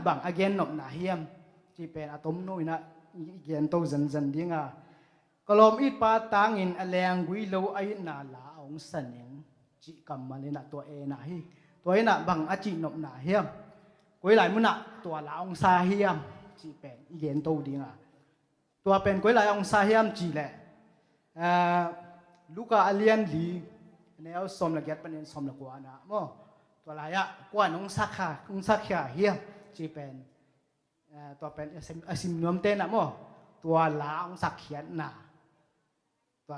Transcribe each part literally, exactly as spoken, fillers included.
bang a gennopna hiam cih pen a tomno in ah i gen to zenzen ding a, ka lawm itpa tangin a lenggui lo a itna la a hong sa ning cih kammal in ah tua en ahi. Tua in ah bang a cihnopna hiam, koi lai munah tua la hong sa hiam cih pen i gen to ding a, tua pen koi lai hong sa hiam cih leh, eh, Luka a lian li, a neu sawm le giat panin sawm le kua na maw, tua lai-ah kua in hong sakkhia, hong sakkhia hiam cih pen, eh, tua pen a sim, a sim nuamte na maw, tua la hong sakkhiatna. Tua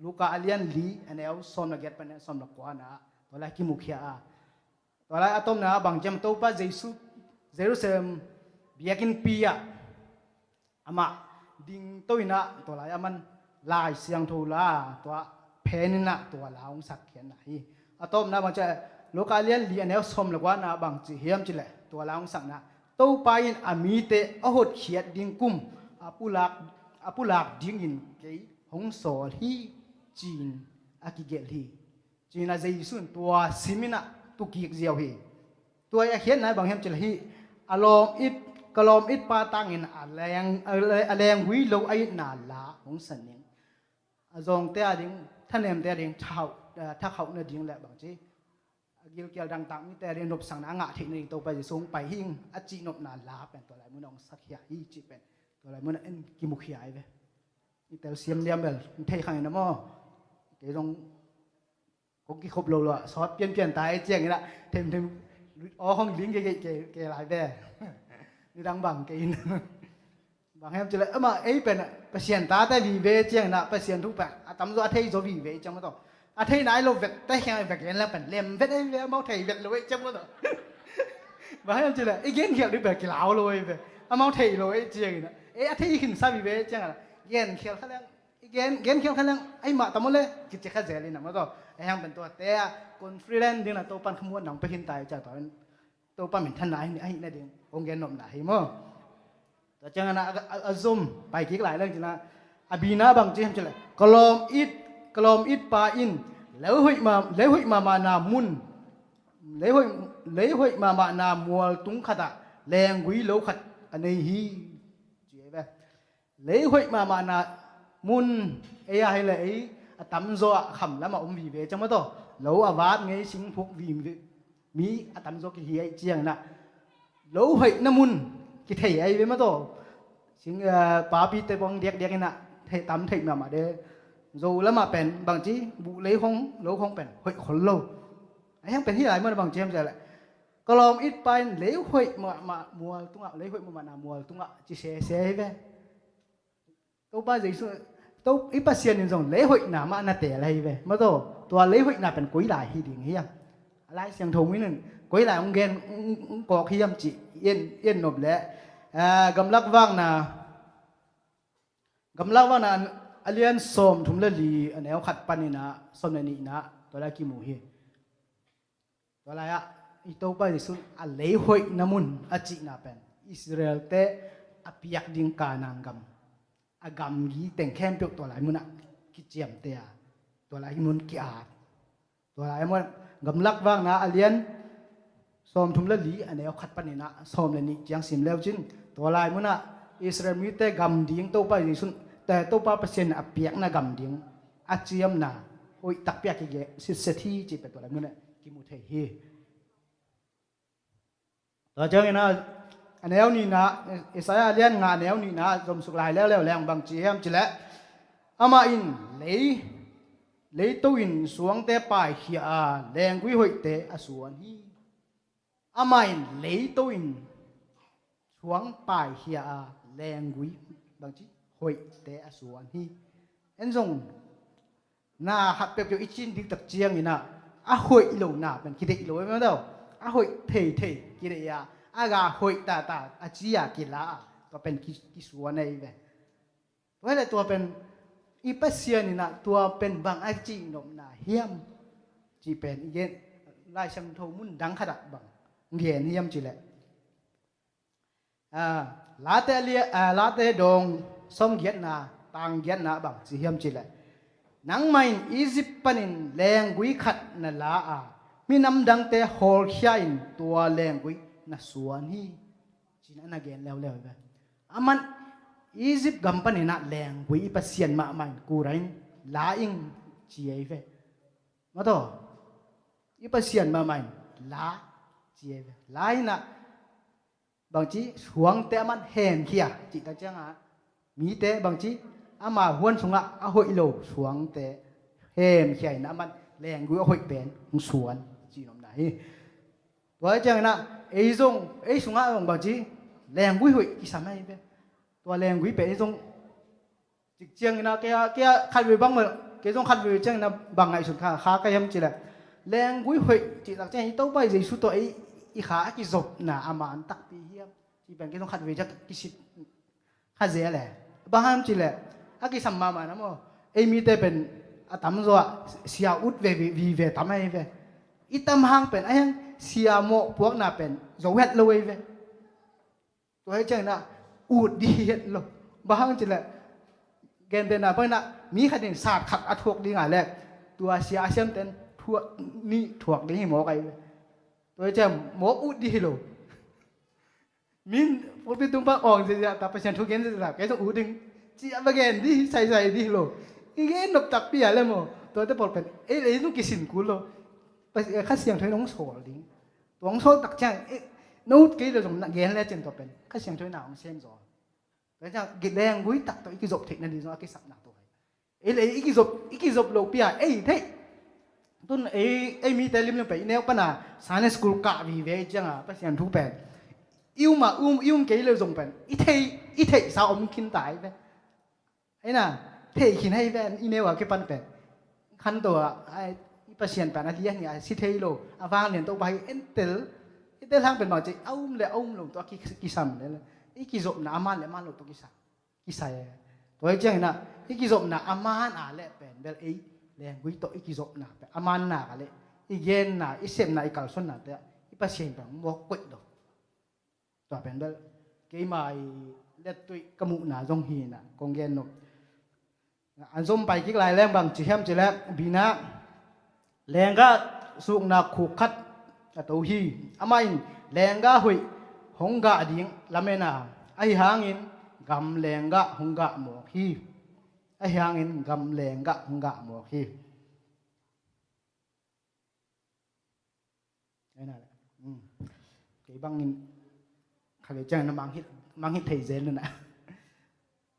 Luka a lian li, a neu sawm le giat panin sawm le kua na tua lai kimukhia a, tua lai a tomna bang ciam, Topa Jesu Jerusalem biakinnpi ah amah dingto in ah tua lai a man Lai Siangtho la tua phen in ah tua la hong sakkhiatna hi. A tomna bang ciam, Luka a lian li, a neu sawm le kua na bang ci hiam cih leh tua la hong sakna, Topa in a mite a hotkhiat ding kum a pulak, a pulak dingin kei hong sawl hi ci-in a kigelh hi. Ci-in ah Jesu in tua sim in ah tukik ziau hi. Tua a khiatna bang hiam cih leh hih, a lawm it, ka lawm itpa tangin a leng, a le-, a lenggui lo a itna la hong sa ning. A zawngte a ding, thanemte a ding, thakhauh, eh, thakhauh nading le bang ci, a gilkial dangtak mite a ding nopsakna a ngah theih nading Topa Jesu hong pai hi ing a cihnopna la pen tua lai munah hong sakhia hi cih pen tua lai munah en kimukhia hi ve. I telsiam liam bel thei khang in ah maw. Kei zong kong kikhop lo lo ah sawt pianpian ta ei ciangin ah themthem aw khong ling kei, kei, kei, kei lai ve. Nidang bang kei in. Bang hiam cih leh amah ei pen Pasian tate vive ciangin ah Pasian thu pen a tamzaw a thei zaw vive ei ciang maw tawh. A thei nai lo vek te khiang vek gen leng pen lem vet ei ve, amau thei vet lo ei ciang maw tawh. Bang hiam cih leh i genkhial ding pen kilau lo ei ve, amau thei lo ei ciangin ah ei a thei khinsa vive ei ciangin ah genkhial kha leng, i gen, genkhial kha leng ei mah tam maw le kici kha zel in ah maw tawh. Ei hang pen tuate ah confident ding in ah Topa'n khamuan nang pia khin ta ei ciang tua in Topa minthanna ahi, ahi nading kong gennopna hi maw. Tua ciangin ah a, a, a zom pai kik lai leng cin ah a bina bang ci hiam cih leh, ka lawm it, ka lawm itpa in lei hoih ma, lei hoih mahmahna mun, lei hoih, lei hoih mahmahna mual tung khatah lenggui lo khat a nei hi ci ei ve. Lei hoih mahmahna mun, ei a hi leh ei a tamzaw ah kham lamah om vive ciang maw tawh. Lo a vat ngei singphuk vive mi a tamzaw kihi ei ciangin ah lo hoihna mun kithei ei ve maw tawh. Sing, eh, papite bang diakdiak in ah thei tam thei mahmah de. Zo lamah pen bang ci buh lei khong lo khong pen hoih khol lo. A hiang pen hih lai mun ah bang ci hiam cih leh, ka lawm itpa in lei hoih mahmah mual tungah, lei hoih mahmahna mual tungah ci sese hi ve. Topa Jesu, to, i Pasian in zong lei hoihna mah na teel ahi ve maw tawh. Tua lei hoihna pen koi lai hi ding hiam? A Lai Siangtho mun in koi lai hong gen, hong, hong kawk hiam cih i en, i en nop leh, ah, Gamlak Vakna, Gamlak Vakna a lian sawmthum le li, a neu khat panin ah sawm le nihna tua lai kimu hi. Tua lai-ah i Topa Jesu in a lei hoihna mun a cihna pen Israel-te a piak ding Kanaan gam, a gamgi teng khempeuh tua lai munah kiciamteh a, tua lai mun ki-at. Tua lai mun Gamlak Vakna a lian sawmthum le li, a neu khat panin ah sawm le nih ciang sim leu cin, tua lai munah Israel mite gam ding Topa Jesu in, Topa Pasian in a piakna gam ding a ciamna hoih takpi a kigelh sitset hi cih pen tua lai munah kimu thei hi. Tua ciangin ah a neu nihna, Isaiah a lian nga a neu nihna zomsuk lai leuleu leng bang ci hiam cih leh, amah in lei, leito in suangte paikhia a, lenggui hoihte a suan hi. Amah in leito in suang paikhia a, lenggui bangci hoihte a suan hi. En zong na khat peuhpeuh i cin diktak ciangin ah a hoih lo na pen kideih lo, em, em, a hoih theithei kideih a, a ga hoih tata a ci a kila a, tua pen ki, kisuan ahi ve. Tua hi leh tua pen i Pasian in ah tua pen bang a cihnopna hiam cih pen i gen, Lai Siangtho mun dang khat ah bang gen hiam cih leh, ah, Late a lia, ah, Late dawng sawm giatna, tang giatna bang ci hiam cih leh, nangmah in Egypt panin lenggui khat na la a, minam dangte hawlkhia in tua lenggui na suan hi. Cin a na gen leuleu ve. Aman Egypt gam paninah lenggui i Pasian mahmah in kura in la ing ci ei ve. Maw taw, i Pasian mahmah in la ci ei ve. La inah bangci suangte aman hemkhia cihtak cianga mite bangci ama huan sungah a hoih lo suangte hemkhia inah aman lenggui a hoih pen hong suan cihnopna hi. Tua hi cianginah ei zong ei sungah zong bangci lenggui hoih kisam ahi ve. Tua lenggui pen ei zong cik cianginah kei a kei a khatvei bang mah kei zong khatvei cianginah bang ngaihsun kha kha ka hiam cileh lenggui hoih cihtak ciang i Topa i Jesu tawh ei i kha a kizopna a man takpi hiam ci pen kei zong khatvei ciang kisip kha zel e. Bang hang cileh a kisam mahmah na maw ei mite pen a tamzaw ah sia ut ve vive tam ahi ve. I tam hang pen a hiang sia mawh puakna pen zo het lo ahi ve. Tua hi cianginah ut dih hi het lo. Bang hang cileh gentehna bang inah mi khat in sat khat a thuak dinga le tua sia a siamten thuak nih thuak ding hi mawk ahi ve. Tua hi ciang mawk ut dih hi lo. Min pulpit tung pan awng ziazia ta Pasian thu gen ziazia kei zong ut ding ci a va gen dih hi saisai dih hi lo. I gen nop takpi a le maw tuate pawl pen ei le ei zong kisin kul lo. Kha Siangtho in hong sawl ding. Tua hong sawl tak ciang no ut kei le zong na gen le cin tua pen Kha Siangtho in na hong sem zaw. Tua ciang lenggui tak tawh i kizop theih nading zong a kisapna tua hi. Ei le i kizop i kizop lo pia ei theih. Tun ei ei mite limlim pen i neu pana Sunday school kah vive i cianga Pasian thu pen i um a um i um kei le zong pen i thei i theihsa om khin ta hi ve. Eina thei khin ahi ven i neu a kipan pen khanto a i Pasian pen a lian hi a si thei lo a vanglian Topa hi entel i tel hang pen bangci a um le a um lo tawh a kisam le i kizopna a man le a man lo tawh kisam kisai. Tua hi cianginah i kizopna a man a le pen bel ei lenggui tawh i kizopna pen a man nak a le i genna i sepna i kalsuanna te i Pasian pen mawk koih lo. Tua pen bel keima i lettuih ka muhna zong hinah kong gen nop. An zom pai kik lai leng bang ci hiam cileh binah lenggah sukna khuk khat a to hi. Amah in lenggah hoih hong gah ding lamen a ahi hangin gam lenggah hong gah mawk hi. Ahi hangin gam lenggah hong gah mawk hi. Kei bangin kha kei ciang na mangngilh thei zel nuna.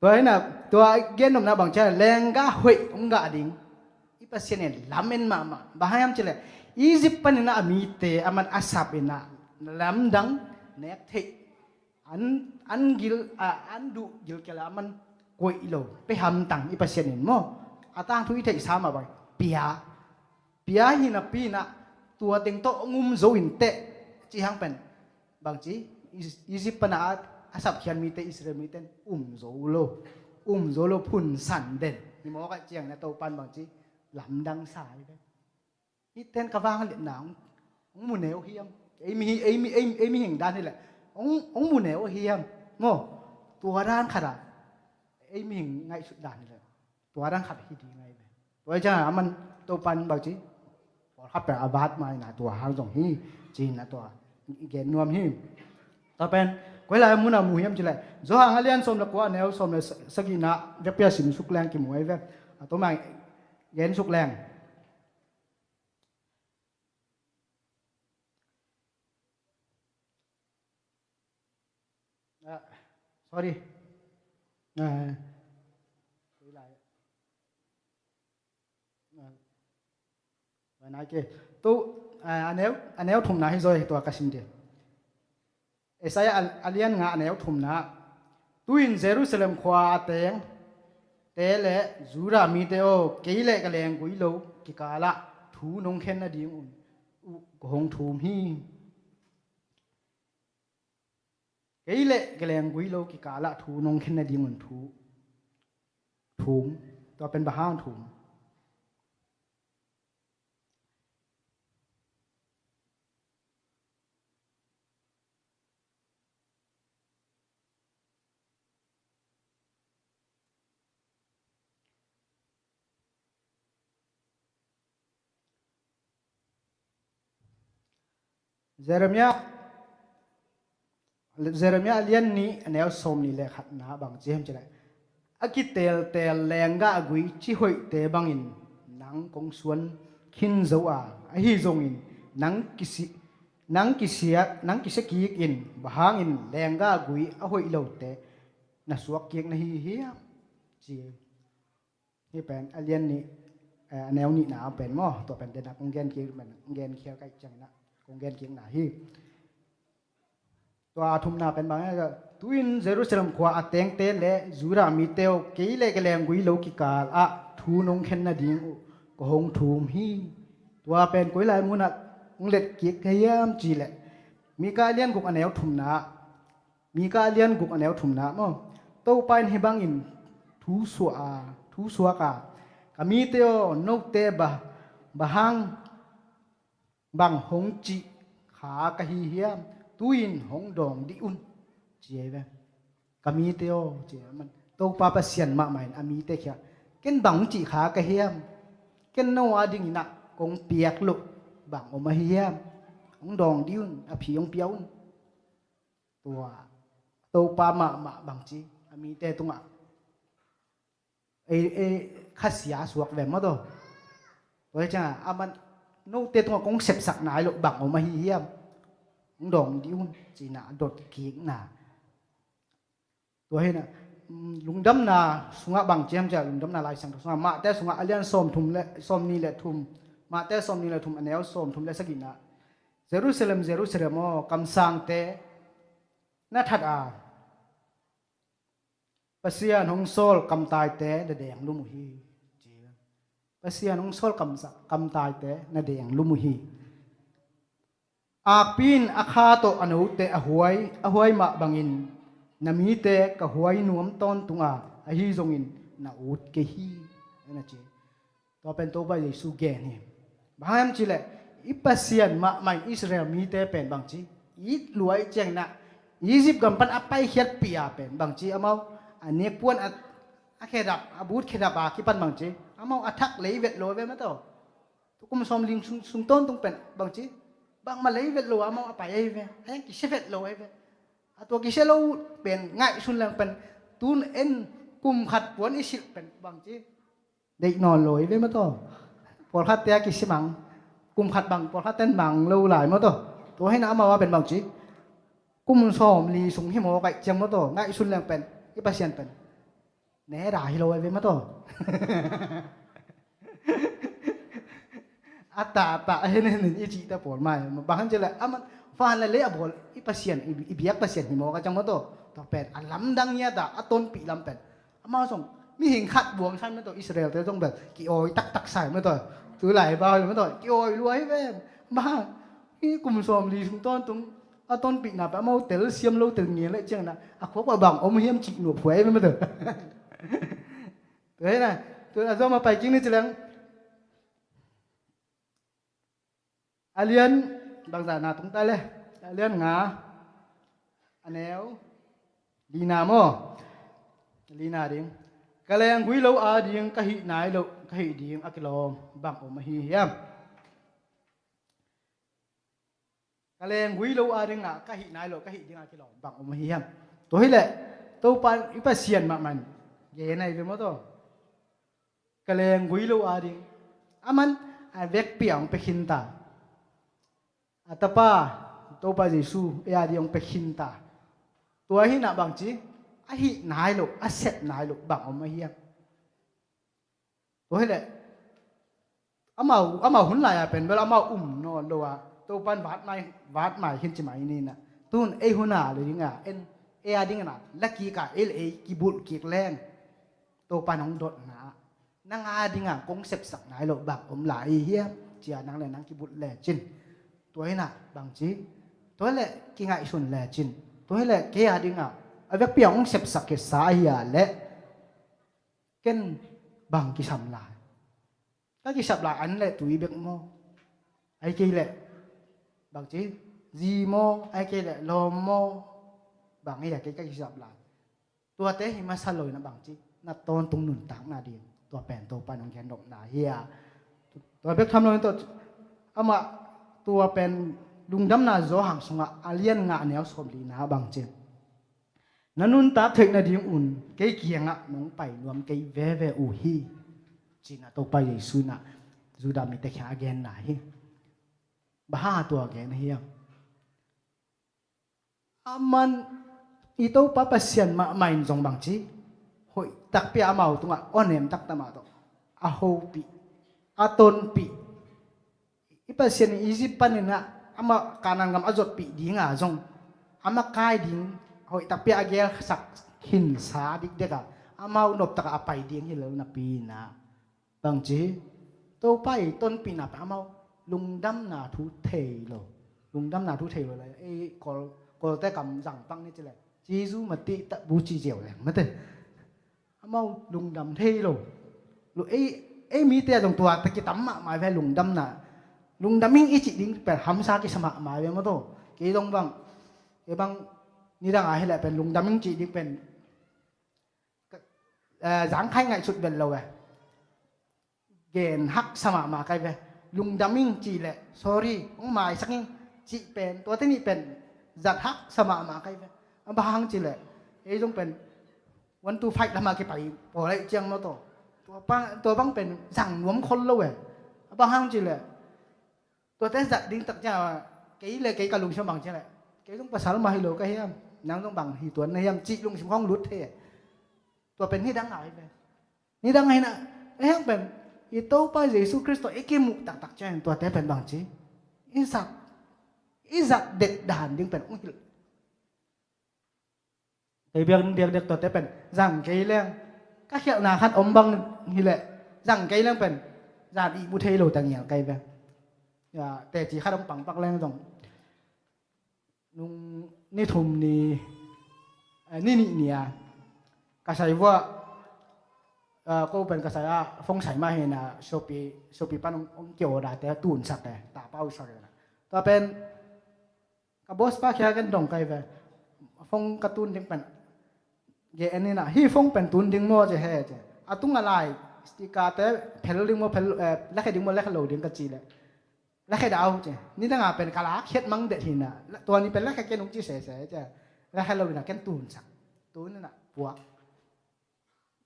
Tua hina tua gennopna bang ciang lenggah hoih hong gah ding i Pasian in lamen mahmah. Bang hang hiam cileh Egypt paninah a mite a man a sap inah lamdang nek theih an, an gil, a, an duh gilkel a man koih lo pe hamtang i Pasian in maw? A tangthu i theihsa mah bang pia. Pia hi napi inah tua teng tawh hong um zo inteh cih hang pen bangci Egypt pana a sapkhiat mite Israel mite in um zo lo. Um zo lo phunsan den. Hi mawk ah ciangin a Topan bangci lamdang sa hi pen. Hih ten ka vangliatna hong mu neu hiam? Ei mihing dan hileh hong mu neu hiam? Maw? Tua dan khat ah ei mihing ngaihsut dan hileh tua dan khat hi ding ahi ve. Tua hi ciangin a man Topan bangci pawlkhat pen a vat ma ina tua hang zong hi. Ci-in a tua i gen nuam hi. Tua pen koi lai a mun a mu hiam cileh Johan a lian sawm le kua a neu sawm le sagihna vekpi a simsuk leng kimu ahi ve. A tuma gensuk leng. Ah, sorry. Ah, ah, nai ke. Tu, ah, a neu, a neu thumna hi zaw hi tua ka sim ding. Isaiah a, a lian nga a neu thumna. Tu-in Jerusalem khua a teng te le Judah mite aw, kei le ka lenggui lo kikalah thu nong khen nadingun uh ka hong thum hi. Kei le ka lenggui lo kikalah thu nong khen nadingun thu thum. Tua pen bang hang thum? Jeremiah Jeremiah a lian nih a neu sawm nih le khatna bang ci hiam cih leh, a kiteltel lenggah gui ci hoihte bangin nang kong suan khin zo a, ahi zongin nang kisi, nang kisia, nang kisia kik in, bang hangin lenggah gui a hoih lote na suak kik na hi hiam? Ci. Hih pen a lian nih, eh, a neu nihna pen maw, tua pen dena kong gen kik pen, kong gen khial ka hih ciangin ah kong gen kikna hi. Tua a thumna pen bang hiam, tu-in Jerusalem khua a tengte le Judah mite aw, kei le ka lenggui lo kikal ah thu nong khen nading uh ka hong thum hi. Tua pen koi lai munah hong let kik ka hiam cih leh, Mika a lian guk a neu thumna, Mika a lian guk a neu thumna maw, Topa in hih bangin thu suak a, thu suak a, ka mite aw, note bang, bang hang, bang hong cih kha ka hi hiam? Tu-in hong dawng dih un, ci hi ve. Ka mite aw, ci hi ve. Topa Pasian mahmah in a mite kiangah, ken bang hong cih kha ka hiam? Ken no a dingin ah kong piak loh bang om ahi hiam? Hong dawng dih un, a phi hong pia un. Tua Topa mahmah bang ci, a mite tungah ei, ei, khasia suak ve maw taw. Tua hi ciangah, aman, note tungah kong sepsak nai loh bang om ahi hiam? Hong dawng dih un, ci-in ah a dot kikna. Tua hi-in ah, mm, lungdamna sungah bang ci hiam cih leh, lungdamna Lai Siangtho sungah, Mate sungah a lian sawm thum le, sawm nih le thum, Mate sawm nih le thum a neu sawm thum le sagihna, Jerusalem, Jerusalem aw, kamsangte na that a, Pasian hong sawl kamtaite na deng lum uh hi, ci. Pasian hong sawl kamsa-, kamtaite na deng lum uh hi. Akpi in a kha tawh a note a huai, a huai mah bangin na mite ka huai nuam tawntung a, ahi zongin na ut kei hi, na ci. Tua pen Topa Jesu gen hi. Bang hang hiam cih leh, i Pasian mahmah in Israel mite pen bang ci, it lua i ciangin ah, Egypt gam pan a paikhiatpih a pen bang ci, amau a nekpuan a, a khedap, a but khedap a kipan bang ci, amau a thak lei vet lo ve maw taw. Tua kum sawmli sung, sung tawntung pen bang ci, bangmah lei vet lo a amau a pai ahi ve, a hiang kisia vet lo ahi ve. A tua kisia lo pen ngaihsun leng pen, tun en kum khat puan i silh pen bang ci, deih nawn lo hi ve maw taw. Pawlkhatte a kisimang, kum khat bang pawlkhatte in mang lo lai maw taw. Tua hi-in ah amau a pen bang ci, kum sawmli sung hi maw kaih ciang maw taw, ngaihsun leng pen, i Pasian pen neda hi lo hi ve maw taw. A tata a hen hen in i cihte pawl mai, bang hang cih leh, aman, van le lei a bawl i Pasian, i, i biak Pasian hi maw ka ciang maw taw. Tua pen a lamdang ngiat a, a tonpih lam pen, amau zong, mihing khat buang sa hi maw taw, Israel-te zong bel ki-awi taktak sa hi maw taw. Tu lai bang hi maw taw, ki-awi lua hi ve. Bang, i kum sawmli sung tawntung a tonpihna pen amau tel siam lo, tel ngian leh ciangin ah, a khuak ah bang om hiam cih nuam huai hi maw taw. Tua hi-in ah, tua a zom a pai kik ni ci leng. A lian, bangzah na tung ta le. A lian nga, a neu lina maw. Lina ding. Ka lenggui lo ading ka hih nai loh, ka hih ding a kilawm bang om ahi hiam? Ka lenggui lo ading ah ka hih nai loh, ka hih ding a kilawm bang om ahi hiam? Tua hi leh, Topa i Pasian mahmah in gen ahi ve maw taw. Ka lenggui lo ading, aman a vekpi a hong pia khin ta. A Tapa, Topa Jesu, ei ading hong pia khin ta. Tua hi-in ah bang ci, a hih nai loh, a sep nai loh bang om ahi hiam? Tua hi leh, amau, amau hun lai-a pen bel amau um nawn lo a, Topa in vat mai, vat mai khin ci mai ni-in ah. Tun ei hun a le ding a, en, ei ading in ah la kik a, ei le ei kibulh kik leng, Topa in hong dotna ah, nang ading a kong sepsak nai loh bang om lai hiam, ci-a nang le nang kibulh lecin. Tua hi-in ah bang ci, tua hi leh kingaihsun lecin. Tua hi leh kei ading a, a vekpi a hong sepsak kisa ahi a leh, ken bang kisam lai? Ka kisap lai an le tui bek maw? Ahih kei leh bang ci, zi maw? Ahih kei leh lawm maw? Bang hi a kei ka kisap lai? Tuate hi masa lo-in ah bang ci, na tawntung nuntakna ding, tua pen Topa in hong gen nopna hi a. Tua bek tham lo-in tua, amah tua pen Lungdamna Johan sungah a lian nga a neu sawm lina bang ci, na nuntak theih nadingun kei kiangah nong pai nuam kei veve uh hi, ci-in a Topa Jesu in a Judah mite kiangah a genna hi. Bang hang a tua gen hiam? Aman i Topa Pasian mahmah in zong bang ci, hoih takpi a amau tungah awnem taktak mah tawh a hopih, a tonpih. I Pasian in Egypt panin ah amah Kanaan gam a zotpih ding a zong, amah kai ding hoih takpi a gelsak khinsa dikdek a, amau noptak a pai ding hi lo napi in ah, bang ci, Topa i tonpihna pen amau lungdamna thu thei lo. Lungdamna thu thei lo le, ei Kawl, Kawlte kam zang pang ni ci le, Jesu mati tak bu ci ziau leng mate. Amau lungdam thei lo. Lu ei, ei mite a zong tua ta kitam mahmah ve lungdamna. Lungdam ing i cih ding pen hamsa kisa mahmah ve maw taw. Kei zong bang, kei bang nidang a hi leh pen lungdam ing cih ding pen, eh, zangkhai ngaihsut vel lo ve. Gen haksa mahmah kai ve. Lungdam ing cih leh, sorry, hong maisak ing cih pen, tuate nih pen zat haksa mahmah kai ve. A bang hang cih leh, ei zong pen one two five lam a kipai pawl ahih ciang maw taw, tua bang, tua bang pen zang nuam khol lo ve. A bang hang cih leh, tuate zat ding tak ciang, kei le kei ka lungsim bang ciang leh, kei zong pasal mah hi lo ka hiam, nang zong bang hi tuan na hiam cih lungsim khong lut thei. Tua pen nidang a hi ve. Nidang a hi na, a hiang pen i Topa Jesu Khrist tawh i kimuh taktak ciang tuate pen bang ci, i zat, i zat det dan ding pen hong hilh. Kei biak, biak dek tuate pen zang kei leng, ka khialhna khat om bang hi leh, zang kei leng pen zan ihmu thei lo ta ngial kai ve. Ya, teci khat hong pangpak leng zong, nung ni thum ni, eh, ni nih ni a, ka sai vua, eh, ko pen ka sai a, phone sai mah hi na, Shopee, Shopee pan hong, hong ki-order te tunsak e, tapau sak e na. Tua pen ka boss pa kia ken dong kai ve. Phone ka tun ding pen, ge en ina, hi phone pen tun ding maw ci he ci. A tung a lai, sticker te phel ding maw, phel, eh, lakhe ding maw, lakhe lo ding ka ci leh, lakhe dah au ci. Nidang a pen ka lak khiat mang det hi na. Tua ni pen lakhe ken hong ci sese ci. Lakhe lo ina ken tunsak. Tun ina puak.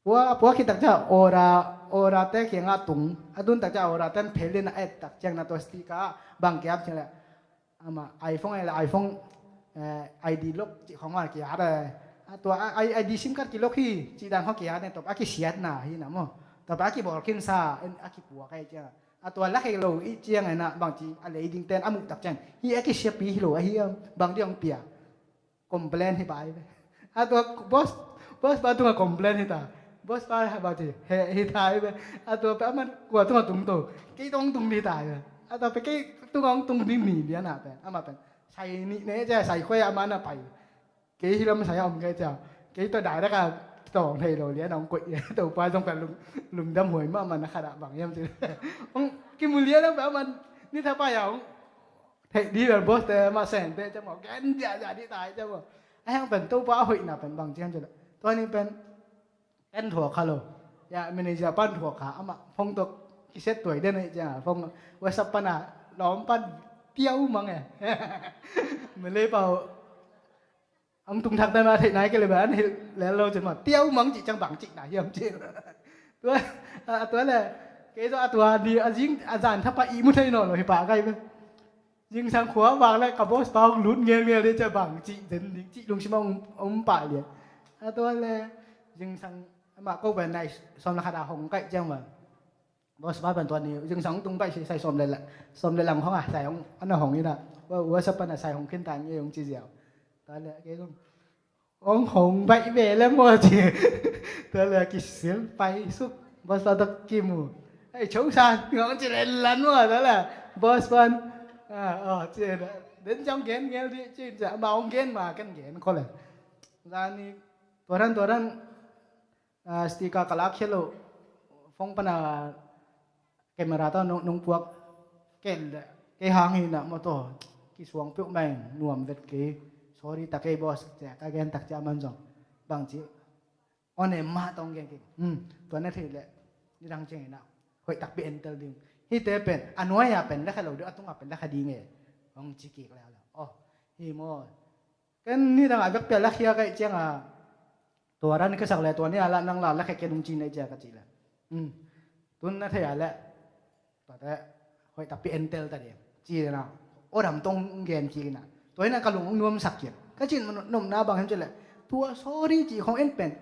Pua, pua khit tak ciang order, order te kiangah tung. A tun tak ciang order ten phel in a et tak ciang na tua sticker ah bang kiam ciang leh, ama iPhone ai leh iPhone, eh, I D lock cih khong a kiat e. A tua a, I, I D sim card kilock hi cih dan khong kiat ne, tua a kisiatna hi na maw. Tua a kibawl khinsa, a kipuak ai ciang. A tua lakhe lo i ciang ai na bang ci a lei ding ten a muh tak ciang, hi a kisiapi hi lo a hi a, bang ding hong pia. Complain hi pai ve. A tua boss, boss pa tungah complain hi ta. Boss pa ha ba ci, he hi ta hi ve. A tua pe aman kua tungah tung to. Kei tungah tung hi ta hi ve. A tua pe kei tungah tung ding ni lian a pe. Ama pen sai nih ne cia, sai khuai ama na pai. Kei hi lam sai a om kei cia. Kei tua dai dak a tong thei lo lian a ong koih. Tua pa zong pe lung, lungdam huai ma ama na khat a bang hiam ci. Ong kimu lian a pe aman ni tha pa ya ong. Theih dih bel boss te mah sente ciang maw, gen ziahziah dih tai ciang maw. A hiang pen Topa a hoihna pen bang ciang ci leh, tua ni pen ken thuak kha lo. Ya, manager pan thuak kha, amah phone tawh kisiat tuai den ahi ciang, phone WhatsApp pan a lawm pan piau mang e. Malay pau. Ang tung thak dan a theih nai kei le ba an hilh lel lo cin ma. Tiau mang cih ciang bang cih na hiam cin. Tua, a, tua le, kei zaw a tua ni a zing, a zan thapa ihmu thei nawn lo hi pah kai be. Zingsang khua vak le ka boss pa hong lut ngelngel ding cia bang cih den ding cih lungsim a om, om pah lian. A tua le, zingsang amah ko pen nai sawm le khat a hong kaih ciang ma. Boss pa pen tua ni zingsang tung baih sai sawm le la, sawm le lang hong a sai hong, ana hong ina. Wa, WhatsApp pana sai hong khin ta nge hong ci ziau. Tua le kei zong hong hong baih ve le maw ci. Tua le kisil pai suk. Boss pa tok kimu. Ei, cho san, ngong ci len lan maw, tua le. Boss pan. A, aw, ci na. Den ciang gen ngel di, ci, ci, ma hong gen ma, ken gen ko le. Zani, tua dan, tua dan, a, sticker ka lak khia lo, phone pana camera tawh nong, nong puak ken le, kei hang hi na maw taw, kisuang peuh mai, nuam vet kei, sorry ta kei boss, cia ka gen tak cia man zong, bang ci, on em mah tawh gen kei, hmm, tua na thei le, nidang ciang hi na, hoih takpi en tel ding, hihte pen, a nuai a pen, la kha lo ding, a tung a pen, la kha ding e, Hong ci kik le la. Oh, hi maw. Ken ni dang a bek pia la khia ka ih ciang a, tua dan ka sak le tua ni a la nang la la khe ke nung ci nei cia ka ci le. Tun na thei a le. Tua te hoih takpi entel ta ding ci na. Aw dam tong gen ci na. Tua hi na ka lung nuam sak kian ka cin ma nopna bang hem ci le. Tua sorry ci khong en pen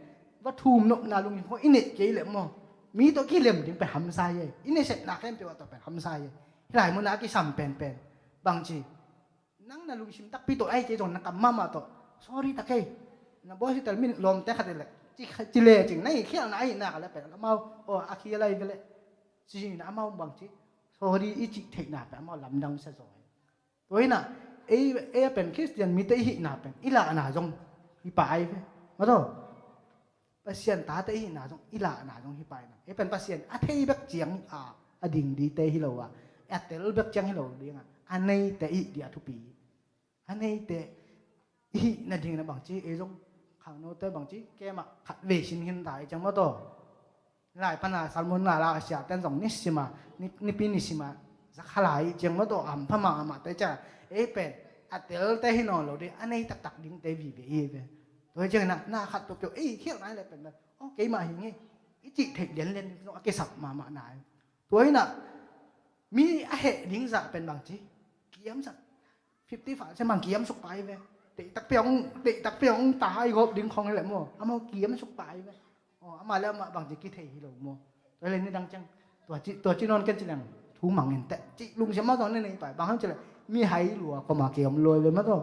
va thum nopna lung khong i neih kei le maw. Mi tawh kilem ding pen hamsa ye. I neih sepna khempeuh ah tua pen hamsa ye. Hi lai mun a kisam penpen bang ci. Nang na lungsim takpi tawh ai kei zong na kam mahmah tawh sorry ta kei. Na bawi sitel min lawmte khat le ci le cing na i khialna ahi nak le pen amau aw a khi lai vele. Ci na amau bang ci sorry i cih theihna pen amau lamdang sa zaw. Tua hi na ei ei a pen Khristian mite i hihna pen i lahna zong hi pai ve. Maw taw. Pasian tate i hihna zong i lahna zong hi pai na. Ei pen Pasian a thei bek ciang a a ding dite hi lo a, a tel bek ciang hi lo ding a, a neite i hih ding a thupi. A neite i hihna ding na bang ci ei zong khangnote bang ci kemah khat vei sin hin ta i ciang maw taw. Lai pana salmon la la a sia ten zong nisima nipi nisima zakhala i ciang maw taw am pha mahmah te ciang ei pen a telte hi nawn lo ding a nei taktak dingte vive i ve. Tua hi ciang na na khat peuhpeuh ei khialh nai le pen pen aw keimah hi nge i cih theih lianlian ding zong a kisap mahmah nai. Tua hi na mi a heh ding zah pen bang ci kiam zah fifty five se mang kiam suk pai ve. Tei takpi hong tei takpi hong ta hai gawp ding khong hi le maw amau kiam suk pai ve. Aw amah le amah bang ci kithei hi lo maw. Tua le ni dang ciang tua ci tua ci nawn ken ci leng thu mang in teh ci lungsiam mah zong ne nei pai bang hang ci le mi hai lua koma kiam loi ve mah taw.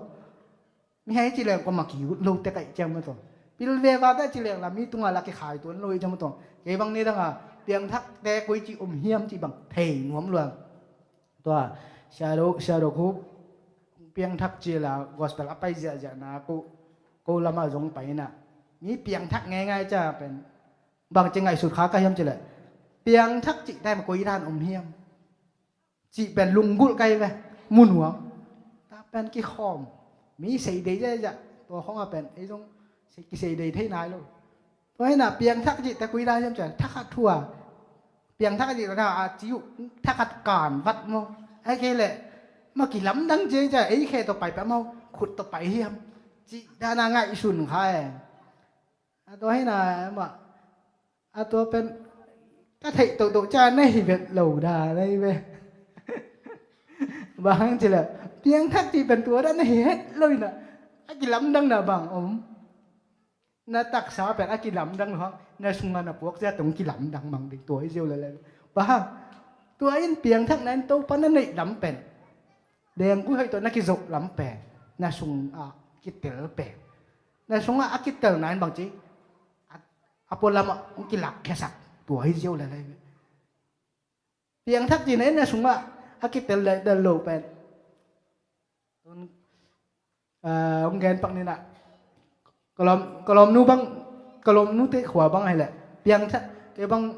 Mi hai ci leng koma ki ut lo te kaih ciang mah taw. Pil ve va te ci leng la mi tunga la kikhai tuan lo i ciang mah taw. Kei bang ni dang a piangthak te koi ci om hiam ci bang thei nuam luang. Tua Shadow Shadow khu piangthak ci la gospel a pai ziahziah na ko ko lama zong pai na mi piangthak ngeingai ca pen bang ci ngaihsut kha ka hiam ci le piangthak ci taim koi dan om hiam. Cih pen lunggulh kai ve munuam ta pen kikhawm mi sei dei ziahziah tua khong a pen ei zong kisei dei thei nai lo. Tua hi na piangthak cih te koi dan hiam ci le thakhat thu a piangthak a dih na a ci uh thakhat kan vat maw. Ai kei leh ma kilamdang cia cia ei khe tawh pai pia maw khut tawh pai hiam. Cih dana ngaihsun kha e. A tua hi na mah a tua pen ka theih tohtoh cia na hi vet lo da na hi ve. Bang hang ci leh piangthak cih pen tua da na hi het lo hi na a kilamdang na bang om. Na taksa pen a kilamdang lo hang na sunga na puak zia tong kilamdang mang ding tua hi ziau lele. Bang hang tua in piangthakna in Topa na neih lam pen dengkui hoih tawh na kizoh lam pen na sungah kitel pen na sungah a kitelna in bangci a pualamah hong kilakkhiasak tua hi ziau lele. Piangthak cihna in na sungah a kitel leh del lo pen. Tun hong gen pak ninah ka lawmnu bang ka lawmnute khua bang ahileh piangthak kei bang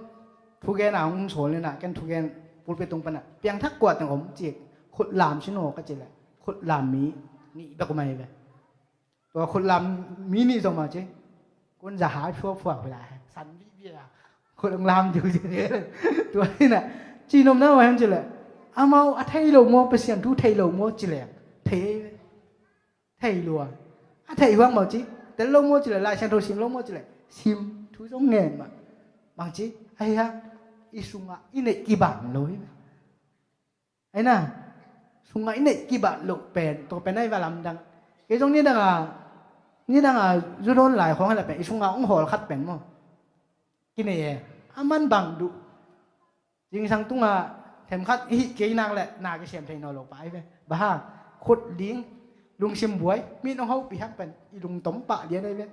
thugen a hong sawl ninah ken thugen pulpit tung panah piangthak kua teng om ci khut lam sin aw ka ci leh khut lam mi nih bek um ahi ve. Tua khut lam mi nih zong ma ci kun za hai phuak phuak ve lai san vivia khut hong lam diu ci. Tua hinah ci nomna uh ahem ci leh amau a thei lo maw Pasian thu thei lo maw ci leh thei thei lua. A theih huang mawh ci tel lo maw ci leh Lai Siangtho sim lo maw ci leh sim thu zong ngen mah. Bang ci ahi hang i sungah i neih kibang lo hi. Aina sungah i neih kibah loh pen tua pen ahi va lamdang. Kei zong nidang a nidang a zu dawn lai khawng hela pen i sungah hong hawl khat pen maw. Kinei e a man bang duh. Zingsang tungah themkhat i hih kei nak le na kisiam thei nawn lo pah ahi ve. Bang hang khut ling lungsim buai mi nong hopih hak pen i lungtom pah lian ahi ve.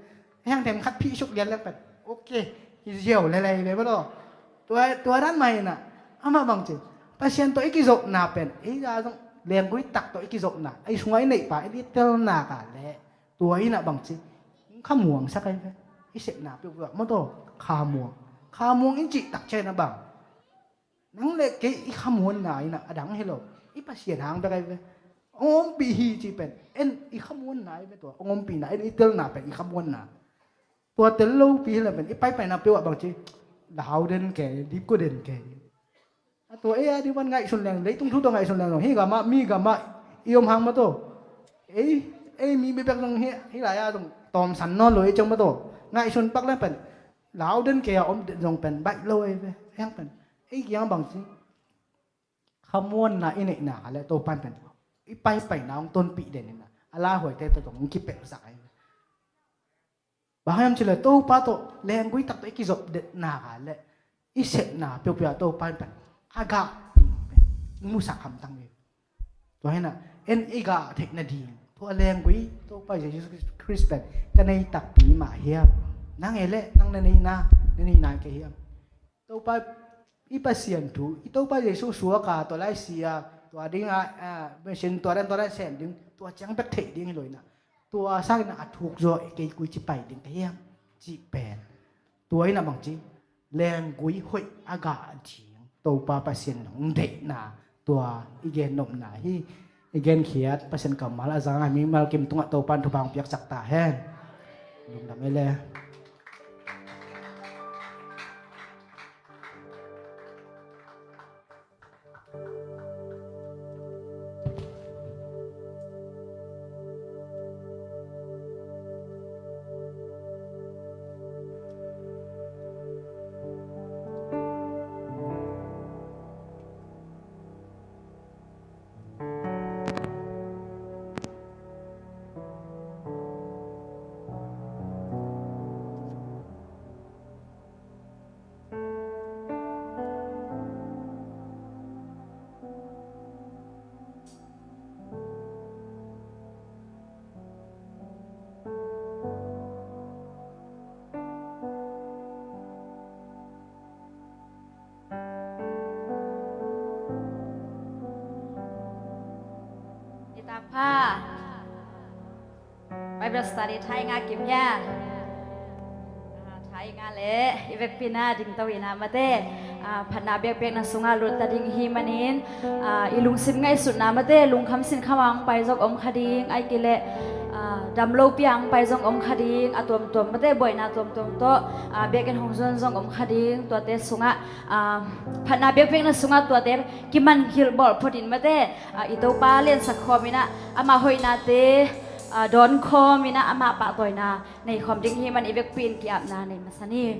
Ahi hang themkhat phih suk lian le pen ok hi ziau lele ahi ve balo. Tua tua dan mah inah amah bang ci Pasian tawh i kizopna pen ei za zong lenggui tak tawh i kizopna ei sungah i neihpa i telna ka le tua inah bang ci khamuang sak ahi ve. I sepna peuhpeuh ah mawtaw khamuang khamuang in cih tak cianah bang nang le kei i khamuanna inah a dang hi lo. I Pasian hang bek ahi ve. Hong ompih hi ci pen en i khamuanna ahi ve tua hong ompihna en i telna pen i khamuanna. Tua tel lopi hi le pen i paipaina peuh ah bang ci lau den ke dipku den ke. A tua ei a ding pan ngaihsun leng leitung thu tua ngaihsun leng zong hi gamah mi gamah I om hang maw taw. Ei, ei mi bekbek zong hi, hih lai-ah zong tawmsan nawn lo ei ciang maw taw. Ngaihsun pak leng pen lau den kei a om den zong pen baih lo ei ve. Hiang pen ei kiang bang ci, khamuanna i neihna kha leh Topa in pen i paipaina hong tonpih den in a, a lauhuaite tawh zong hong kipelhsak ei ve. Bang hiam cih leh Topa tawh lenggui tak tawh i kizop detna kha leh i sepna peuhpeuh ah Topa in pen a gah ding pen i musak hamtang hi. Tua hi-in a, en i gah theih nading tua lenggui Topa Jesu Khrist pen ka nei takpi mah hiam? Nang e leh nang na neihna, na neihna kei hiam? Topa i Pasian thu, i Topa Jesu suak a, tua lai si a, tua ding a, a, machine tua dan tua dan sem ding, tua ciang bek theih ding hi lo in a, tua sangin a thuk zaw kei koi ci pai ding ka hiam cih pen. Tua in a bang ci, lenggui hoih a gah ding Topa Pasian hong deihna tua i gen nopna hi. I genkhiat Pasian kammal a zang a mimal kim tungah Topa in thupha hong piaksak ta hen. Lungdam ei le. Bible study thai nga kim hia? Ah, thai nga le i vekpi-in a dingto in a mate. Ah, phatna biakpiakna sungah lut ta ding hi manin, ah, i lungsim ngaihsutna mate, lungkham sinkham a hong pai zong om kha ding, ahih kei leh, ah, damlopi a hong pai zong om kha ding, a tuamtuam mate, buaina tuamtuam tawh, ah, biakinn hong zuan zong om kha ding, tuate sungah, ah, phatna biakpiakna sungah tuate kiman hilh bawl phot in mate, ah, i Topa liansak khawm in a, ama hoihnate, ah, dawn khawm in a, ama pahtawina nei khawm ding hi man i vekpi-in ki-apna nei masa ni.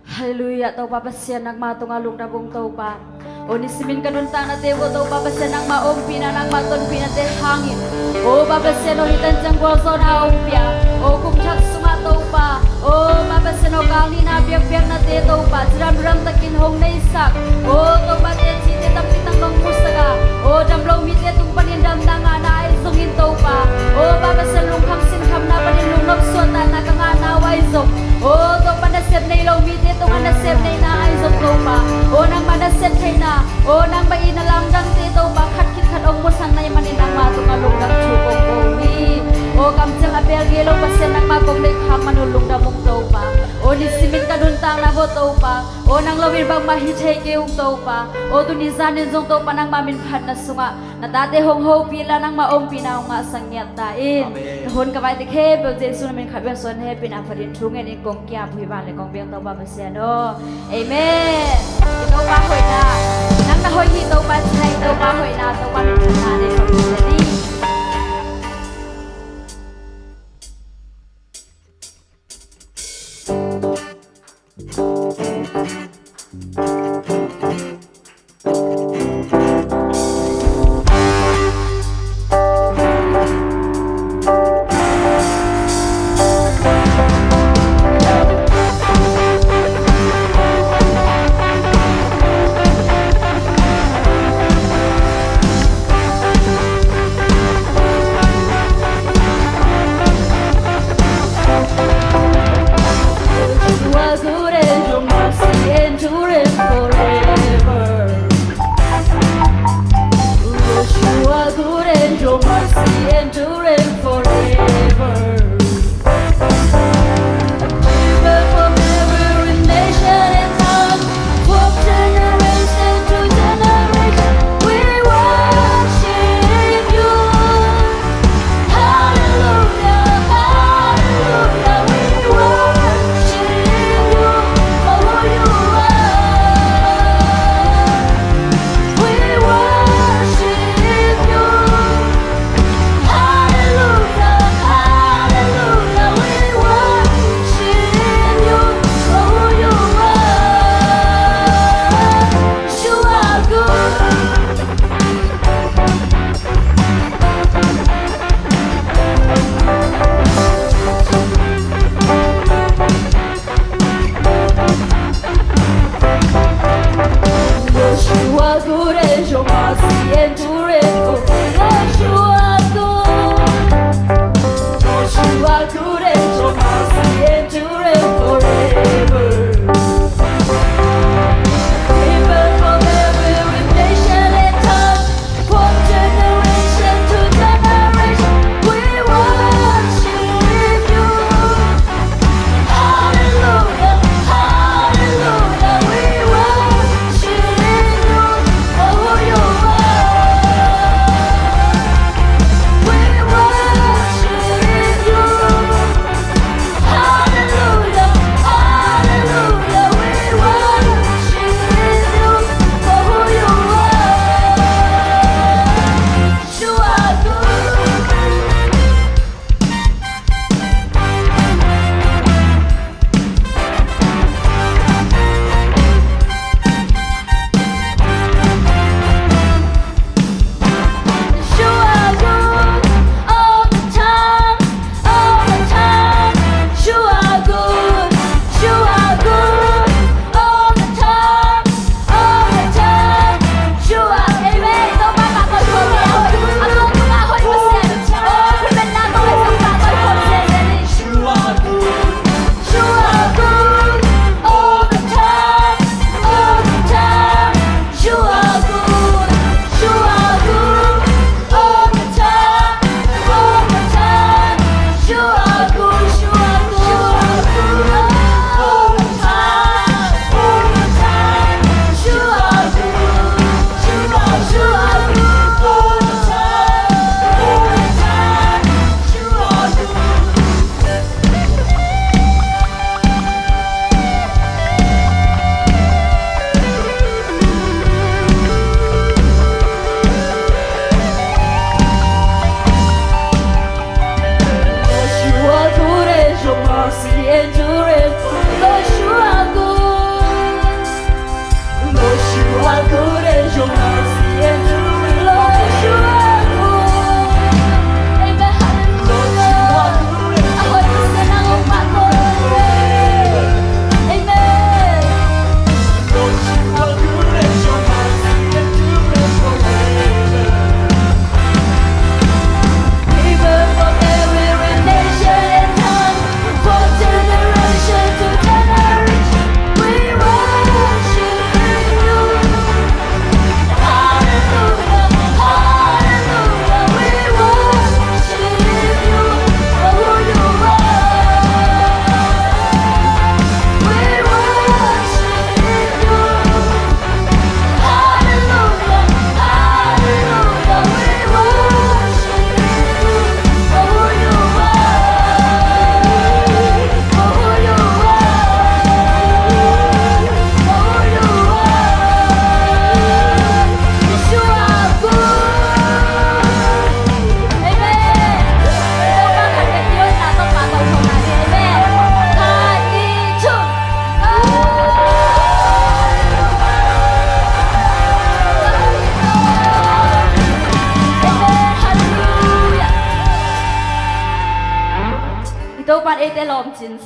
Halleluiah, Topa Pasian nangma tungah lungdam ung Topa. O nisimin ka nuntaknate uh Topa Pasian nangma ompihna nangma tonpihnate hangin, O Pa Pasian aw, hih tan ciang gualzawhna a hong pia, O kum thak sungah Topa, O Pa Pasian aw, kal nihna biakpiaknate Topa, cidam ramtakin hong neisak, O Topa teci te tampi tak nong musak a, O damlo mite tung panin damna ngahna ahi zongin Topa, O Pa Pasian lungkham sinkhamna panin lungnop suahtakna ka ngahna uh ahi zong, O Topa nasep nei lo mite tungah nasep neihna ahi zong Topa, O nangma nasep theihna, O nangma i na lamdangte Topa khat khit khat hong musak na hih manin nangma tungah lungdam thu kong ko hi. O kamciam a bel ngei lo Pasian nangma kong deih khak man un lungdam ung Topa. O nisimin ka nuntakna uh Topa, O nang lo in bangmah hi thei kei ung Topa. O tuni zanin zong Topa nangma min phatna sungah na tate hong hopih la nangma ompihna hong ngahsak ngiat ta in. Amen. Ka hun ka vaite khempeuh Jesu na min khat bek suang hehpihna phatin thu ngenin kong ki-ap uh hi vang le kong biak Topa Pasian aw. Amen. I Topa hoihna, nang na hoih hi Topa ci-in i Topa hoihna, Topa min phatna nei khawm ni.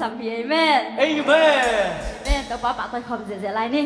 Amen. Amen. Amen. Topa pahtawi khawm ziahziah lai ni.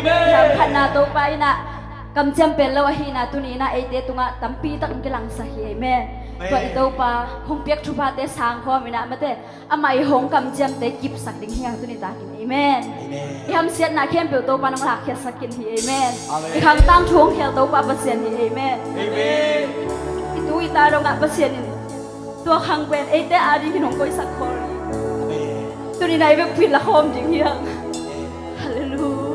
Hiam khatna Topa in ah kamciam pen lo ahihna tuni in ah eite tungah tampi tak hong kilangsak hi. Amen. Tua i Topa hong piak thuphate sangkhawm in ah mate amah i hong kamciamte kipsak ding hi hang tuni takin. Amen. I hamsiatna khempeuh Topa nong lakkhiatsak khin hi. Amen. I khang tangthu hong khel Topa Pasian hi. Amen. I tu i ta dongah Pasian in tua khang pen eite adingin hong koihsak khol hi. Tuni in ah i vekpi in lakhawm ding hi hang. Halleluia.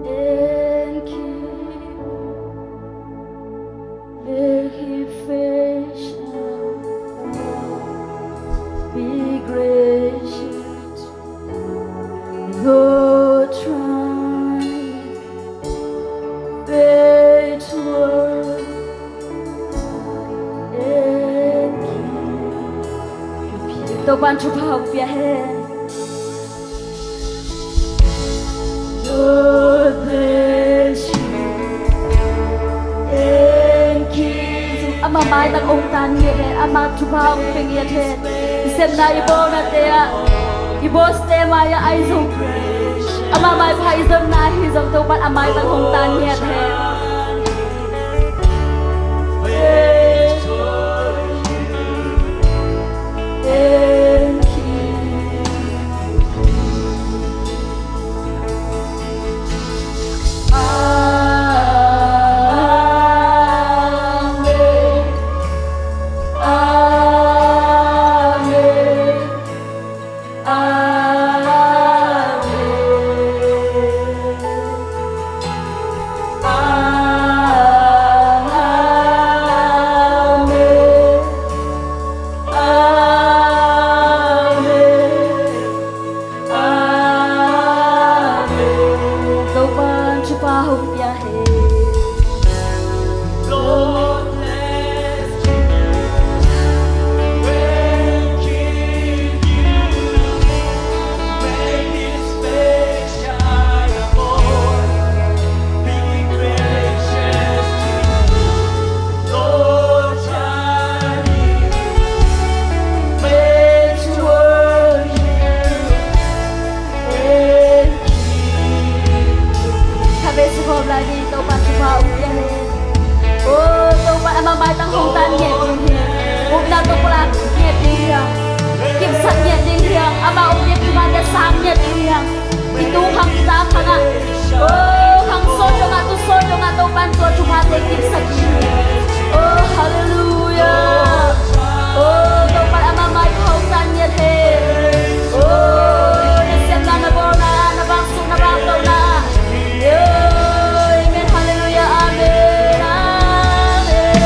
And keep, make his face shine upon, be gracious, Lord, try faith work and keep. Topa'n thupha hong pia hen. Lord bless you and keep. Ama maitang hong tan ngiat hen, ama thupha hong pia ngiat hen. I sepna i bawlnate ah, i boss te mai-ah ahi zong, ama maipha i zonna ahi zong Topa'n a maitang hong tan ngiat hen. Amen. Amen. Amen. Amen. Amen. Amen. Topa'n thupha hong pia hen. Lord bless you and keep you. Make his face shine upon you. Be gracious to you. Lord shine his face toward you and keep you. Khatvei sikhawm lai ni. Topa'n thupha hong pia hen. O Topa'n ama maitang hong tan ngiat ding hi. Upna Topa'n lak ngiat ding hi hang. Kipsak ngiat ding hi hang. Ama hong piak thuphate sang ngiat ding hi hang. I tu khang i ta khangah, o khang sawt dongah, tu sawt dongah Topa'n tua thuphate kipsak ding hi. O halleluia. O Topa'n ama maitang hong tan ngiat hen. O na sepna, na bawlna, na vangsiatna, na vangtohna. Amen. Halleluia. Amen. Amen.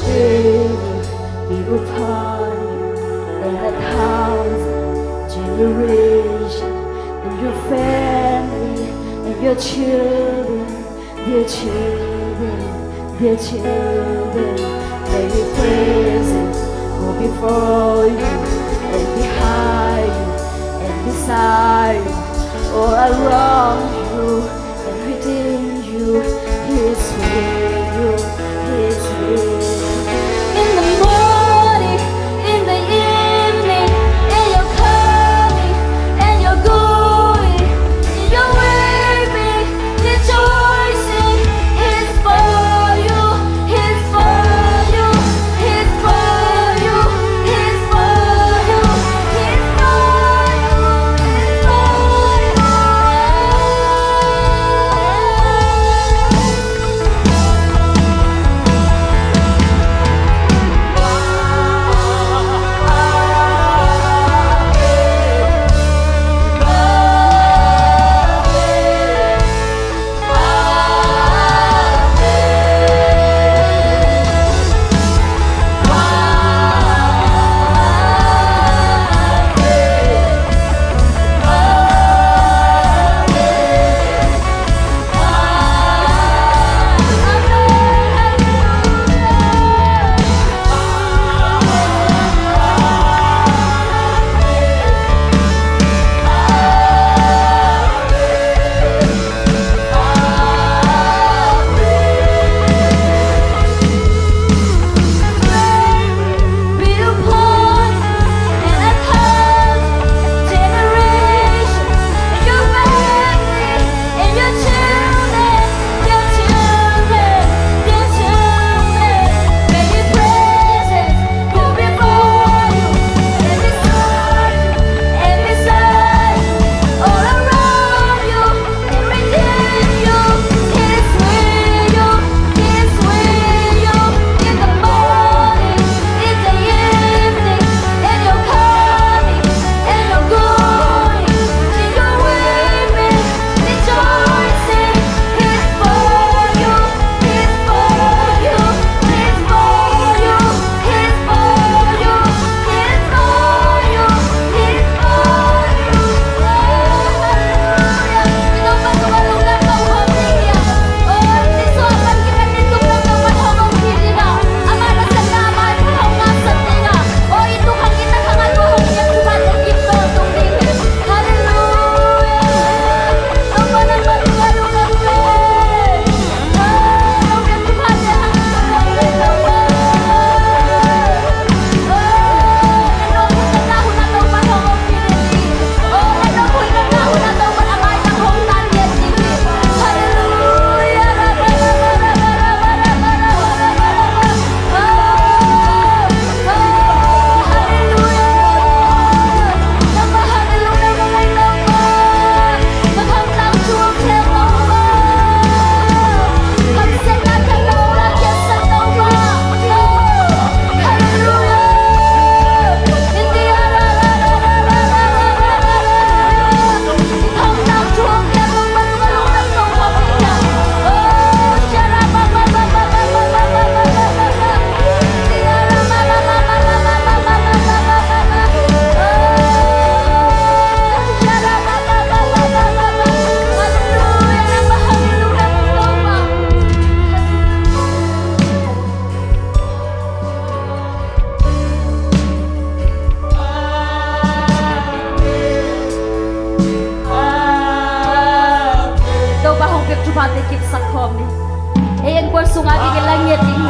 Favor be upon you and a thousand generations, and your family and your children, their children, their children. May your presence go before you and behind you and beside you, all around you and within you. He's with you, he's with you. In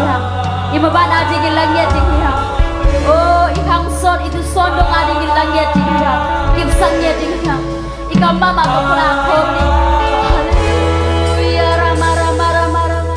hang. I maban adingin la ngiat ding hi hang. Oh, i khangsawn, i tusawn dong adingin la ngiat ding hi hang. Kipsak ngiat ding hi hang. I kam mahmah ka pulak khawm ding. Halleluiah, rama, rama, rama, rama.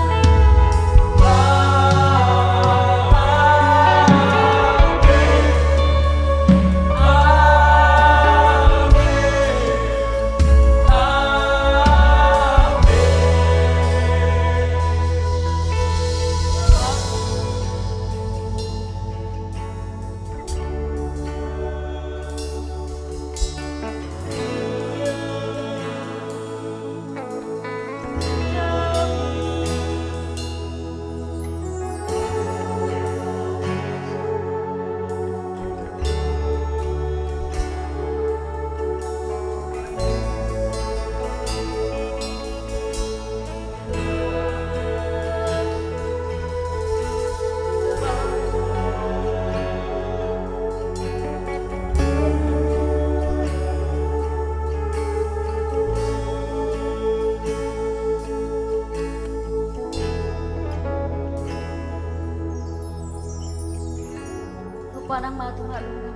Topa nangma tungah lungdam.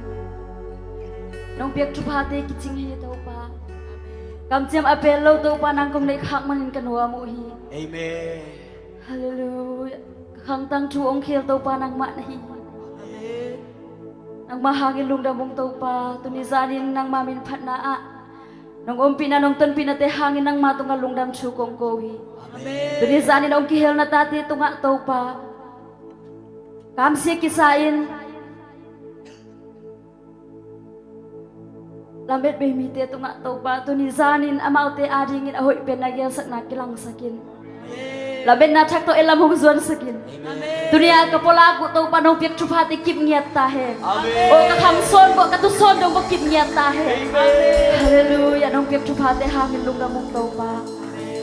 Nong piak thuphate kicing hi Topa. Kamciam a pel lo Topa nang kong neih khak manin ka nuam uh hi. Amen. Halleluiah. Ka khangtang thu hong khel Topa nangmah na hi. Amen. Nangmah hangin lungdam ung Topa. Tuni zanin nangmah min phatna ah nong ompihna nong tonpihnate hangin nangmah tungah lungdam thu kong ko hi. Amen. Tuni zanin hong kihelna tate tungah Topa, kamsia kisa in lametbei mite tungah Topa, tuni zanin amaute adingin a hoih pen na gelsakna kilangsak in. Lametna thak tawh i lam hong zuansak in. Amen. Tuni a ka pulak uh Topa nong piak thuphate kip ngiat ta hen. Amen. Oh, ka khangsawn uh, ka tusawn dong uh kip ngiat ta hen. Amen. Halleluiah, nong piak thuphate hangin lungdam ung Topa.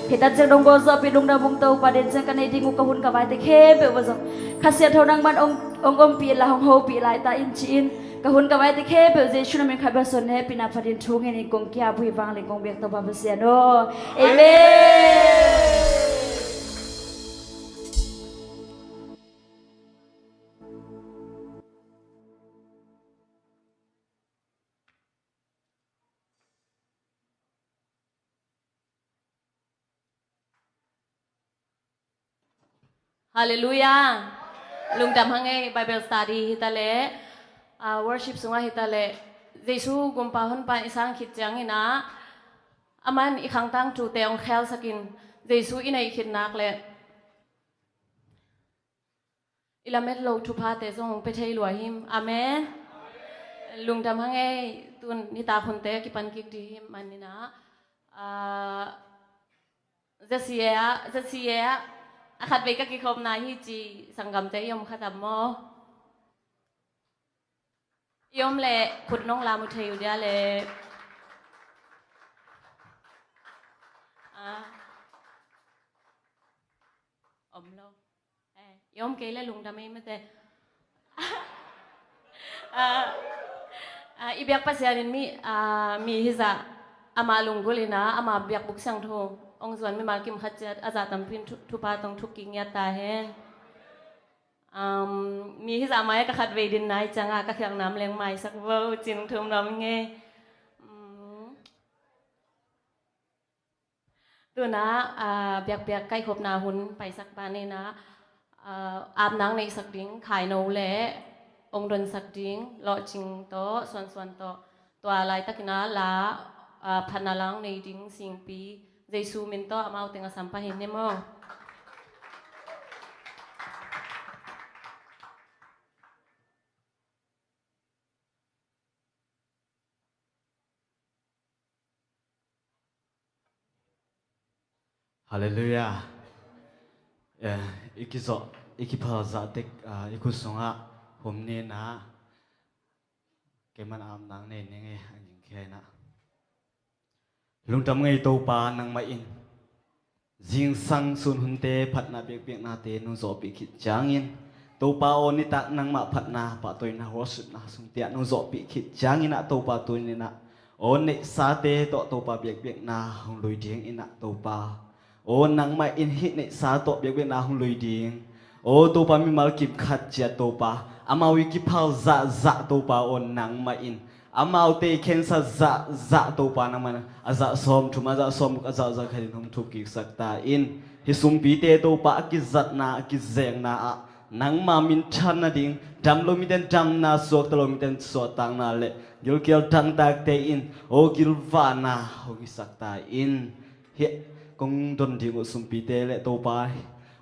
Hih tan ciang dong bawl zawhpih lungdam ung Topa, den ciang ka neih ding uh ka hun ka vaite khempeuh uh zong Kha Siangtho nangman hong, hong ompih inla hong hopih lai ta in ci-in, ka hun ka vaite khempeuh Jesu na min khat bek suang hehpihna phatin thu ngenin kong ki-ap uh hi. Vanglian kong biak Topa Pasian aw. Amen. Halleluiah. Lungdam hang ei, Bible study hi ta leh, ah, worship sungah hi ta leh, Jesu Gumpa Honpa i sang khit ciangin ah, aman i khangtang thute hong khelsak in, Jesu i neih khit nak leh i lamet lo thuphate zong hong pia thei lua him. Amen. Lungdam hang ei, tun nitak hunte kipan kik dih him manin ah, ah, Z C A ah, Z C A ah a khatvei ka kikhopna hi ci sanggamte i om kha tam maw? I om leh khut nong lam uh thei uh dia leh. Ah. Om lo. Eh, i om kei leh lungdam ei mate. Ah, ah, i biak Pasian in mi, ah, mi hizah, amah lunggulh in ah, amah biakbuk siangtho hong zuan mimal kim khat ciat a zah tampi in thu-, thupha tawh thuk kik ngiat ta hen. Um, mi hizah mai-ah ka khatvei din nai ciangah ka khialhnam leng maisak vo, cin thum nuam ing ei. Um, tun ah, ah, biakpiak kaihkhopna hun paisak ban in ah, ah, apna hong neihsak ding Khaino leh hong donsak ding Lawhcing tawh, Suansuan tawh, tua laitakin ah la, ah, phatna la hong nei ding Singpi, Jesu min tawh amau teng a sam pah in ni maw. Halleluiah. Eh, i kizawh, i kiphal zah tek, ah, i khut sungah hum ni in ah, keiman apna hong nei ning ei, a ging khia in ah. Lungdam ngei Topa, nangmah in zingsang sun hunte phatna biakpiaknate nong zawhpih khit ciangin, Topa aw, nitak nangmah phatna, pahtawina, worshipna sungte ah nong zawhpih khit ciangin ah Topa, tuni in ah aw neihsate tawh Topa biakpiakna hong lui ding in ah Topa aw, nangmah in hih neihsa tawh biakpiakna hong lui ding, Aw Topa, mimal kim khat ciat Topa, amau i kiphal zahzah Topa aw nangmah in, amaute i khensat zahzah Topa nangmah in a zah sawmthum, a zah sawmguk, a zah zah khatin hong thuk kiksak ta in. Hih sumpite Topa a kizatna, a kizengna ah nangma minthan nading, dam lo miten damna, suakta lo miten suahtakna le gilkial dangtakte in aw gilvahna hong hisak ta in. Hih kong don ding uh sumpite le Topa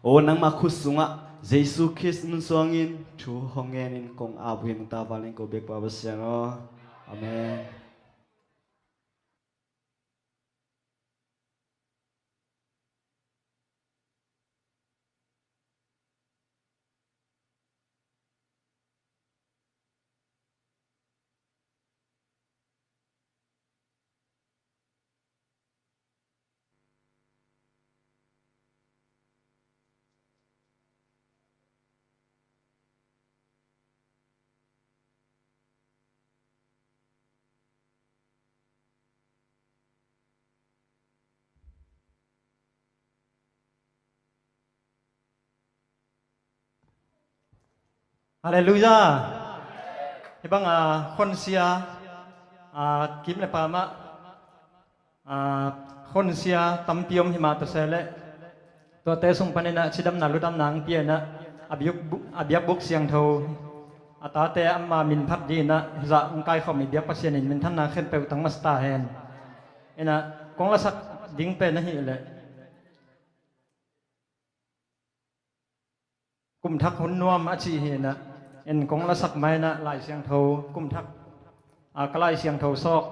aw nangma khut sungah Jesu Khrist min suangin thu hong ngenin kong ap uh hi. Nang tangval in ko bek Pa Pasian aw. Amen. Halleluiah. Hih bang a khonsia a kim le pam ah a khonsia tampi om himah ta se leh tuate sung panin ah cidamna ludamna ang pia in ah a biakbuk, a biakbuk siangtho a tate ama min phat dingin ah hizah ang kaikhawm i biak Pasian in minthanna khempeuh tang masa ta hen. In ah kong lasak ding pen ahih leh Kumthak Hun Nuam a ci hi in ah, in kong lasak ma in ah Lai Siangtho kumthak, a, ka Lai Siangtho sawk,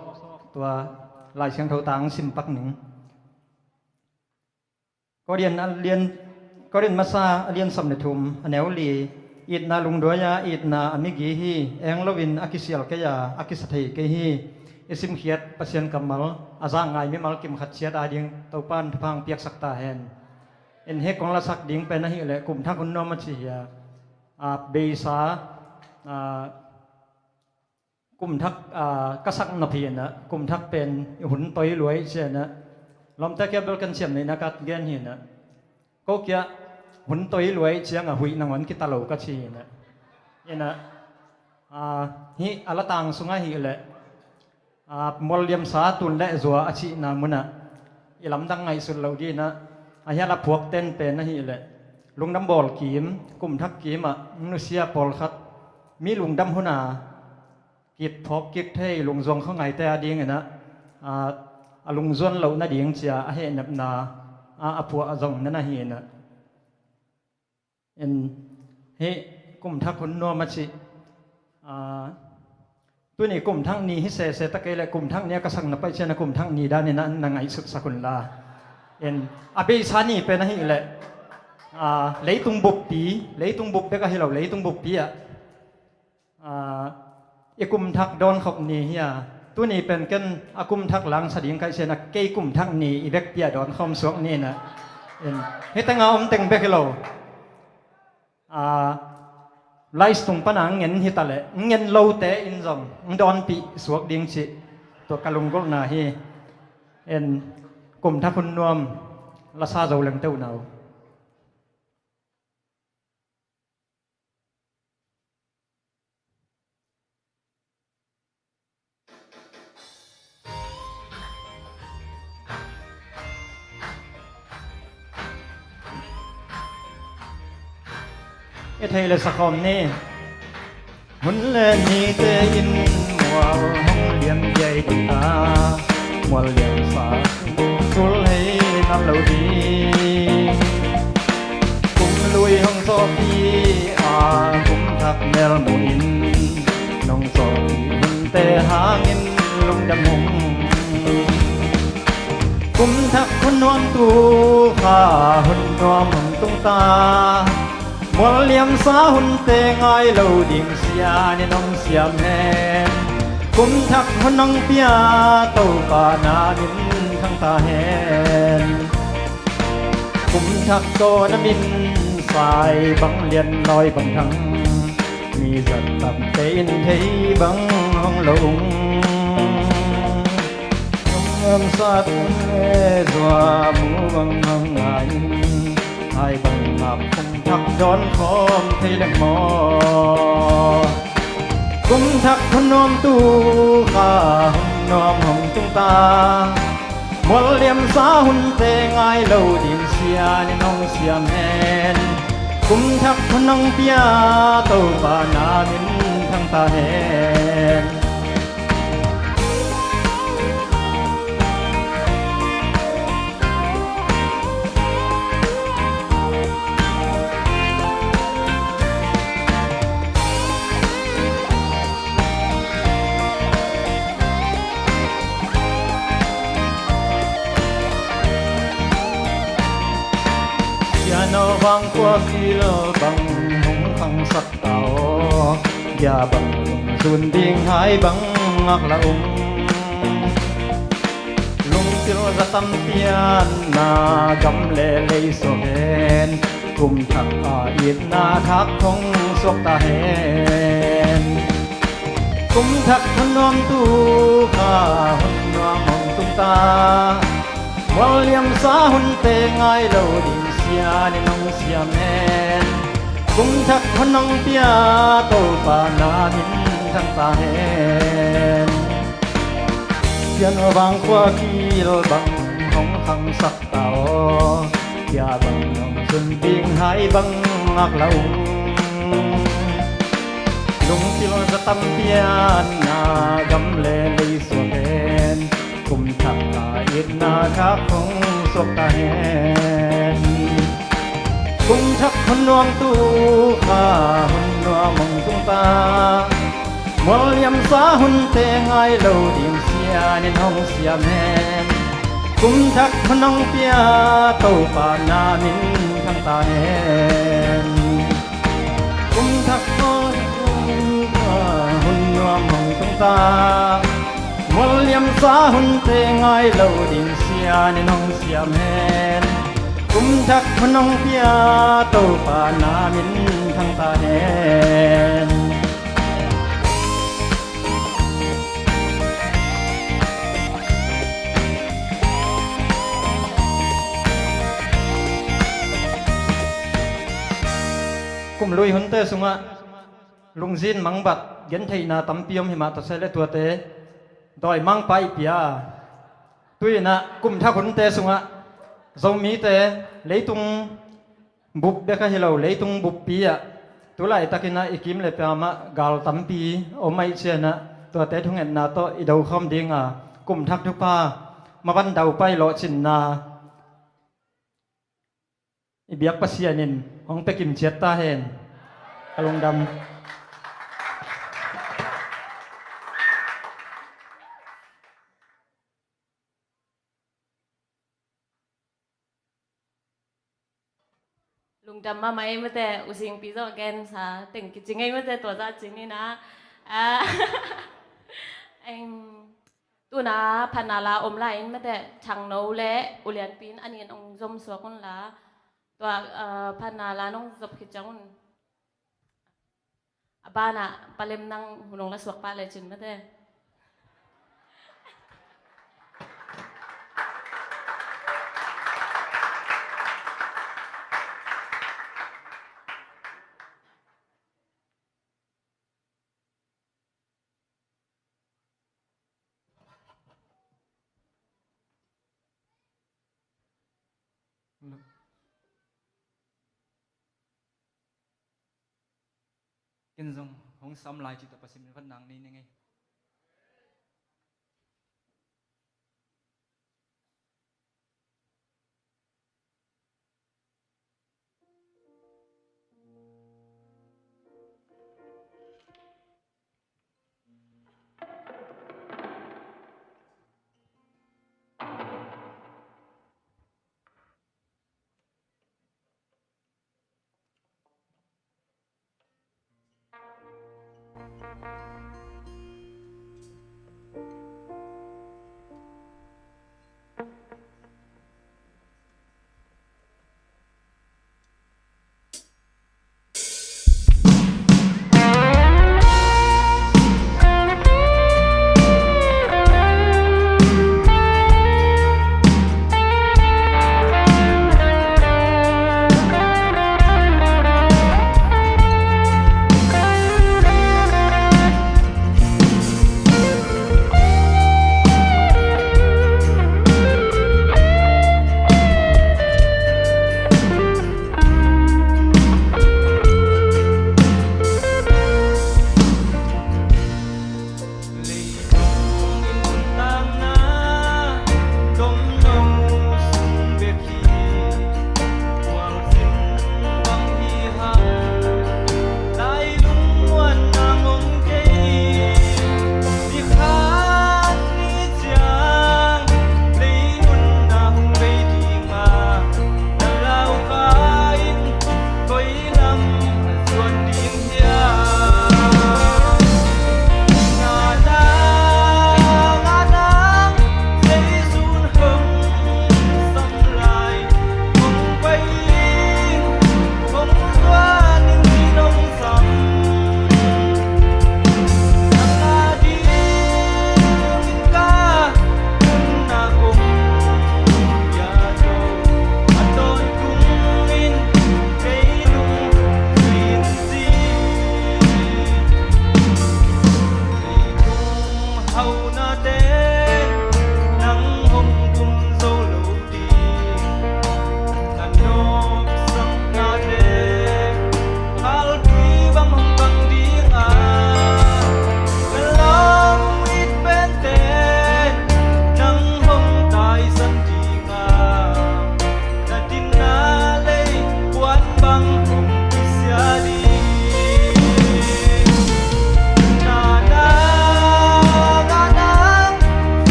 tua Lai Siangtho tang sim pak ning. Korin a lian, Korin masa a lian sawm le thum, a neu li, itna lungduai a, itna a migi hi, eng loin a kisial kei a, a kisa thei kei hi. I simkhiat Pasian kammal a zak ngai mimal kim khat ciat ading Topa'n thupha hong piaksak ta hen. In hih kong lasak ding pen ahih leh Kumthak Hun Nuam a ci hi a, a, beisa, a, kumthak, a, ka sak nop hi in ah, kumthak pen hun toi luai ci in ah, lawmte kiang bel kan ciamnuihna ka gen hi in ah, ko kiang hun toi luai ciang a huih nangawn kita lo ka ci hi in ah. In ah, a, hih a latang sungah ahih leh, a, mualliamsa tun le zua a cihna munah i lamdang ngaihsut loh dingin ah, a hial a phuak ten pen ahih leh lungdam bawl kim, kumthak kim ah nusia pawlkhat mi lungdam hun a kip phawk kik thei lungzuang khuangaite adingin ah, a, a lungzuan loh nading ci a a hehnepna a, a phuah a zong na na hi in ah. In hih Kumthak Hun Nuam a ci, a, tuni kumthak ni hi sese ta kei leh kumthak ni a ka sak nop ahih ciang a kumthak ni danin ah na ngaihsutsak un la. In a beisa ni pen ahih leh, a, leitung buppi, leitung bup bek ahi lo, leitung buppi ah, a, i kumthak dawnkhop ni hi a, tuni pen ken a kumthak langsa ding ka hih ciang a kei kumthak ni i vekpi a dawnkhawm suak ni in ah. In hih teng a om teng bek hi lo, a, live tung pan a ngen hi ta leh ngen lote in zong dawnpih suak ding cih tua ka lunggulhna hi. In Kumthak Hun Nuam lasa zo leng teh uh nau. I thei le sakhawm ni. Hun le nite in mual hong liam viai ding a, mual liamsa sul hei nal lo ding. Kum lui hong sawhpih a, kum thak mel mu in, nong sawhpih hunte hangin lungdam hong. Kum thak hun nuam tu kha, hun nuam hong tung ta. Mual liamsa hunte ngai lo ding Sian in hong siam hen. Kum thak hun hong pia Topa na min thang ta hen. Kum thak tawh na min sai bang lian lawi bang thang. Mi zat tamte in thei bang hong lo ung. Hong sat le zua mu bang hong ngai in. Hai bang Kum thak dawn khawm thei leng maw? Kum thak hun nuam tu kha hun nuam hong tung ta. Mual liamsa hunte ngai lo ding Sian in hong siam hen. Kum thak hun hong pia Topa na min thang ta hen. Piano vang khua kil bang hong khangsak ta aw. Bia bang lungzun ding hai bang ngak la um. Lungpil za tam pian na gam le lei suak hen. Kum thak a itna thak thong suak ta hen. Kum thak hun nuam tu kha hun nuam hong tung ta. Mual liamsa hunte ngai lo ding Sian in hong siam hen. Kum thak hun hong pia Topa na min thang ta hen. Piano vang khua kil bang hong khangsak ta aw. Bia bang lungzun ding hai bang ngak la um. Lungpil za tam pian na gam le lei suak hen. Kum thak a itna thak hong suak ta hen. Kum thak hun nuam tu kha hun nuam hong tung ta. Mual liamsa hunte ngai lo ding Sian in hong siam hen. Kum thak hun hong pia Topa na min thang ta hen. Kum thak hun nuam hong tung ta. Mual liamsa hunte ngai lo ding Sian in hong siam hen. Kum thak hun hong pia Topa na min thang ta hen. Kum lui hunte sungah lungzin mangbat gentheihna tampi om himah tawh seh le tuate dawimangpa i pia. Tu-in ah kum thak hunte sungah Zomite leitung bup bek ahi lo, leitung buppi ah tulaitakin ah i kim le piamah gal tampi om ahih ciangin ah tuate thungetna tawh i dokhawm ding a, kum thak thupha maban daupai lawhcinna i biak Pasian in hong pia kimciat ta hen. Ka lungdam. Lungdam mahmah ei mate, U Singpi zawh gensa teng kici ngei mate, tua zah ci ni na. Ah, em, tuna phatna la om lai in mate, Thangno le U Lianpi in a nih in hong zom suak un la. Tua, ah, phatna la nong zop khit ciang un. A banah Pa Lem nang hun hong la suak pah lecin mate. Ken zong hong sam lai cih tawh Pasian min phat nang nei ning ei.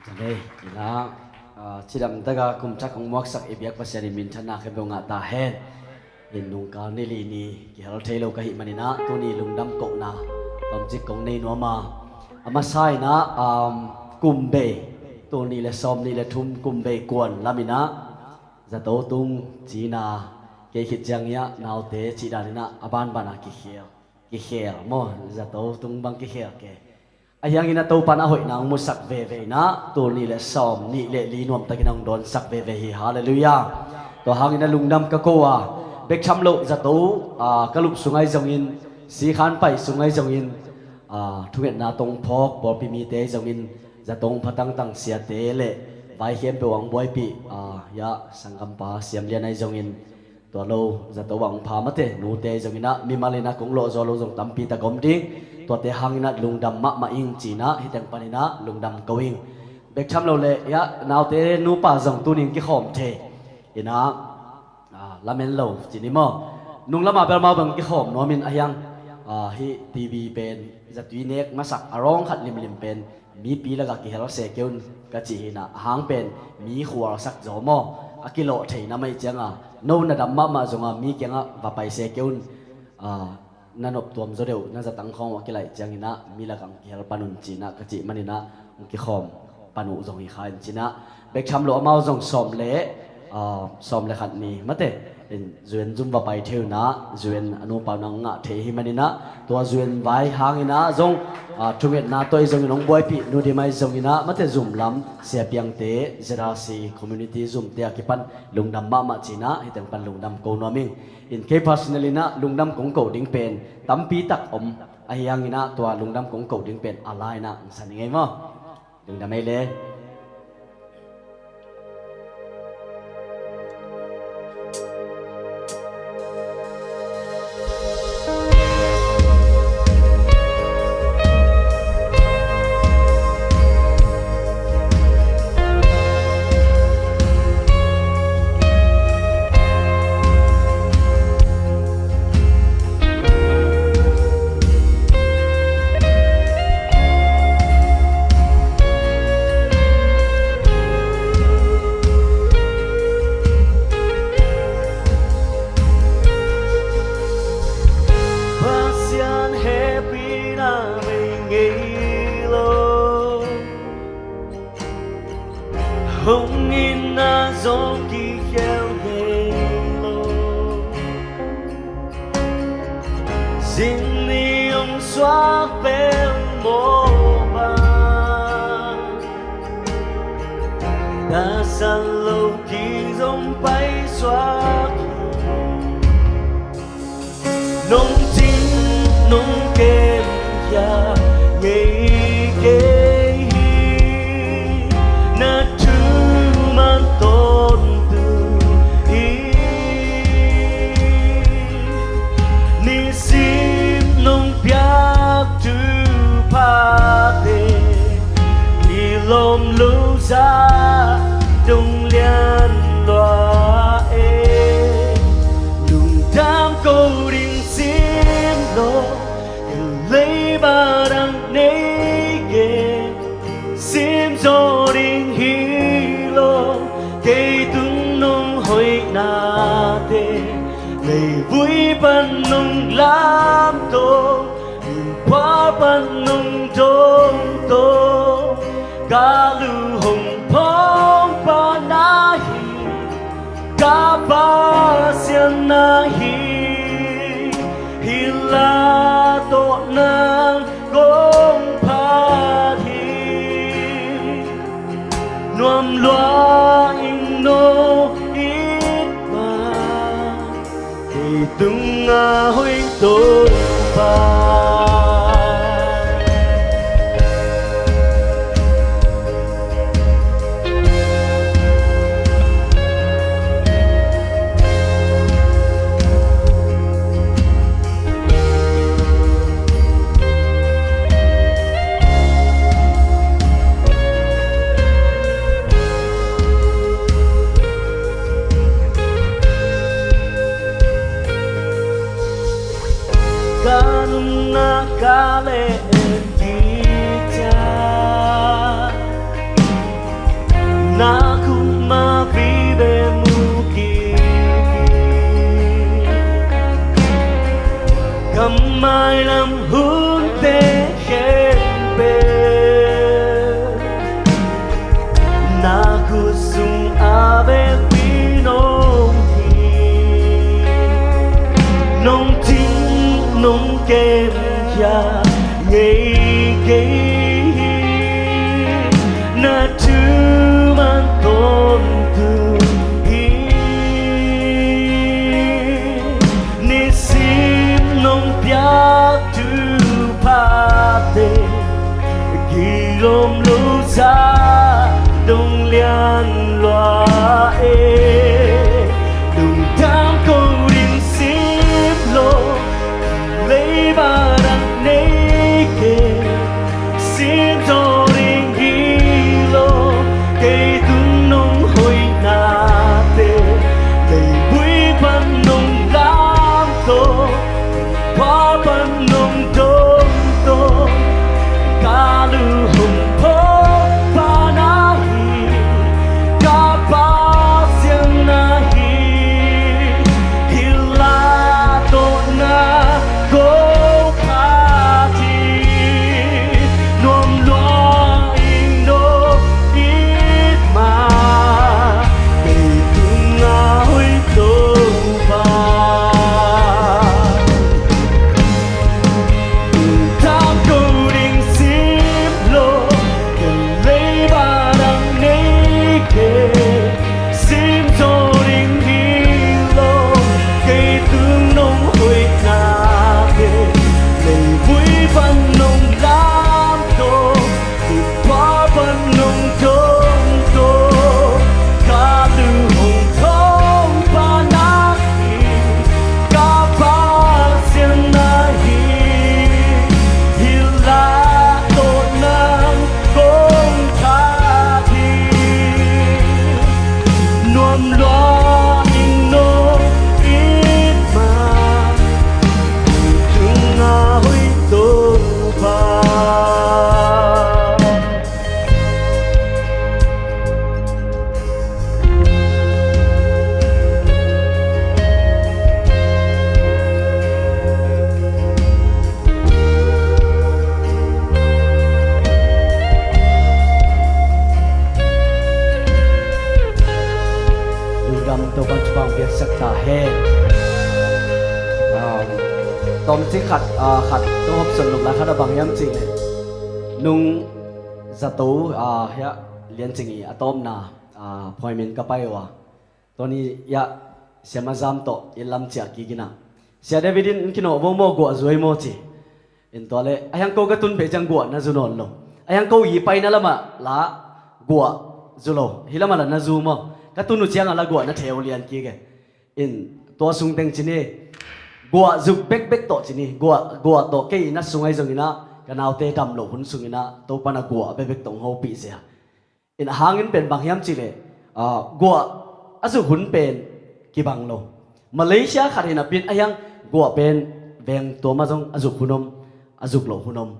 Amen. Inah, ah, cidamtaka kum thak hong muaksak i biak Pasian in minthanna khempeuh ngah ta hen. In nungkal ni li ni kihel thei lo ka hih maninah tuni lungdam kohna tomcik kong nei nuam a, a masa inah, um, kum bei, tul nih le sawm nih le thum kum bei kuan laminah zato tung cina kei khit ciang iah naute cih daninah a banbana kikhel, kikhel maw, zato tung bang kikhel ke. Ahi hangin a Topan a hoihna hong musak veve inah tul nih le sawm nih le li nuamtakin a hong dawnsak veve hi. Halleluiah. Tua hangin a lungdam ka ko a, bek tham loh zato, a, ka lup sungah hi zongin, sikhan pai sungah hi zongin, a, thungetna tong phawk pawlpi mite hi zongin, zato hong pha tangtang siate le vai khempeuh a hong buaipih, a, iah sanggampa Siam Lian ahi zongin, tua lo zato bang pha mate nute zonginah mimal inah kong lawh zaw lo zong tampi tak om ding. Tuate hanginah lungdam mahmah ing cinah hiteng paninah lungdam ko ing. Bek tham lo le iah naute nupa zong tuning kikhawm thei inah, ah, lamen lo cini maw. Nunglamah bel mau bang kikhawm nuamin ahiang, ah, hih T V pen zatui nek masak a rawng khat limlim pen mipi lakah kihel se keun ka cih hinah, a hang pen mi khualsak zaw maw, a kilawh theina mai cianga no na dam mahmah zonga mi kiangah va pai se keun, a, na noptuam zaw deuh na zatang khawng a kilaih cianginah mi lakah kihel pan un cinah ka cih maninah hong kikhawm pan uh zong hi kha in cinah, bek tham lo amau zong sawm le, ah, sawm le khat ni mate in Zuen zum va pai thei unah, Zuen a nupa nang ngah thei hi maninah, tua Zuen vai hanginah zong, ah, thungetna tawh i zongin hong buaipih nu dimai zonginah mate zum lam siapiangte, Z R C community zumte a kipan lungdam mahmah cinah hiteng pan lungdam ko nuam ing. In kei personal inah lungdam kong ko ding pen tampi tak om ahi hanginah tua lungdam kong ko ding pen a lainah hong san ing ei maw. Lungdam ei le. Pasian hehpihna mei ngei lo, hong itna zong kikhel ngei lo. Zing ni hong suak pen mawh bang, tasan lo ki zong paisuak hi. Nong cing nong kem hia ngei kei hi, na thuman tawntung hi. Nisim nong piak thuphate i lawm lo zah dong lian lua e. Lungdam ko ding sim lo, ka leiba dang nei kei, sim zaw ding hi lo. Kei tung nong hoihnate, leivui pan nong lamto, innkuan pan nong dongto, ka lu hong phawng pa na hi, ka Pasian na hi, hih la tawh nang kong phat hi. Nuam lua ing no, it mah kei tungah hoih Topa. Ka nunna ka le en kicia, Nakuma vive muki, kamai lam hunte khempeuh, nakusung ave pinong hi. Nong ting nong kem khia ngei kei hi. Na thu man tawntung hi. Nisim nong piak thuphate, kilawm lo za dong lian lua e. Lungdam ko ding sim lo, leiba dang nei kei, sim zaw ding hi lo. Kei tung nong hoihnate, leivui pan nong lamto, pa pan nong dongto, ka lu hong pho pa na hi, ka Pasian na hi. Hila tawh na kong phat hi. Nuam lua ing no it ma, kei tunga hoih Topa. Tang ko ding sim lo, ken leiba dang nei kei, sim zaw ding hi lo. Kei tung nong hoihnate, leivui pan nong lamto, pa pan nong dongto, ka lu hong thong pa na hi, ka Pasian na hi. Hila tawh nang kong phat hi. Nuam lua ing no it ma, kei tunga hoih Topa. Lungdam, Topa'n thupha hong piaksak ta hen. Ah, tawmcik khat, ah, khat tung hop son lum lai khat a bang hiam cih leh, nung zato, ah, hiah Lian Cing i a tawpna, ah, appointment ka pai uh a, tua ni hiah Sia Mazam tawh i lam ciah kik in ah, Sia David in, "Kinawh vo maw, guah zuai maw?" ci. In tua leh, "A hiang ko ka tun peh ciang guah na zu nawn lo. A hiang ko i paina lamah la guah zu lo. Hih lamah la na zu maw? Ka tun uh ciangah la guah na theu lian kik e." In tua sung teng ci ni, guah zuk bekbek tawh ci ni, guah, guah tawh kei i nat sung ahi zongin ah, ka naute dam loh hun sungin ah, Topa'n a guah bekbek tawh hong hopih sia. In a hangin pen bang hiam cih leh, ah, guah a zuk hun pen kibang lo. Malaysia khat hi napi in a hiang guah pen veng tua mah zong a zuk hun om, a zuk loh hun om.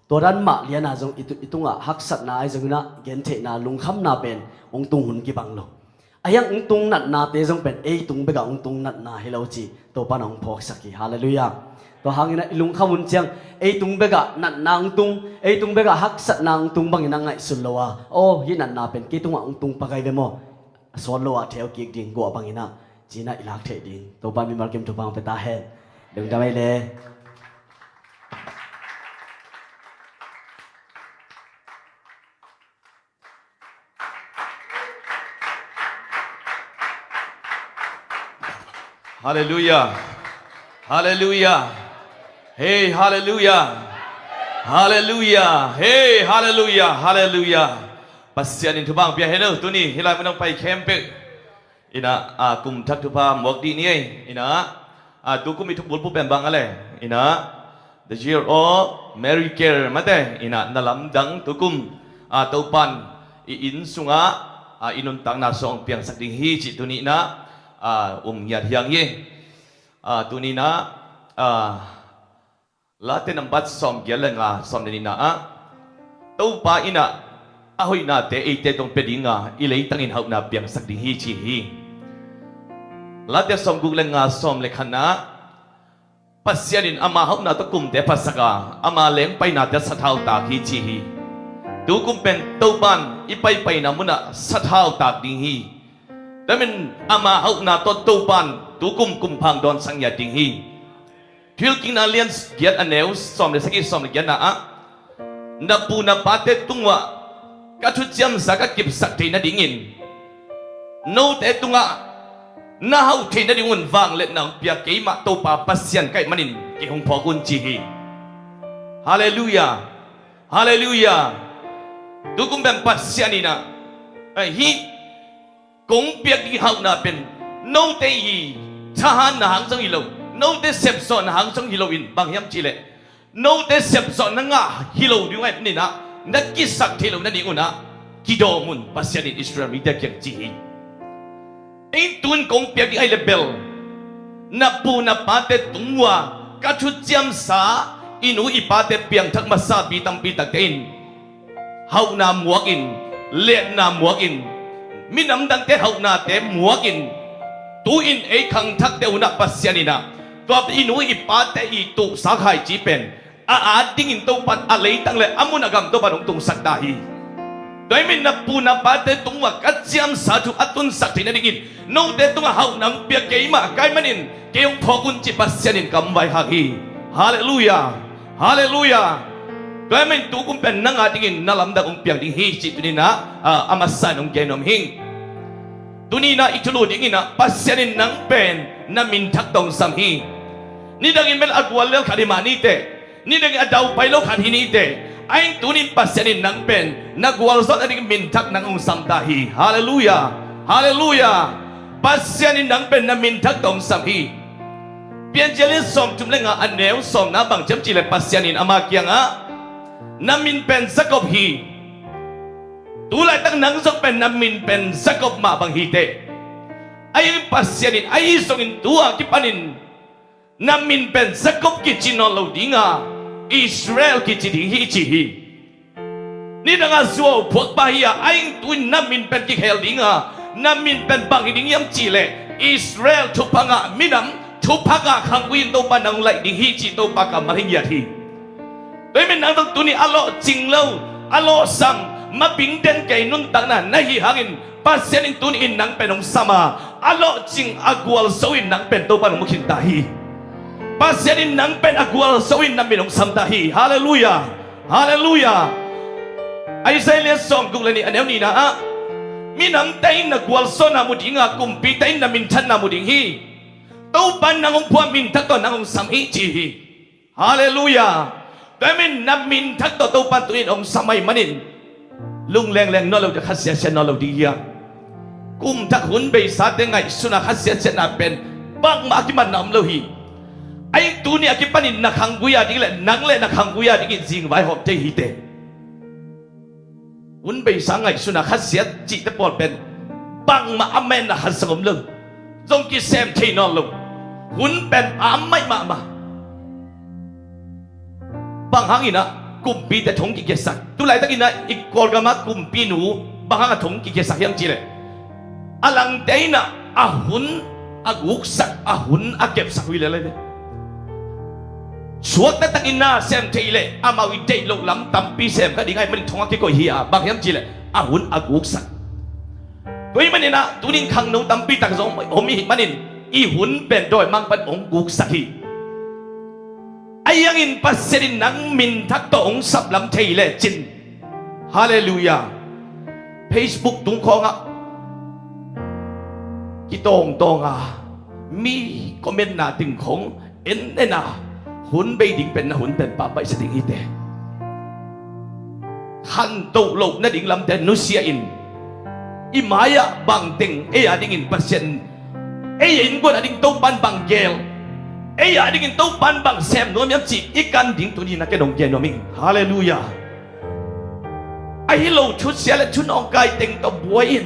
Tua dan mah lian a zong i tu-, i tungah haksatna ahi zongin ah, gentheihna, lungkhamna pen hong tung hun kibang lo. A hiang hong tung natnate zong pen ei tung bekah hong tung natna hi lo ci Topa'n hong phawksak hi. Halleluiah. Tua hangin ah i lungkham hun ciang ei tung bekah natna hong tung, ei tung bekah haksatna hong tung bangin ah ngaihsun lo a, aw, hih natna pen kei tungah hong tung pak ahi ve maw? A sawt lo ah theu kik ding guah bangin ah, ci-in ah i lak theih ding Topa'n mimal kim thupha hong pia ta hen. Lungdam ei le. Halleluiah. Halleluiah. Hei, halleluiah. Halleluiah. Hei, halleluiah. Halleluiah. Pasian in thupha hong pia hen o, tuni hih lai mun hong pai khempeuh in ah, ah, kum thak thupha muak dih ni ei. In ah, ah, tu kum i thubulphuh pen bang a le, in ah, the year of miracle mate, in ah, na lamdang tu kum, ah, Topa'n i inn sungah, ah, i nuntakna sung hong piangsak ding hi cih tuni in ah, ah, um ngiat hi hang hi. Ah, tuni in ah, ah, Late nambat sawmgiat le nga, sawm le nihna ah, Topa in ah a hoihnate eite tawh pia dinga i leitangin hauhna piangsak ding hi ci hi. Late sawmguk le nga, sawm le khatna, Pasian in ama hauhnate kumte phatsaka ama lengpainate sathau tak hi ci hi. Tu kum pen Topan i paipaina munah sathau tak ding hi. Tua manin ama hauhna tawh Topan tu kum kumphang dawnsak ngiat ding hi. Thuhilhkikna lian giat, a neu sawm le sagih, sawm le giatna ah, na pu na pate tungah ka thuciamsa ka kipsak theih nadingin note tungah na hauh theih nadingun vangliatna hong pia keimah Topa Pasian ka hih manin kei hong phawk un ci hi. Halleluiah. Halleluiah. Tu kum pen Pasian in ah, eh, hih kong piak ding hauhna pen note i thahatna hang zong hi lo, note sepzawhna hang zong hi loin, bang hiam cihleh note sepzawhna ngah hi lo ding uh ahih manin ah, na kisak theih loh nadingun ah kidawm un, Pasian in Israel mite kiang ci hi. Ei tun kong piak ding ahih leh bel na pu na pate tung uh a ka thuciamsa i nu i pate piangthak masa pi tampi takte in hauhna muakin, liatna muakin, minam dangte hauhnate muakin, tu-in ei khangthakte un ah Pasian in ah tua i nu i pate i tuhsa khaici pen a at dingin Topan a leitang le a mun a gam Topan hong tungsak ta hi. Tua ahih manin na pu na pate tung uh a ka ciamsa thu a tunsak theih nadingin note tungah hauhna hong pia keimah ka hih manin kei hong phawk un ci Pasian in ka hong vaikhak hi. Halleluiah. Halleluiah. Tua ahih manin tu kum pen nang a dingin na lamdang hong piang ding hi cih tuni-in ah, ah, a masa in hong gen nuam hi. Tuni-in ah i thulu dingin ah Pasian in nang pen na minthak tawh hong sam hi. Nidangin bel a gual lel khat hi mah ni teh, nidangin a daupai lo khat hi ni teh, ahi zongin tuni-in Pasian in nang pen na gualzawhna ding minthak nang hong sam ta hi. Halleluiah. Halleluiah. Pasian in nang pen na minthak tawh hong sam hi. Piancil lian sawmthum le nga, a neu sawmna bang ci hiam cihleh Pasian in ama kiangah, na min pen Jacob hi. Tu laitak nang zong pen na min pen Jacob mah bang hi teh, ahi zongin Pasian in ahi zongin tu a kipanin na min pen Jacob kici nawn lo dinga Israel kici ding hi ci hi. Nidanga zuau phuakpa hi a, ahi zongin tu-in na min pen kikhel dinga, na min pen bang hi ding hiam cihleh Israel thupha ngah minam, thupha ngah khanggui in Topa nang hong laih ding hi cih Topa kammal hi ngiat hi. Tua ahih manin nang zong tuni a lawhcing lo, a lawhsam, mabing den kei nuntakna na hih hangin Pasian in tuni-in nang pen hong sam a, a lawhcing a gualzo in nang pen Topa in hong mu khin ta hi. Pasian in nang pen a gualzo in na min hong sam ta hi. Halleluiah. Halleluiah. Isaiah lian sawmguk le nih, a neu nihna ah, minamte in na gualzawhna mu dinga, kumpite in na minthanna mu ding hi. Topa in nang hong phuak minthak tawh nang hong sam hi ci hi. Halleluiah. Tua ahih manin na minthak tawh Topa in tuni-in hong sam ahih manin lunglengleng nawn lo ding, khasiasia nawn lo ding hi a. Kum thak hun beisate ngaihsutna, khasiasiatna pen bangmah a kimanna om lo hi. Ahi zongin tuni a kipanin na khanggui a ding le nang le na khanggui a dingin zingvaihawm thei hi teh. Hun beisa ngaihsutna khasiat cihte pawl pen bangmah a manna khat zong om lo. Zong kisem thei nawn lo. Hun pen a maih mahmah. Bang hangin ah kumpite thong kikiasak? Tu laitakin ah i Kawlgam ah kumpinu bang hang a thong kikiasak hiam cihleh, a langte in ah a hun a guksak, a hun a kepsak uh hi lel hi ve. Suak taktakin na sem thei leh amau i deih loh lam tampi sem kha ding ahih manin thong a kikoih hi a, bang hiam cihleh a hun a guksak. Tua ahih manin ah tuni-in khangno tampi tak zong om ahih manin i hun pen dawimangpa'n hong guksak hi. Ahi hangin Pasian in nang minthak tawh hong saplam thei lecin, halleluiah, Facebook tung khawngah kitawngtawng a, mi comment-na teng khong en en a, hun bei ding pen na hun pen pahpaihsa ding hi teh. Khantoh loh nading lamte nusia in, i mai-ah bangteng ei a dingin Pasian, ei a innkuan a ding Topa'n bang geel, ei a dingin Topa'n bang sem nuam hiam cih i kan ding tuni-in a ken hong gen nuam ing. Halleluiah. Ahi lo thusia le thunawngkai teng tawh buai in,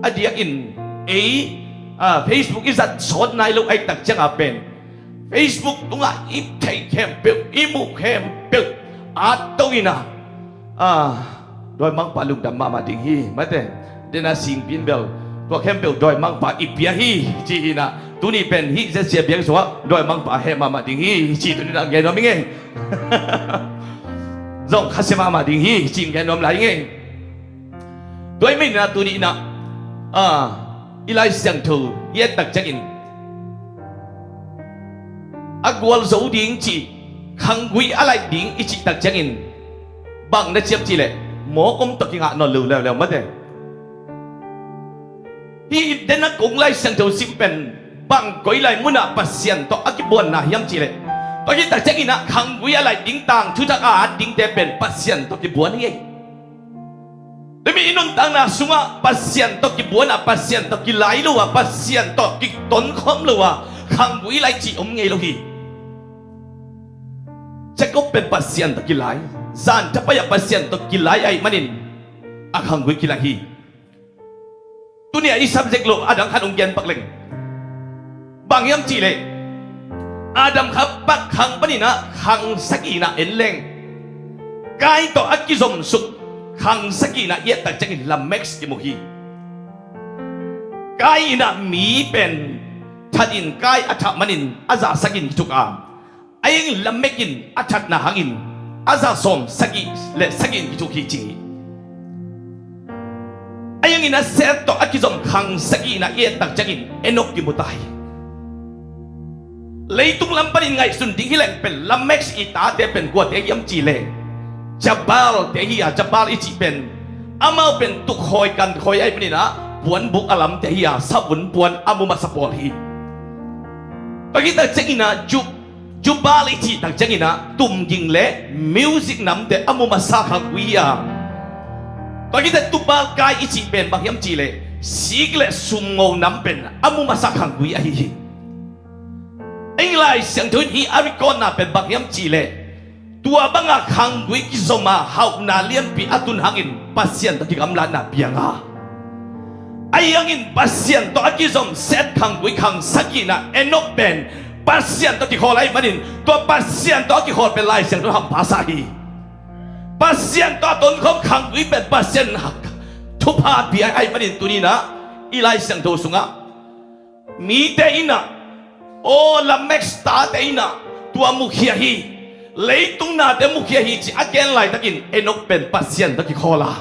a diakin ei, a, Facebook i zat sawt nai lo ahih tak ciangah pen Facebook tungah i theih khempeuh, i muh khempeuh atto in a, a, Dawimangpa lungdam mahmah ding hi, mate. Dena singpi in bel tua khempeuh dawimangpa i pia hi, ci hi na. Tuni pen hih ZCA biak sungah dawimangpa heh mahmah ding hi, ci tuni na gen nuam hi ngei. Zong khasia mahmah ding hi, ci gen nuam lai hi ngei. Tua ahih manin ah tuni in ah, ah, i Lai Siangtho i et tak ciangin a gualzo ding cih, khanggui a laih ding i cih tak ciangin bang na ci hiam cih leh, mawk om tawh kingah nawn lo leuleu mate. Hih i den a kong Lai Siangtho sim pen bang koi lai munah Pasian tawh a kibuanna hiam cih leh, tua khit tak ciangin ah khanggui a laih ding, tangthu thak a at dingte pen Pasian tawh kibuan hi ei. Tumi i nuntakna sungah Pasian tawh kibuan a, Pasian tawh kilai lo a, Pasian tawh kitonkhawm lo a khanggui lai cih om ngei lo hi. Jacob pen Pasian tawh kilai, zan thapai a Pasian tawh kilai ahih manin a khanggui kilaih hi. Tuni a i subject lo a dang khat hong gen pak leng. Bang hiam cih leh, Adam kha pak khang panin ah khang sagihna en leng, Kain tawh a kizomsuk khang sagihna i et tak ciangin Lamek kimu hi. Kain in ah mi pen that in Kain a thah manin a za sagih in kituk a, a eng Lamek in a thatna hangin a za sawm sagih le sagih in kituk hi ci hi. A eng in a Seth tawh a kizom khang sagihna i et tak ciangin Enok kimu ta hi. Leitung lam panin ngaihsun ding hi leng pen Lamek i tate pen kuate hiam cih leh, Jabal te hi a, Jabal i cih pen amau pen tukhawi kankhawi ahih manin ah puanbuk a lamte hi a, savun puan a mu masa pawl hi. Tua khit tak ciangin ah Ju- Jubal i cih tak ciangin ah tumging le music namte a mu masa khanggui hi a, tua khit tak Tubal Kain i cih pen bang hiam cih leh sik le sumngo nam pen a mu masa khanggui ahi hi. Eng Lai Siangtho in hih a record na pen bang hiam cih leh, tua banga khanggui kizom a hauhna lianpi a tun hangin Pasian tawh kigamlatna piang a, a iangin Pasian tawh a kizom Seth khanggui khang sagihna Enok pen Pasian tawh kikhawl ahih manin tua Pasian tawh a kikhawl pen Lai Siangtho hampha sa hi. Pasian tawh a tonkhawm khanggui pen Pasian thupha pia ahih manin tuni in ah i Lai Siangtho sungah mite in ah, aw Lamek tate in ah tua mukhia hi, leitung nate mukhia hi ci a gen laitakin Enok pen Pasian tawh kikhawl a,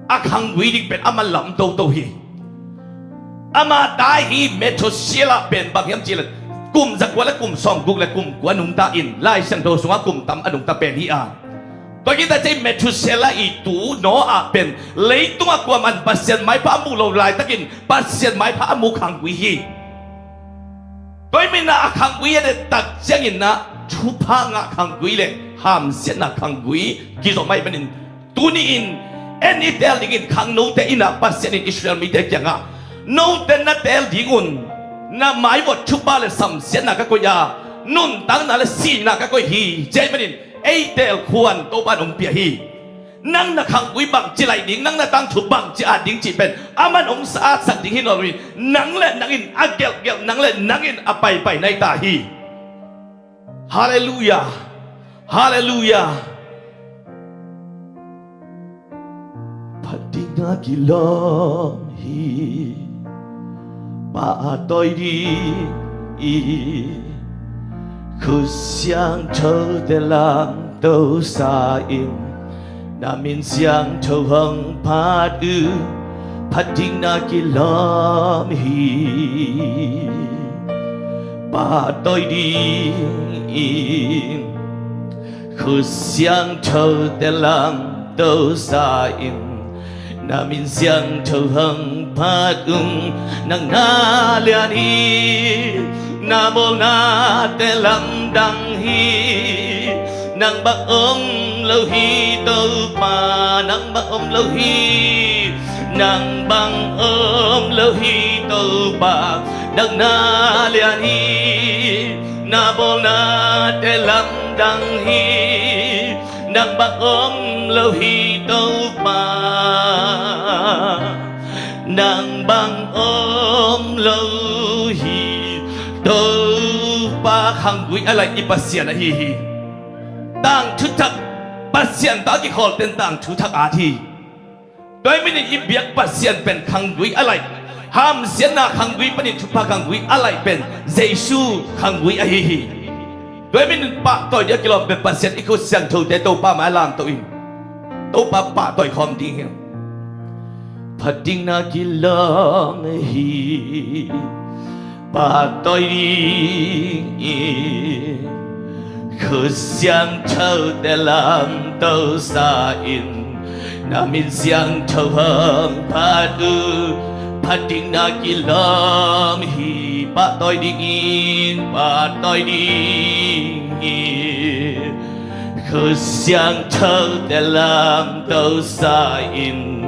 a khanggui ding pen aman lam toto hi. Ama tai hi Methuselah pen bang hiam cih leh kum zakua le kum sawmguk le kum kua nungta in Lai Siangtho sungah kum tam a nungta pen hi a, tua khit tak ciang Methuselah i tu Noah pen leitung a kuaman Pasian maipha a muh lo laitakin Pasian maipha a mu khanggui hi. Tua ahih manin ah a khanggui a et tak ciangin ah thupha ngah khanggui le hamsiatna khanggui kizom ahih manin tuni in en i teel dingin khangnote in ah Pasian in Israel mite kiangah note na teel ding un, na mai vuah thupha le samsiatna ka koih a, nuntakna le sihna ka koih hi ci ahih manin ei teel khuan Topa in hong pia hi. Nang na khanggui bangci laih ding, nang na tangthu bangci at ding cih pen aman hong sa-atsak ding hi nawn lo hi. Nang le nang in a gelhgelh, nang le nang in a paipai na hi ta hi. Halleluiah. Halleluiah. Phat ding a kilawm hi, pahtawi ding i, khut siangthote lamto sa in, na min siangtho hong phat uh, phat ding a kilawm hi. Pahtawi ding i, khut siangthote lamto sa in, na min siangtho hong phat ung. Nang na lian hi, na bawlnate lamdang hi. Nang bang om lo hi Topa, nang bang om lo hi. Nang bang om lo hi Topa, nang na lian hi. Na bawlnate lamdang hi. Nang bang om lo hi Topa, nang bang om lo hi Topa. Khanggui a laih i Pasian ahi hi. Tangthu thak Pasian tawh a kikholhte in tangthu thak at hi. Tua ahih manin i biak Pasian pen khanggui a laih, hamsiatna khanggui panin thupha khanggui a laih pen Jesu khanggui ahi hi. Tua ahih manin pahtawi ding a kilawm pen Pasian, i khut siangthote Topa mai-ah lamto in, Topa pahtawi khawm ding hi. Phat ding na kilawm hi, pahtawi ding hi. Khut siangthote lamto sa in, na min siangtho hong phat uh. Phat ding na kilawm hi, pahtawi ding hi, pahtawi ding hi. Khut siangthote lamto sa in,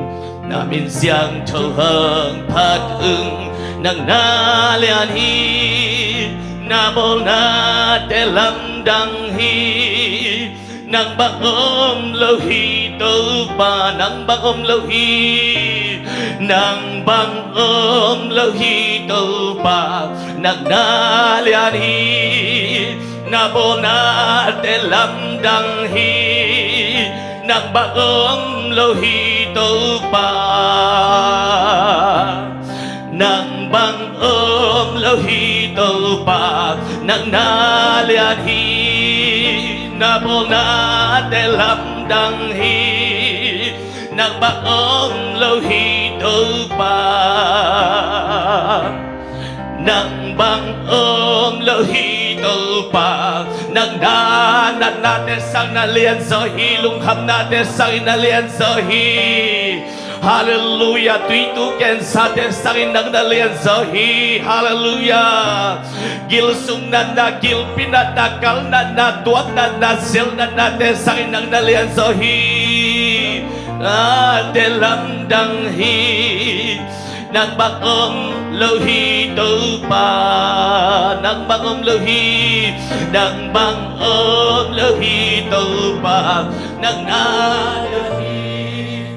na min siangtho hong phat ung. Nang na lian hi, na bawlnate lamdang hi. Nang bang om lo hi Topa, nang bang om lo hi. Nang bang om lo hi Topa, nang na lian hi. Na bawlnate lamdang hi. Nang bang om lo hi Topa, nang bang om lo hi Topa, nang na lian hi. Na bawlnate lamdang hi. Nang bang om lo hi Topa, nang bang om lo hi Topa. Nang na natnate sangin na lianzaw hi, lungkhamnate sangin na lianzaw hi. Halleluia. Tuitu kensate sangin nang na lianzaw hi. Halleluia. Gilsung natna, gilpi natna, kal natna, tuak natna, sil natnate sangin nang na lianzaw hi. Nate lamdang hi. Nang bang om lo hi Topa, nang bang om lo hi. Nang bang om lo hi Topa, nang na lian hi.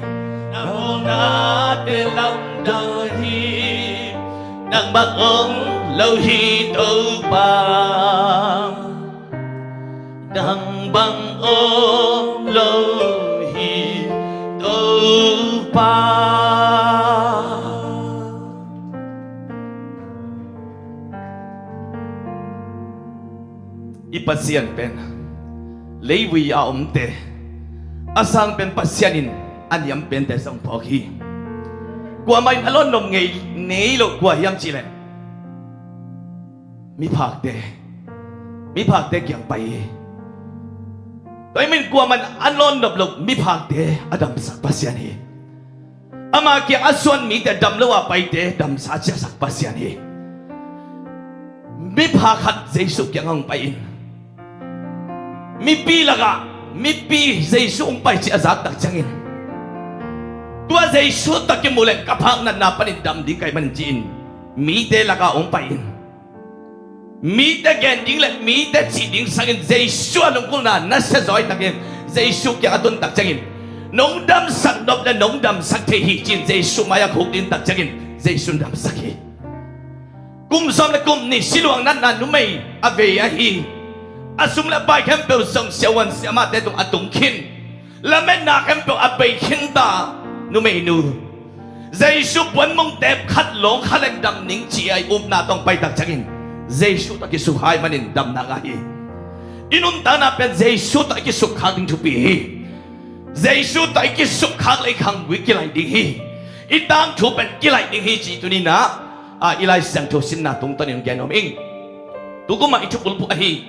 Na bawlnate lamdang hi. Nang bang om lo hi Topa, nang bang om lo hi Topa. I Pasian pen leivui a omte a sang pen Pasian in a niam pente zong phawk hi. Kuamah in a lawn nop ngei nei lo kua hiam cihleh miphakte, miphakte kiang pai hi. Tua ahih manin kuamah in a lawn nop lo miphakte a damsak Pasian hi. Ama kiang a suan mite, dam lo a paite damsa ciahsak Pasian hi. Miphak khat Jesu kiang hong pai in, mipi lakah mipi Jesu hong pai cih a zak tak ciangin, tua Jesu tawh kimuh leh ka phak natna panin dam ding ka hih manin ci-in mite lakah hong pai in, mite gen ding le mite cih ding sangin Jesu a lunggulhna nasia zaw ahih takin Jesu kiang a tun tak ciangin, nong damsak nop le nong damsak thei hi ci-in Jesu mai-ah khuk ding tak ciangin Jesu in damsak hi. Kum sawm le kum nih siluang natna numei a vei ahi, a sum le a pai khempeuh zong siavuan siamahte tung a tung khin, lametna khempeuh a bei khinta numeinu, Jesu puanmong teep khat lawng kha leng dam ning ci-a i upna tawh hong pai tak ciangin Jesu tawh kisukkhak ahih manin damna ngah hi. I nuntakna pen Jesu tawh i kisukkhak ding thupi hi. Jesu tawh i kisukkhak leh i khanggui kilaih ding hi. I tangthu pen kilaih ding hi cih tuni-in ah, a, i Lai Siangtho simna tungtawnin gen nuam ing. Tukum ah i thupulphuh ahi,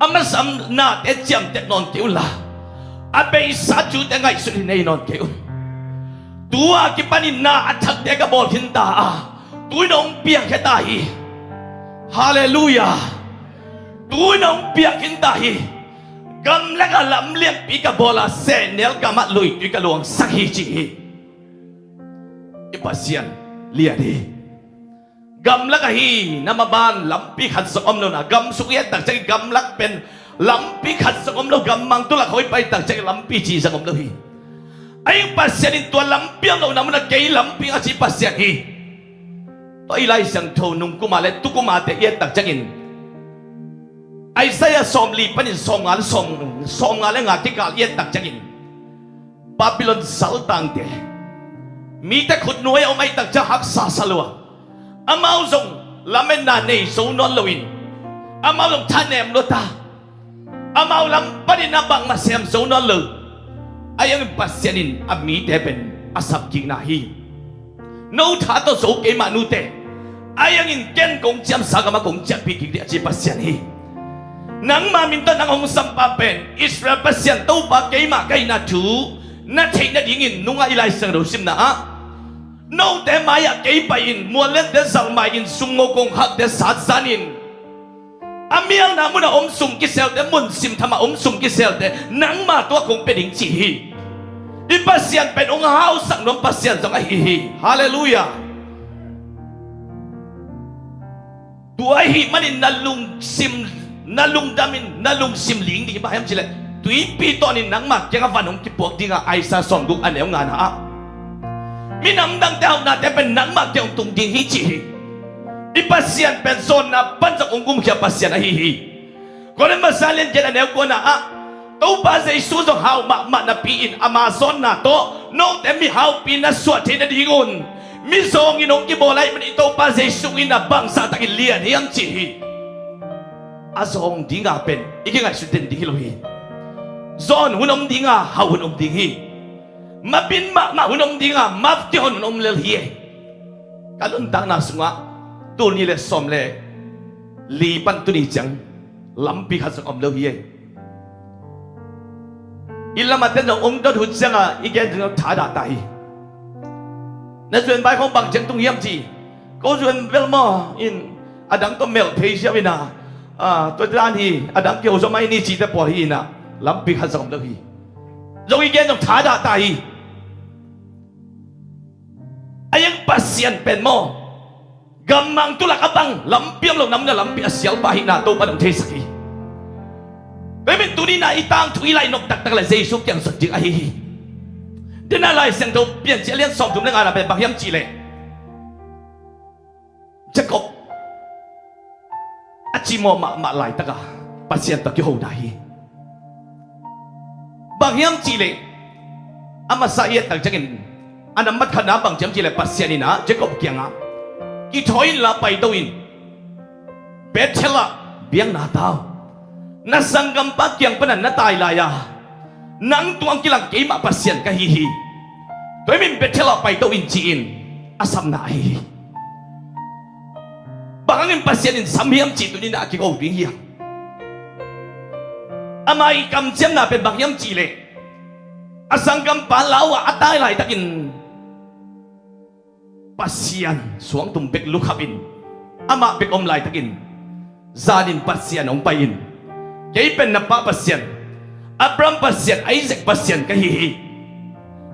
a masa nate ciamteh nawn kei unla, a beisa thute ngaihsut hi nei nawn kei un. Tu-a kipanin na a thakte ka bawl khinta a, tu-in hong piangkhia ta hi. Halleluia. Tu-in hong piangkhia ta hi. Gamlakah lam lianpi ka bawl a, sehnel gamah luitui ka luangsak hi ci hi. I Pasian lian hi. Gamlakah hi, na maban lampi khat zong om lo na, gam sung i et tak ciangin gamlak pen lampi khat zong om lo, gammang tawh lak hong pai tak ciangin lampi ci zong om lo hi. Ahi Pasian in tua lampi om lohna munah kei lampi ing a ci Pasian hi. Tua i Lai Siangtho nungkuma le tukumate i et tak ciangin Isaiah sawmli panin sawmnga le sawm, sawmnga le nga kikal i et tak ciangin Babylon saltangte mite khutnuai a om ahih tak ciang haksa sa lo a, amau zong lametna nei zo nawn loin, amau zong thanem luat a, amau lam panin a bangmah sem zo nawn lo. Ahi hangin Pasian in a mite pen a sapkikna hi. No tha tawh zo keimah nute, ahi hangin ken kong ciamsa gam ah kong ciahpih kik ding a ci Pasian hi. Nangma min tawh nang hong sampa pen Israel Pasian Topa keimah ka hihna thu na theih nadingin nungah i Lai Siangtho simna ah, note mai-ah kei pai-in muallente zalmai-in sumngo kongkhakte satzan in, a mialna munah om sum kiselte, mun simthamah om sum kiselte nangma tuah kong pia ding ci hi. I Pasian pen hong hausak nuam Pasian zong ahi hi. Halleluiah. Tua ahih manin na lungsim, na lungdamin, na lungsim ling ding hi. Bang hiam cihleh tuipi tawnin nangma kiangah van hong kipuak ding a, Isaiah sawmguk a neu ngana ah, minam dangte hauhnate pen nangma kiang hong tung ding hi ci hi. I Pasian pen zawnna pan zong hong gumkhia Pasian ahi hi. Korin masa lian giat a neu kuana ah, Topa Jesu zong hau mahmah napi-in ama zawnna tawh note mihaupi na suah theih nadingun mizawngin hong kibawl ahih manin Topa Jesu in a bangzah takin lian hiam ci hi. A zawng dinga pen i kingaihsut den ding hi lo hi. Zawn hun om dinga hau hun om ding hi. Mapin mahmah hun om dinga map kihon hun om lel hi. Ka nuntakna sungah tul nih le sawm le li pan tuni ciang lampi khat zong om lo hi. I lamah ten zong hong dot hun ciangah i gen zong thadah ta hi. Na zuan bai khong bang ciang tung hiam ci. Ko zuan bel maw in a dang tawh melh phei siau in a, tua dan hi, a dang kiho zaw mai ni cite pawl hi in a, lampi khat zong om lo hi. Zong i gen zong thadah ta hi. A iang Pasian pen maw, gammang tulak a bang lampi om lo, nam na lampi a sialpa hihna Topa nong theisak hi. Tua hi min tuni na i tangthu i laih nop taktak le Jesu kiang zot ding ahi hi. Dena Lai Siangtho Piancil a lian sawmthum le ngana pen bang hiam cihleh, Jacob a cimawh mahmah laitaka Pasian tawh kihona hi. Bang hiam cihleh a masa i et tak ciangin a nambat khatna bang hiam cihleh Pasian in a Jacob kiangah, kithawi inla paito in, Bethel ah biakna tau. Na sanggampa kiang pana na tai lai-a nang tungah kilang keimah Pasian ka hi hi. Tua hi min Bethel ah paito in ci-in a samna ahi hi. Bang hangin Pasian in sam hiam cih tuni na a kiko ding hiam? Ama i kamciamna pen bang hiam cihleh a sanggampa lau-ah a tai laitakin Pasian suangtum bek lukhapin amah bek om laitakin zanin Pasian hong pai-in, kei pen na pa Pasian, Abraham Pasian, Isaac Pasian ka hi hi.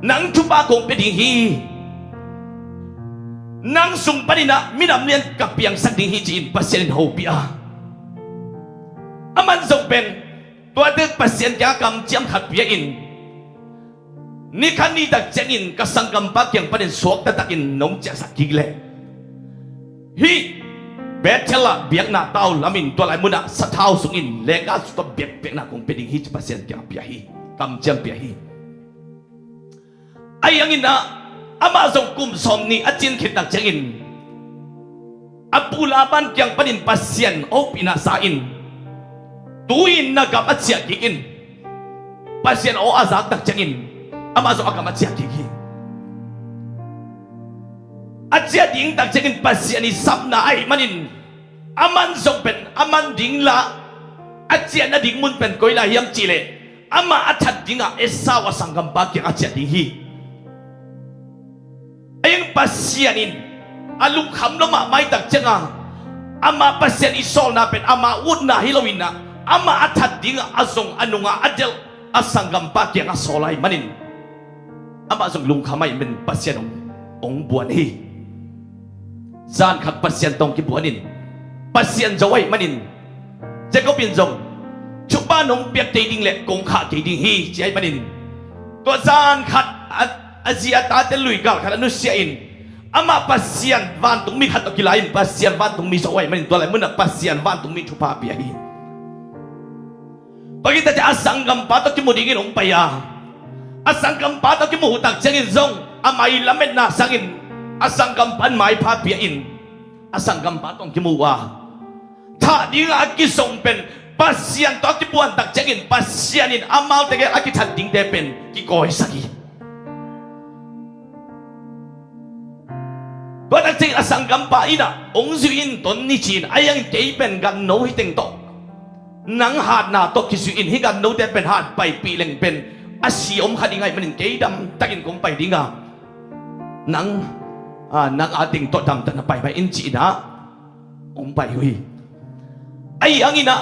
Nang thupha kong pia ding hi. Nang sung paninah minam lian ka piangsak ding hi ci-in Pasian in hopih a, aman zong pen tuate Pasian kiangah kamciam khat pia in, ni khat ni tak ciangin ka sanggampa kiang panin suakta takin nong ciahsak kik leh hih Bethel ah biakna tau lamin tua lai munah sathau sungin leka suta biakbiakna kong pia ding hi ci Pasian kiang pia hi. Kamciam pia hi. Ahi hanginah amah zong kum sawm nih a cin khit tak ciangin a pu Laban kiang panin Pasian hopihna sa in, tu-in na gam a ciah kik in. Pasian aw a zak tak ciangin amah zong a gam a ciah kik hi. A ciah ding tak ciangin Pasian i sapna ahih manin aman zong pen aman ding la, a ciah nading mun pen koi lai hiam cihleh amah a that dingah Esau a sanggampa kiang a ciah ding hi. Ahi hang Pasian in a lungkham lua mahmah tak cianga amah Pasian i sawlna pen amah utna hi loinah amah a that dingah a zong a nungah a delh a sanggampa kiangah sawl ahih manin amah zong lungkham ahih manin Pasian hong, hong buan hi. Zan khat Pasian tawh kibuanin Pasian zo ahih manin Jacob in zong thupha nong piak kei ding le kong khah kei ding hi ci ahih manin tua zan khat a, a zi a tate lui gal khat a nusia in amah Pasian vantungmi khat tawh kilai in Pasian vantungmi zo ahih manin tua lai munah Pasian vantungmi thupha pia hi. Tua khit ciang a sanggampa tawh kimu dingin hong pai a, a sanggampa tawh kimu uh tak ciangin zong a mai lametna sangin a sanggampa in maipha pia in, a sanggampa tawh kimu uh a, thah dingah a kizong pen Pasian tawh a kipuan tak ciangin Pasian in amaute gel a kithat dingte pen kikawisak hi. Tua tak ciangin a sanggampa in ah hong zui in ton ni ci-in, ahi hangin kei pen ganno hi teng tawh nang hatna tawh kizui in, hih gannote pen hat paipih leng pen a si om kha ding ahih manin kei damtakin kong pai ding a, nang, a, nang a teng tawh damtak na pai mah in ci-in ah hong pai uh hi. Ahi hangin ah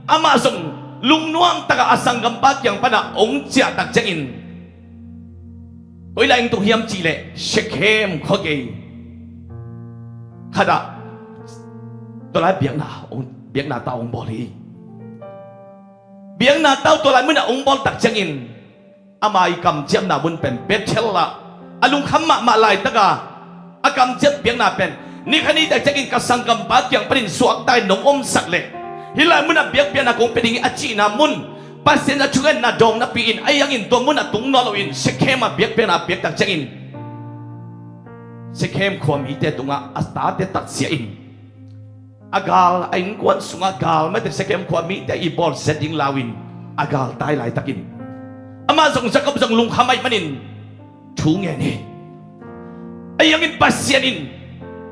amah zong lungnuam takah a sanggampa kiang panah hong ciah tak ciangin, koi lai hong tung hiam cih leh Shekhem khuagei khatah tua lai biakna, biakna tau hong bawl hi. Biakna tau tua lai munah hong bawl tak ciangin ama i kamciamna mun pen Bethel ah a lungkham mahmah laitaka a kamciam biakna pen, ni khat ni tak ciangin ka sanggampa kiang panin suakta in nong omsak leh hih lai munah biakpiakna kong pia ding hi a cihna mun, Pasian a thungetna dawng napi-in, ahi hangin tua munah tung nawn loin Shekhem ah biakpiakna a piak tak ciangin Shekhem khuamite tungah a tate taksia in, a gal, a innkuan sungah gal mate Shekhem khua mite i bawlsia ding lau-in a gal tai laitakin amah zong, Jacob zong lungkham ahih manin thu ngen hi. Ahi hangin Pasian in,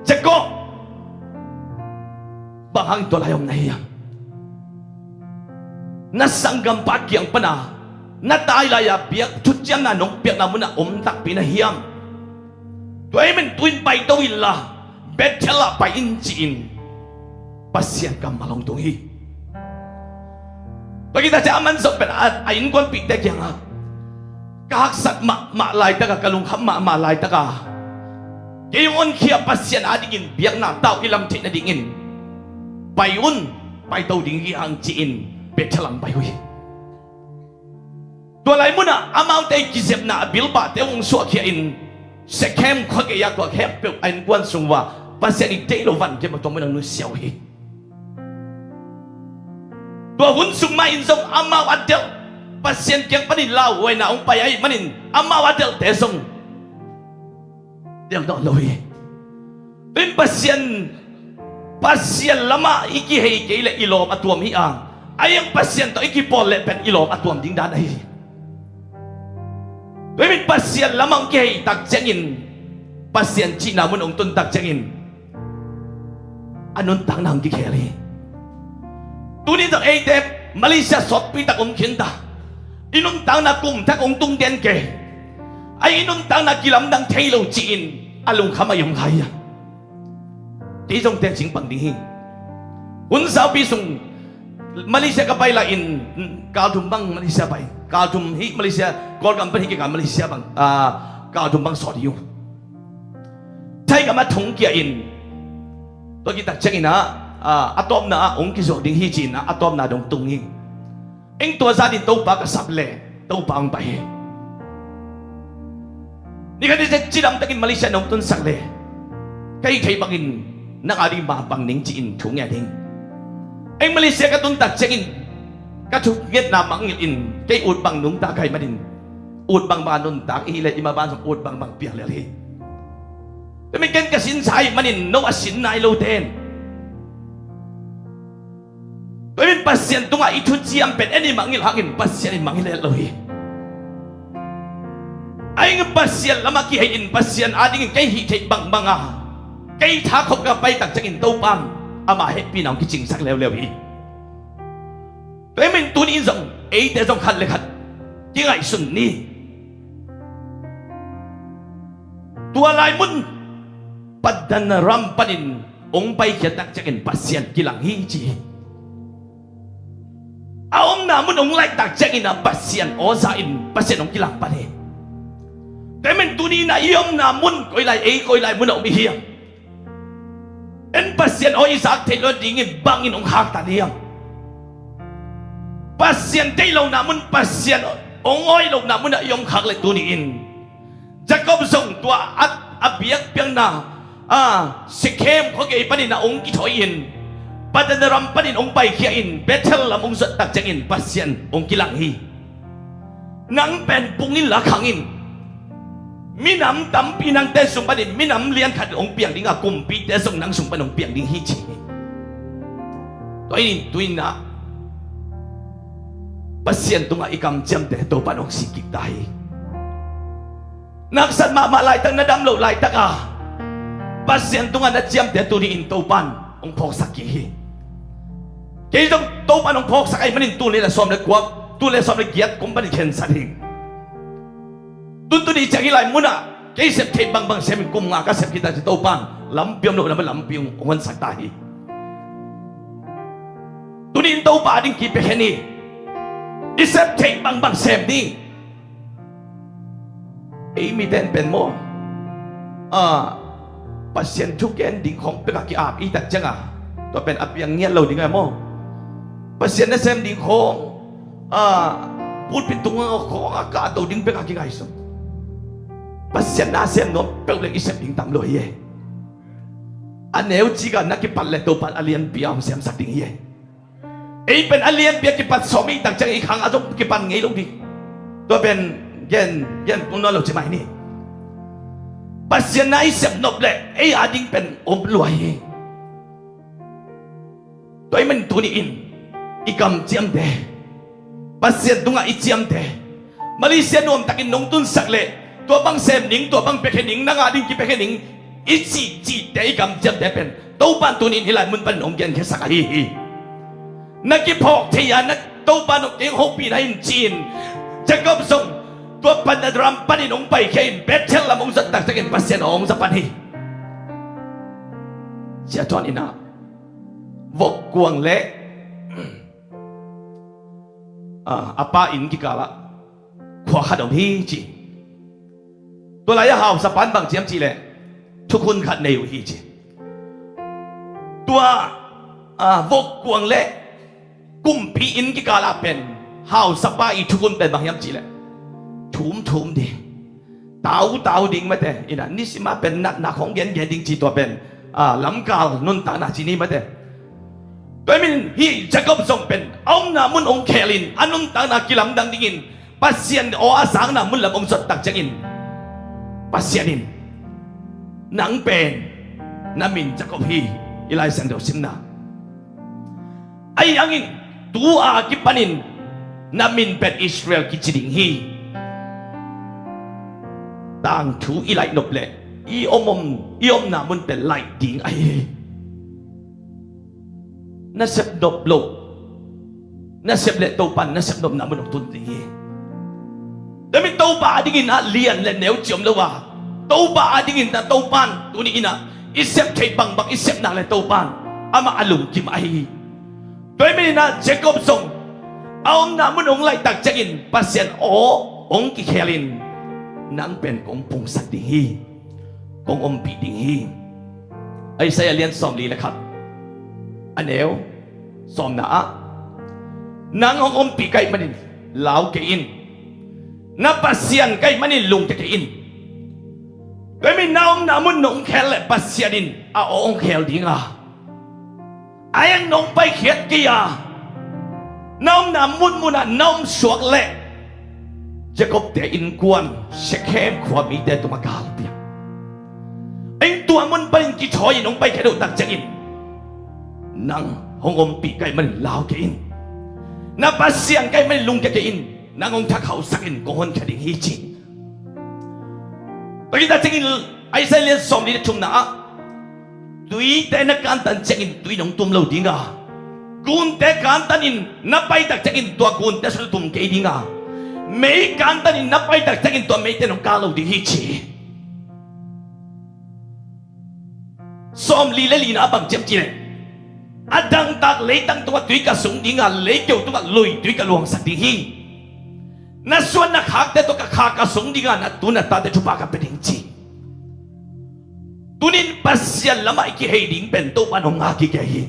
Jacob, bang hangin tua lai om na hiam? Na sanggampa kiang pana na tai lai-a biak thuciamna nong piakna munah om takpi na hiam? Tua ahih manin tu-in paito inla Bethel ah pai in ci-in Pasian kammal hong tung hi. Tua khit ciang aman zong pen a, a innkuanpihte kiangah, ka haksat mahmah laitaka, ka lungkham mahmah laitaka kei hong honkhia Pasian adingin biakna tau i lam theih nadingin pai un, paito ding hi hang ci-in Bethel ah hong pai uh hi. Tua lai munah amaute i kizepna a bilbahte hong suahkhia in Shekhem khuagei ah tua khempeuh a innkuan sung uh a Pasian i deih lo van kei mah tua munah nusia uh hi. Tua hun sung mah in zong amau a delh, Pasian kiang panin lauhuaina hong pai ahih manin amau a delhte zong delh nawn lo hi. Tua in Pasian, Pasian lamah i kihei kei leh i lawm a tuam hi a, ahi hang Pasian tawh i kipawl leh pen i lawm a tuam ding dan ahi hi. Tua in Pasian lamah hong kihei tak ciangin, Pasian cihna mun hong tun tak ciangin a nuntakna hong kikhel hi. Tuni zong eite Malaysia sawtpi tak om khin ta, i nuntakna kum thak hong tung den kei, a i nuntakna kilamdang thei lo ci-in a lungkham a i om lai hi a. Kei zong teci bang ding hi. Hun saupi sung Malaysia ka pai lai in, kal thum bang Malaysia pai, kal thum hi Malaysia, Kawlgam pan hi kei ka Malaysia bang, ah, kal thum bang sawt hi uh. Thaigam ah thong kia in, tua khit tak ciangin ah, ah, a tawpna ah hong kizuak ding hi ci-in ah a tawpna dong tung hi. Eng tua zanin Topa ka sap leh Topa hong pai hi. Ni khat ni ciang cidam takin Malaysia nong tunsak leh ka hih theih bangin nang a ding mah bang ning ci-in thu ngen hi. Eng Malaysia ka tun tak ciangin ka thungetna mangngilh in kei ut bang nungta ka hih manin ut bangbang a nuntak i hih leh i maban zong ut bangbang piang lel hi. Tua min ken ka sinsa ahih manin no a sin nai lote in, tua min Pasian tungah i thuciam pen en i mangngilh hangin Pasian in mangngilh het lo hi. Ahi hangin Pasian lamah kihei in Pasian adingin kei hih theih bangbang a kei thakhop ka pai tak ciangin Topa in ama hehpihna hong kicingsak leuleu hi. Tua ahih manin tuni in zong eite zong khat le khat kingaihsun ni. Tua lai mun Paddan ram panin hong paikhiat tak ciangin Pasian kilang hi ci hi. A omna mun hong laih tak ciangin a Pasian aw za in Pasian hong kilang pan hi. Tua ahih manin tuni in a i omna mun koi lai, ei koi lai mun a om i hiam? En Pasian aw i zak theih lo dingin bangin hong khaktan hiam? Pasian deih lohna mun, Pasian hong awi lohna mun ah i om khak leh tuni in Jacob zong tua a, a biakpiakna, a, Shekhem khuagei panin a hong kithawi in Padanaram panin hong paikhia in Bethel lam hong zuat tak ciangin Pasian hong kilang hi. Nang pen pung inla khang in. Minam tampi nangte sung panin minam lian khat hong piang ding a, kumpite zong nang sung pan hong piang ding hi ci hi. Tua in tu-in ah Pasian tungah i kamciamte Topan hong sih kik ta hi. Na haksat mahmah laitak, na dam loh laitak a Pasian tungah na ciamte tuni in Topan hong phawksak kik hi. Kei zong Topan hong phawksak ahih manin tul nih le sawm le kua, tul nih le sawm le giat kum panin khensat hi. Tun tuni ciang hih lai munah kei sep theih bangbang semin kum nga ka sep khit a ci, Topan lampi om loh na lampi hong honsak ta hi. Tuni in Topa ding kipiakhen hi. I sep theih bangbang sem ding. Ei mite in pen maw, a, Pasian thugen ding khawng pek a ki-ap i tak ciang a, tua pen a piang ngiat lo ding a maw. Pasian nasem ding khawng, a, pulpit tungah khawng a kahto ding pek a kingaihsun. Pasian nasem nuam peuh leng i sep ding tam lo hi e. A neu cik a na kipat le Topan a lianpi a hong siamsak ding hi e. Ei pen a lianpi a kipat sawm i tak ciang i khang a zong kipan ngei lo ding. Tua pen gen gen tung nawn lo ci mai ni. Pasian na i sep nop leh ei a ding pen om lua hi. Tua ahih manin tuni in i kamciamte, Pasian tungah i ciamte, Malaysia nuamtakin nong tunsak leh tua bang sem ding, tua bang piakhia ding, nang a ding kipiakhia ding i cihcihte, i kamciamte pen Topan tuni in hih lai mun panin hong genkhiasak ahi hi. Na kiphawk thei a, na Topan hong keng hopihna in ci-in Jacob zong tua Padanaram panin hong paikhia in Bethel lam hong zat tak ciangin Pasian aw hong za pan hi. Sia Thuan in ah vokkuang le a, a pa inn kikalah khua khat om hi ci. Tua lai-ah hausa pan bang ciam cih leh thukhun khat nei uh hi ci. Tua, a, vokkuang le kumpi inn kikalah pen hausa pa i thukhun pen bang hiam cih leh thum thum ding, tau tau ding mate, ina nisima pen natna khong gengen ding ci, tua pen, a, lamkal nuntakna ci ni mate. Tua ahih manin hih Jacob zong pen a omna mun hong khelin a nuntakna kilamdang dingin Pasian aw a zakna mun lam hong zot tak ciangin Pasian in nang pen na min Jacob hi, i Lai Siangtho simna. Ahi hangin tu-a kipanin na min pen Israel kici ding hi. Tangthu i laih nop leh i om om, i omna mun pen laih ding ahi hi. Na sep nop loh, na sep leh Topan na sep nopna mun hong tun ding hi. Tua ahih manin Topa a dingin ah lian le neu ci om lo a, Topa a dingin ah Topan tuni in ah i sep theih bangbang i sep nak leh Topan amah a lungkim ahi hi. Tua ahih manin ah Jacob zong a omna mun hong laih tak ciangin Pasian aw hong kikhelin nang pen kong pungsak ding hi, kong ompih ding hi. Isaiah lian sawmli le khat, a neu sawmna ah, nang hong ompih ka hih manin lau kei in, na Pasian ka hih manin lungkia kei in. Tua ahih manin na omna mun nong khel leh Pasian in a aw hong khel ding a, a eng nong paikhiat kei a, na omna munmun ah na om suak leh Jacob-te innkuan Shekhem khua mite tungah galpiak. Eng tua mun panin kithawi in hong paikhiat uh tak ciangin nang hong ompih ka hih manin lau kei in, na Pasian ka hih manin lungkia kei in, nang hong thakhausak in kong honkhia ding hi ci. Tua khit tak ciangin Isaiah lian sawmli le thumna ah, tuite na kantan ciangin tui in hong tum lo ding a, gunte kantanin na pai tak ciangin tua gunte sung tum kei ding a, mei kantanin na pai tak ciangin tua meite in hong kang lo ding hi ci. Sawmli le lina ah bang ciam cih leh, a dangtak leitang tungah tui ka sung ding a, leikeu tungah lui tui ka luangsak ding hi. Na suan na khakte tawh ka kha ka sung ding a, na tu na tate thupha ka pia ding ci. Tunin Pasian lamah i kihei ding pen Topan hong ngak kik hi.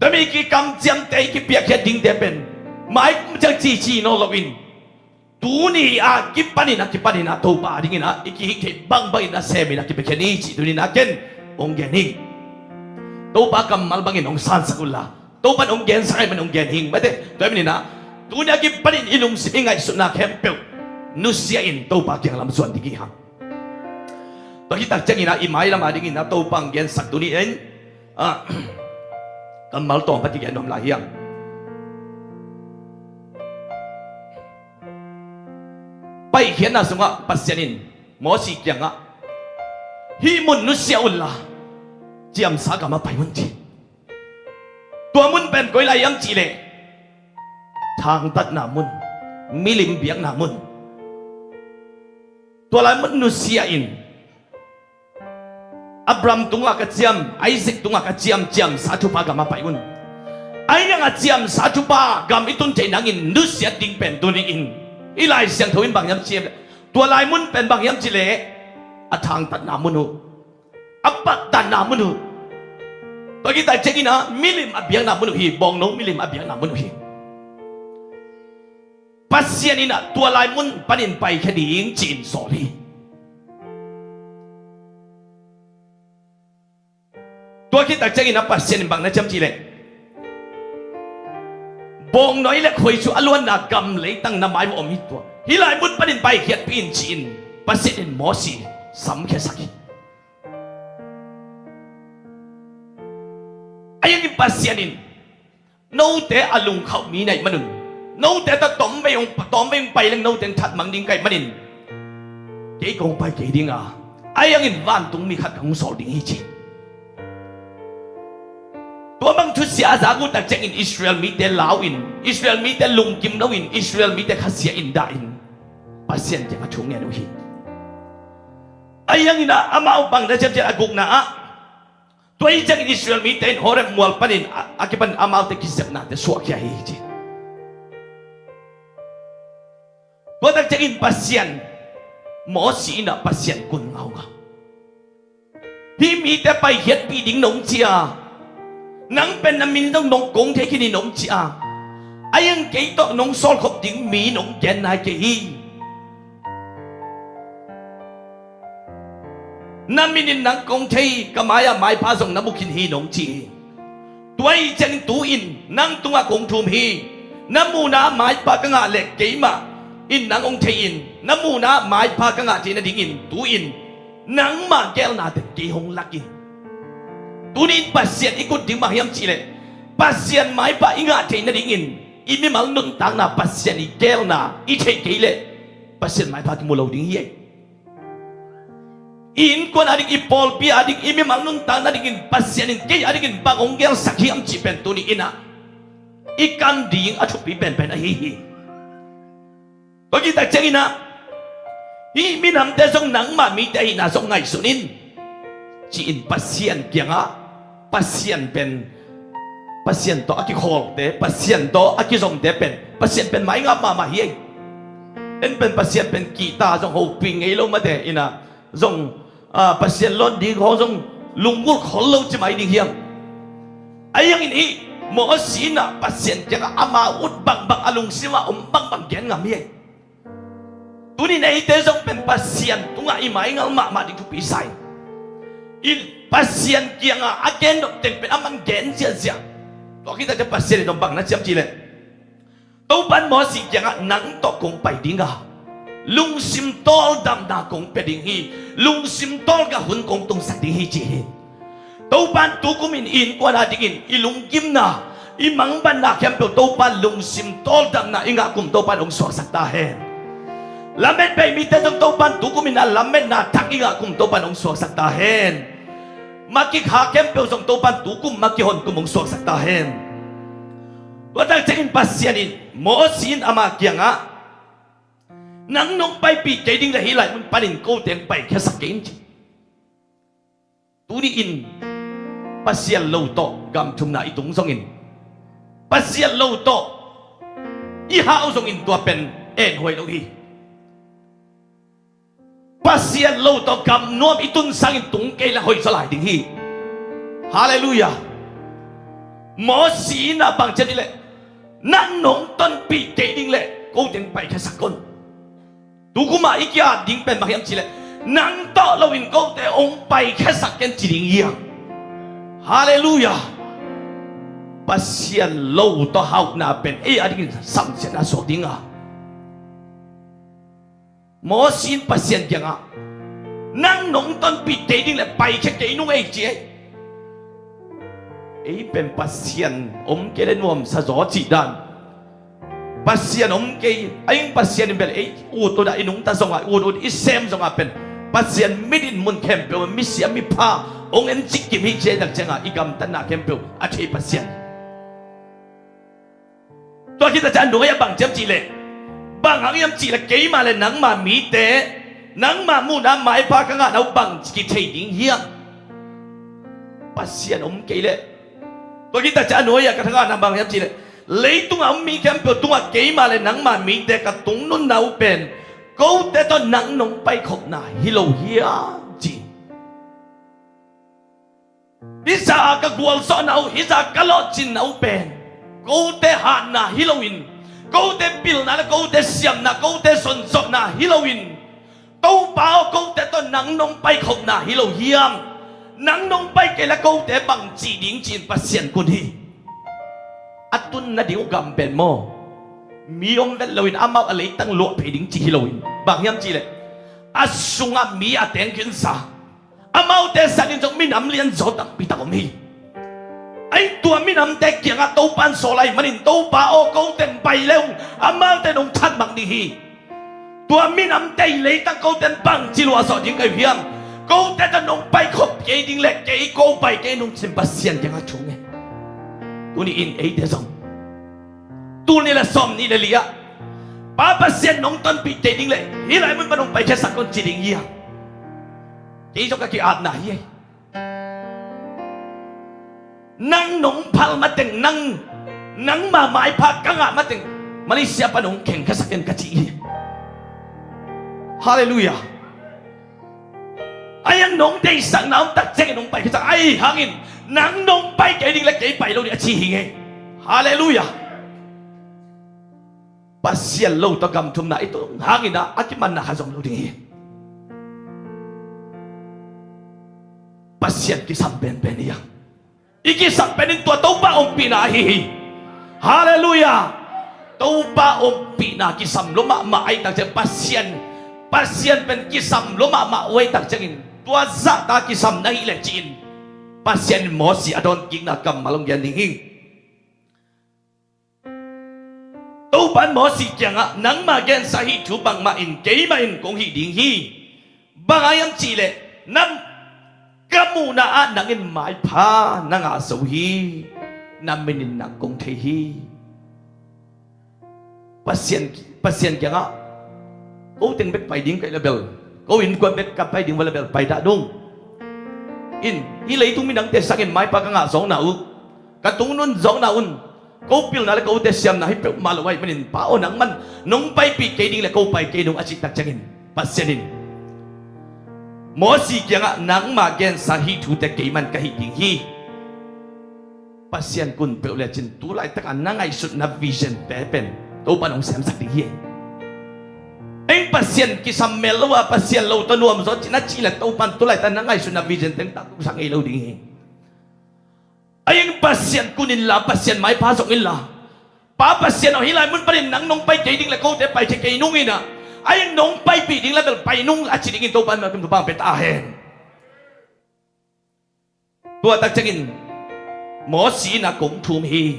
Tami kikamciamte i kipiakkhiat dingte pen mai kum ciang cici nawn loin, tuni a kipanin a kipanin a Topa a dingin a i kihih theih bangbangin a semin a kipiakkhiat ni cih tunin a ken hong gen hi. Topa kammal bangin hong sansak unla, Topa in hong gensak ahih manin hong gen hing mate. Tua ahih manin ah, tuni a kipanin i lungsim i ngaihsutna khempeuh nusia in Topa kiang lam zuan ding hi hang. Tua khit tak ciangin ah i mailam a dingin ah Topa hong gensak tuni in ah, kammal tawm pah kigen nuam lai hi hang. Paikhiatna sungah Pasian in Mosi kiangah, hih mun nusia unla, ciamsa gamah pai un ci. Tua mun pen koi lai hiam cihleh, thangtatna mun, milim biakna mun. Tua lai mun nusia in, Abraham tungah ka ciam, Isaac tungah ka ciam, ciamsa thupha gamah pai un. Ahi hangah ciamsa thupha gam i tun theih nangin nusiat ding pen tuni in, i Lai Siangtho in bang hiam cih leh, tua lai mun pen bang hiam cih leh, a thangtatna mun uh, a pattanna mun uh. Tua khit tak ciangin ah milim a biakna mun uh hi, bawngno milim a biakna mun uh hi. Pasian in ah tua lai mun panin paikhia ding ci-in sawl hi. Tua khit tak ciangin ah Pasian in bang na ciam cih leh, bawngnawi le khuaicu a luanna gam leitang na mai-ah om hi tua. Hih lai mun panin paikhiatpih in ci-in Pasian in Mosi samkhiasak hi. Ahi hangin Pasian in, note a lungkhauh mi na hih manun, note tawh tawmvei hong, tawmvei hong pai leng note in thatmang ding ka hih manin, kei kong pai kei ding a, ahi hangin vantungmi khat ka hong sawl ding hi ci. Tua bang thusia a zak uh tak ciangin Israel mite lau-in, Israel mite lungkim lo-in, Israel mite khasia in dah in Pasian kiangah thu ngen uh hi. Ahi hangin ah amau bang na ciam cih leh, a gukna ah, tua ahih ciangin Israel mite in Horeb mual panin a, a kipan amaute kisepnate suahkhia hi ci. Tua tak ciangin Pasian, Mosi in ah Pasian kun ngaungau, hih mite paikhiatpih ding nong ci a, nang pen na min zong nong kong thei khin hi nong ci a, ahi hang kei tawh nong sawlkhop ding mi nong gen nai kei hi. Na min in nang kong thei, ka mai-ah maipha zong na mu khin hi nong ci hi. Tua ahih ciangin tu-in nang tungah kong thum hi. Na muhna-ah maipha ka ngah leh keimah in nang hong thei in, na muhna-ah maipha ka ngah theih nadingin tu-in nangmah geelna teng kei hong lak in. Tuni-in Pasian i kut ding bang hiam cih leh, Pasian maipha i ngah theih nadingin i mimal nuntakna Pasian i geelna i theih kei leh, Pasian maipha kimu lo ding hi. I innkuan a ding, i pawlpi a ding, i mimal nuntakna dingin Pasian in kei a dingin bang hong geelsak hiam cih pen tuni-in ah i kan ding a thupi penpen ahi hi. Tua khit tak ciangin ah, hih minamte zong nangmah mite ahihna zong ngaihsun in, ci-in Pasian kiangah, Pasian pen, Pasian tawh a kikhawlte, Pasian tawh a kizomte pen Pasian pen maingap mahmah hi. En pen Pasian pen kihta zong hopih ngei lo mate in ah, zong, ah, Pasian lawn ding khawng zong lunggulh khol lo ci mai ding hiam? Ahi hangin hih Mosi in ah Pasian kiangah ama ut bangbang, a lungsimah om bangbang gen ngam hi. Tuni-in eite zong pen Pasian tungah i maingal mahmah ding thupi sa hi. I Pasian kiangah a gen nop teng pen amah in gen ziahziah. Tua khit tak ciang Pasian in zong bang na ciam cih leh, Topa in Mosi kiangah, nang tawh kong pai ding a, lungsim tawldamna kong pia ding hi, lungsim tawlgah hun kong tungsak ding hi ci hi. Topa in tukum in i innkuan a dingin i lunggimna, i mangbatna khempeuh Topa in lungsim tawldamna i ngah kum Topa in hong suaksak ta hen. Lamet bei mite zong Topa in tukum in a lametna thak i ngah kum Topa in hong suaksak ta hen. Makikha khempeuh zong Topa in tukum makihon kum hong suaksak ta hen. Tua tak ciangin Pasian in Mosi in ama kiangah, nang nong paipih kei ding leh hih lai mun panin kote hong paikhiasak kei in ci. Tuni-in Pasian lo tawh gam thumna i tung zongin, Pasian lo tawh i hau zongin tua pen enhuai lo hi. Pasian lo tawh gam nuam i tun sangin tung kei leh hoih zaw lai ding hi. Halleluiah. Mosi in a bang ci hiam cih leh, nang nong tonpih kei ding leh kote hong paikhiasak kon. Tukum a i ki-at ding pen bang hiam cih leh, nang tawh loin kote hong paikhiasak ken ci ding hi hang. Halleluiah. Pasian lo tawh hauhna pen ei a dingin samsiatna suak ding a, Mosi in Pasian kiangah, "Nang nong tonpih kei ding le paikhia kei nung ei," ci ei. Ei pen Pasian om kei le nuamsa zaw cih dan. Pasian om kei, a ing Pasian in bel ei ut ut a i nungta zongah, ut ut i sem zongah pen Pasian mit in mun khempeuh misiam mipha hong en cik kim hi ci ei. Tak ciangah i gamtatna khempeuh a thei Pasian. Tua khit a ciang nuai a bang ciam cihleh, bang hang hiam cihleh keimah le nangmah mite, nangmah muhna maipha ka ngahna uh bang kithei ding hiam? Pasian om kei leh. Tua khit a ciang nuai a ka thangahna bang hiam cihleh, leitungah om mi khempeuh tungah keimah le nangmah mite ka tungnunna uh pen kote tawh nang nong paikhopna hi lo hiam ci. Hih zah a ka gualzawhna uh, hih zah a ka lawhcinna uh pen kote hatna hi loin, kote pilna le kote siamna, kote sonsotna hi loin, Topa aw, kote tawh nang nong paikhopna hi lo hiam? Nang nong pai kei le kote bang ci ding ci-in Pasian kun hi. A tun nading uh gam pen maw, mi om vet loin amau a leitang luah phei ding ci hi loin, bang hiam cihleh a sungah mi a tengkhinsa, amaute sangin zong minam lianzaw tampitak om hi. Ahi tua minamte kiangah Topa in sawl ahih manin, Topa aw, kote in pai le ung, amaute nong thatmang ding hi. Tua minamte i leitang kote in bangci luahzawh ding ka hi uh hiam? Kote tawh nong paikhop kei ding le kei ko pai kei nung ci-in Pasian kiangah thu ngen. Tuni-in eite zong tul nih le sawm nih le li-ah, Pa Pasian nong tonpih kei ding le hih lai mun pan nong paikhiasak kong ci ding hi a, kei zong ka ki-atna hi ei. Nang nong phal mateng, nang, nangma maipha ka ngah mateng Malaysia pan hong khengkhiasak in ka ci hi. Halleluiah. Ahi hang nong deihsakna om tak ciangin nong paikhiasak, ahi hangin nang nong pai kei ding le kei pai lo ding a ci hi ngei. Halleluiah. Pasian lo tawh gamthumna i tung hangin ah a kimanna kha zong lo ding hi. Pasian kisam penpen hi a, i kisam penin tua Topa ompihna ahi hi. Halleluiah. Topa ompihna kisam lua mahmah ahih tak ciang Pasian, Pasian pen kisam lua mahmah uh ahih tak ciangin tua zahta kisam na hih leh ci-in Pasian in Mosi a dawnkikna kammal hong gen ding hi. Topa in Mosi kiangah, nangma gensa hih thu bangmah in keimah in kong hih ding hi. Bang hang hiam cihleh, na, ka muhna ah nang in maipha na ngah zo hi. Na min in nang kong thei hi. Pasian, Pasian kiangah, ko teng bek pai ding ka hih leh bel, ko innkuan bek ka pai ding uh a leh bel pai dah dong. In, hih leitung midangte sangin maipha ka ngah zawkna uh, ka tungnun zawkna un, ko pilna le kote siamna hi peuhmah lo ahih manin, Pa aw, nangman nong paipih kei ding le ko pai kei nung a cih tak ciangin Pasian in Mosi kiangah, nangma gensa hih thute keiman ka hih ding hi. Pasian kun peuh lecin tu laitakah na ngaihsutna vision te pen Topa in hong semsak ding hi. Ei Pasian kisam mel lo a, Pasian lo tawh nuam zaw cih na cih le Topa in tu laitak na ngaihsutna vision teng taktuksak ngei lo ding hi. Ahi hang Pasian kun inla, Pasian maipha zong inla, Pa Pasian aw, hih lai mun panin nang nong pai kei ding le kote pai kei kei nung in ah, ahi hang nong paipih ding le bel pai nung a ci dingin Topa in malkim thupha hong pia ta hen. Tua tak ciangin Mosi in ah kong thum hi,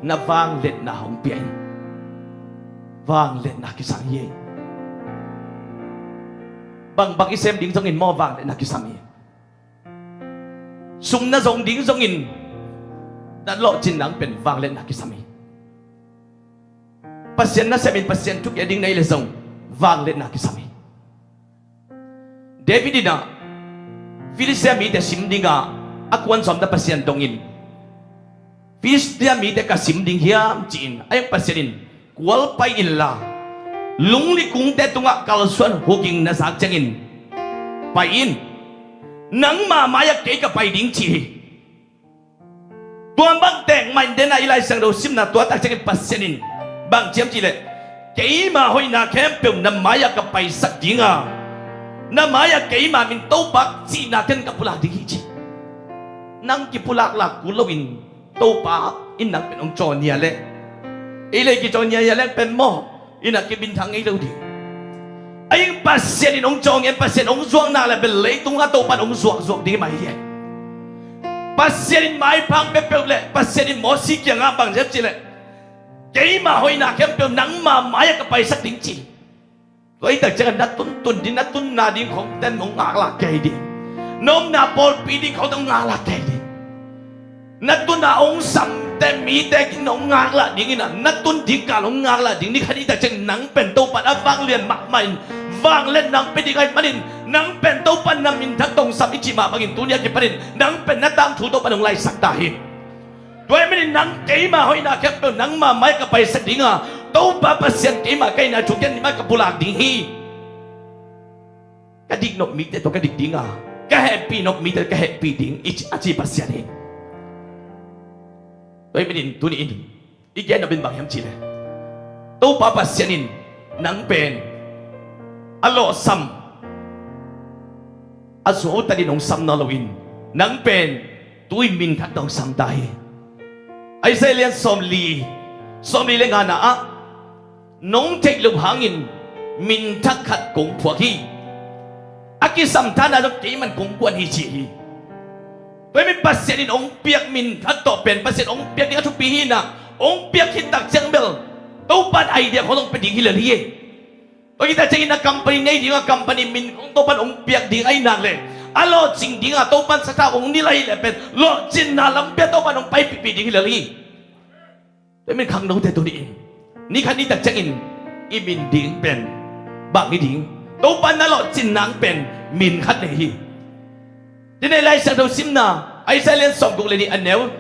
na vangliatna hong pia in. Vangliatna kisam hi. Bangbang i sem ding zongin maw vangliatna kisam hi. Sum na zong ding zongin na lawhcin nang pen vangliatna kisam hi. Pasian nasem in Pasian thukeh ding na hih leh zong vangliatna kisam hi. David in ah Filistia mite sim dingah a kuan sawmte Pasian dongin, Filistia mite ka sim ding hiam ci-in, ahi hang Pasian in, kual pai inla, lungli kungte tungah kalsuan huging na zak ciangin pai in. Nangma mai-ah kei ka pai ding ci hi. Tua bang teng mah in den a i Lai Siangtho simna tua tak ciangin Pasian in bang ci hiam cihleh, keima hoihna khempeuh na mai-ah ka paisak ding a, na mai-ah keima min Topa cihna ken ka pulak ding hi ci. Nang kipulaklak kul loin Topa in nang pen hong caw nia leh, ei le kicaw nia nia leh pen maw, inn ah kibinthang ngei lo ding. Ahi zongin Pasian in hong caw ngen, Pasian hong zuak nak leh bel leitung ah Topa in hong zuakzuak ding mah hi. Pasian in maipha hong pia peuh leh, Pasian in Mosi kiangah bang ci hiam cih leh, keima hoihna khempeuh nangma mai-ah ka paisak ding ci. Tua hi tak ciangin na tuntun ding, na tunna ding khawngte hong ngaklak kei ding. Na omna pawlpi ding khawngte hong ngaklak kei ding. Na tun a hong samte mite in hong ngaklak ding in a, na tun ding kal hong ngaklak ding. Ni khat hi tak ciangin nang pen Topa in a vanglian mahmah in vangliatna hong pia ding ahih manin, nang pen Topa in na minthak tawh hong sam i cih mah bangin tuni a kipanin nang pen na tangthu Topa in hong laisak ta hi. Tua ahih manin nang keima hoihna khempeuh nangma mai-ah ka paisak ding a, Topa Pasian keima ka hihna thu gen, nangma ka pulak ding hi. Ka dik nop mite tawh ka dik ding a, ka hehpih nop mite tawh ka hehpih ding, i ci, a ci Pasian hi. Tua ahih manin tuni in i gen nop in bang hiam cih leh, Topa Pasian in nang pen a lawhsam, a zuautat in hong sam nawn loin, nang pen tu-in minthak tawh hong sam ta hi. Isaiah lian sawmli, sawmli le ngana ah, nong theih loh hangin minthak khat kong phuak hi. A kisam thahatna zong keiman kong guan hi ci hi. Tua ahih manin Pasian in hong piak minthak tawh pen Pasian hong piak ding a thupi hi in a, hong piak khit tak ciang bel Topa in idea khawng hong pia ding hi lel hi. Tua hi tak ciangin a company nei ding a, company min khawng Topa in hong piak ding ahih nak leh, a lawhcing ding a Topa in sathau hong nilh ahih leh pen lawhcinna lampi ah Topa in hong paipihpih ding hi lel hi. Tua ahih manin khangnote tuni in, ni khat ni tak ciangin i min ding pen bang hi ding? Topa in na lawhcin nang pen min khat nei hi. Tuni in Lai Siangtho simna, Isaiah lian sawmguk le nih, a neu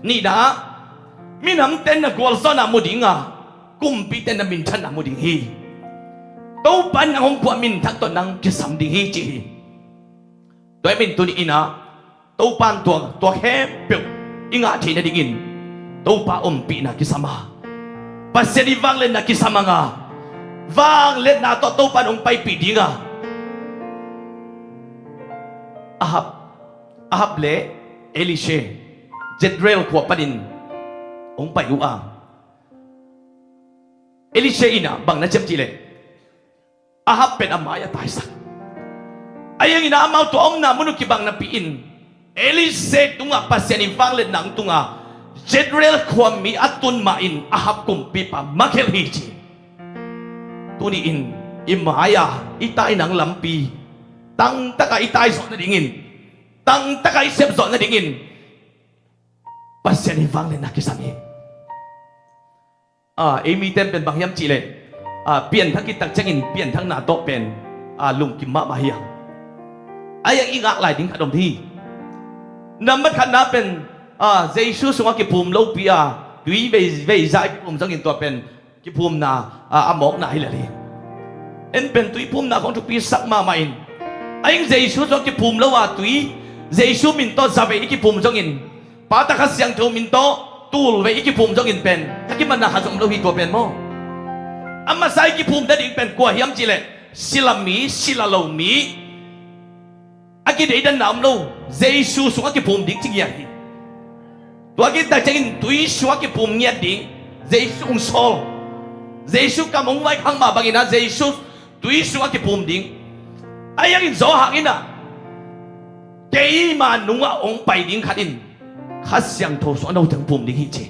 nihna ah, minamte in na gualzawhna mu ding a, kumpite in na minthanna mu ding hi. Topa in nang hong phuah minthak tawh nang kisam ding hi ci hi. Tua ahih manin tuni in a, Topa in tua, tua khempeuh i ngah theih nadingin Topa ompihna kisam a, Pasian i vangliatna kisam a, vangliatna tawh Topa in hong paipih ding a. Ahab, Ahab le Elisha Jezreel khua panin hong pai uh a, Elisha in a bang na ci hiam cih leh, Ahab pen a mai-ah taisak. Ahi zongin a amau tua omna mun uh kibang napi-in, Elisha tungah Pasian i vangliatna hong tung a, Jezreel khuami a tun mah in Ahab kumpipa makhelh hi ci. Tuni in i mai-a i tainang lampi tangtaka i taizawh nadingin, tangtaka i sepzawh nadingin Pasian i vangliatna kisam hi. A, ei mite in pen bang hiam cih leh, a, pianthak khit tak ciangin pianthakna tawh pen, a, lungkim mahmah hi a. Ahi zongin i ngak lai ding khat om hi. Nambat khatna pen, a, Jesu sungah kiphum lopi a, tui vei, vei za i kiphum zongin tua pen kiphumna, a, a mawkna hi lel hi. En pen tui phumna khawng thupi sak mahmah in, ahi zongin Jesu sungah kiphum lo a, tui, Jesu min tawh za vei i kiphum zongin, Pa, Ta, Kha Siangtho min tawh tul vei i kiphum zongin pen a kimanna khat zong om lo hi tua pen maw. A masa i kiphum nading pen kua hiam cih leh, sila mi, sila lo mi, a kideidanna om lo, Jesu sungah kiphum ding ci ngiat hi. Tua khit tak ciangin tui sungah kiphum ngiat ding, Jesu hong sawl, Jesu kam hong vaikhak mah bangin a, Jesu tui sungah kiphum ding. Ahi zongin Johan in a, keima nungah hong pai ding khat in Kha Siangtho sungah note hong phum ding hi ci.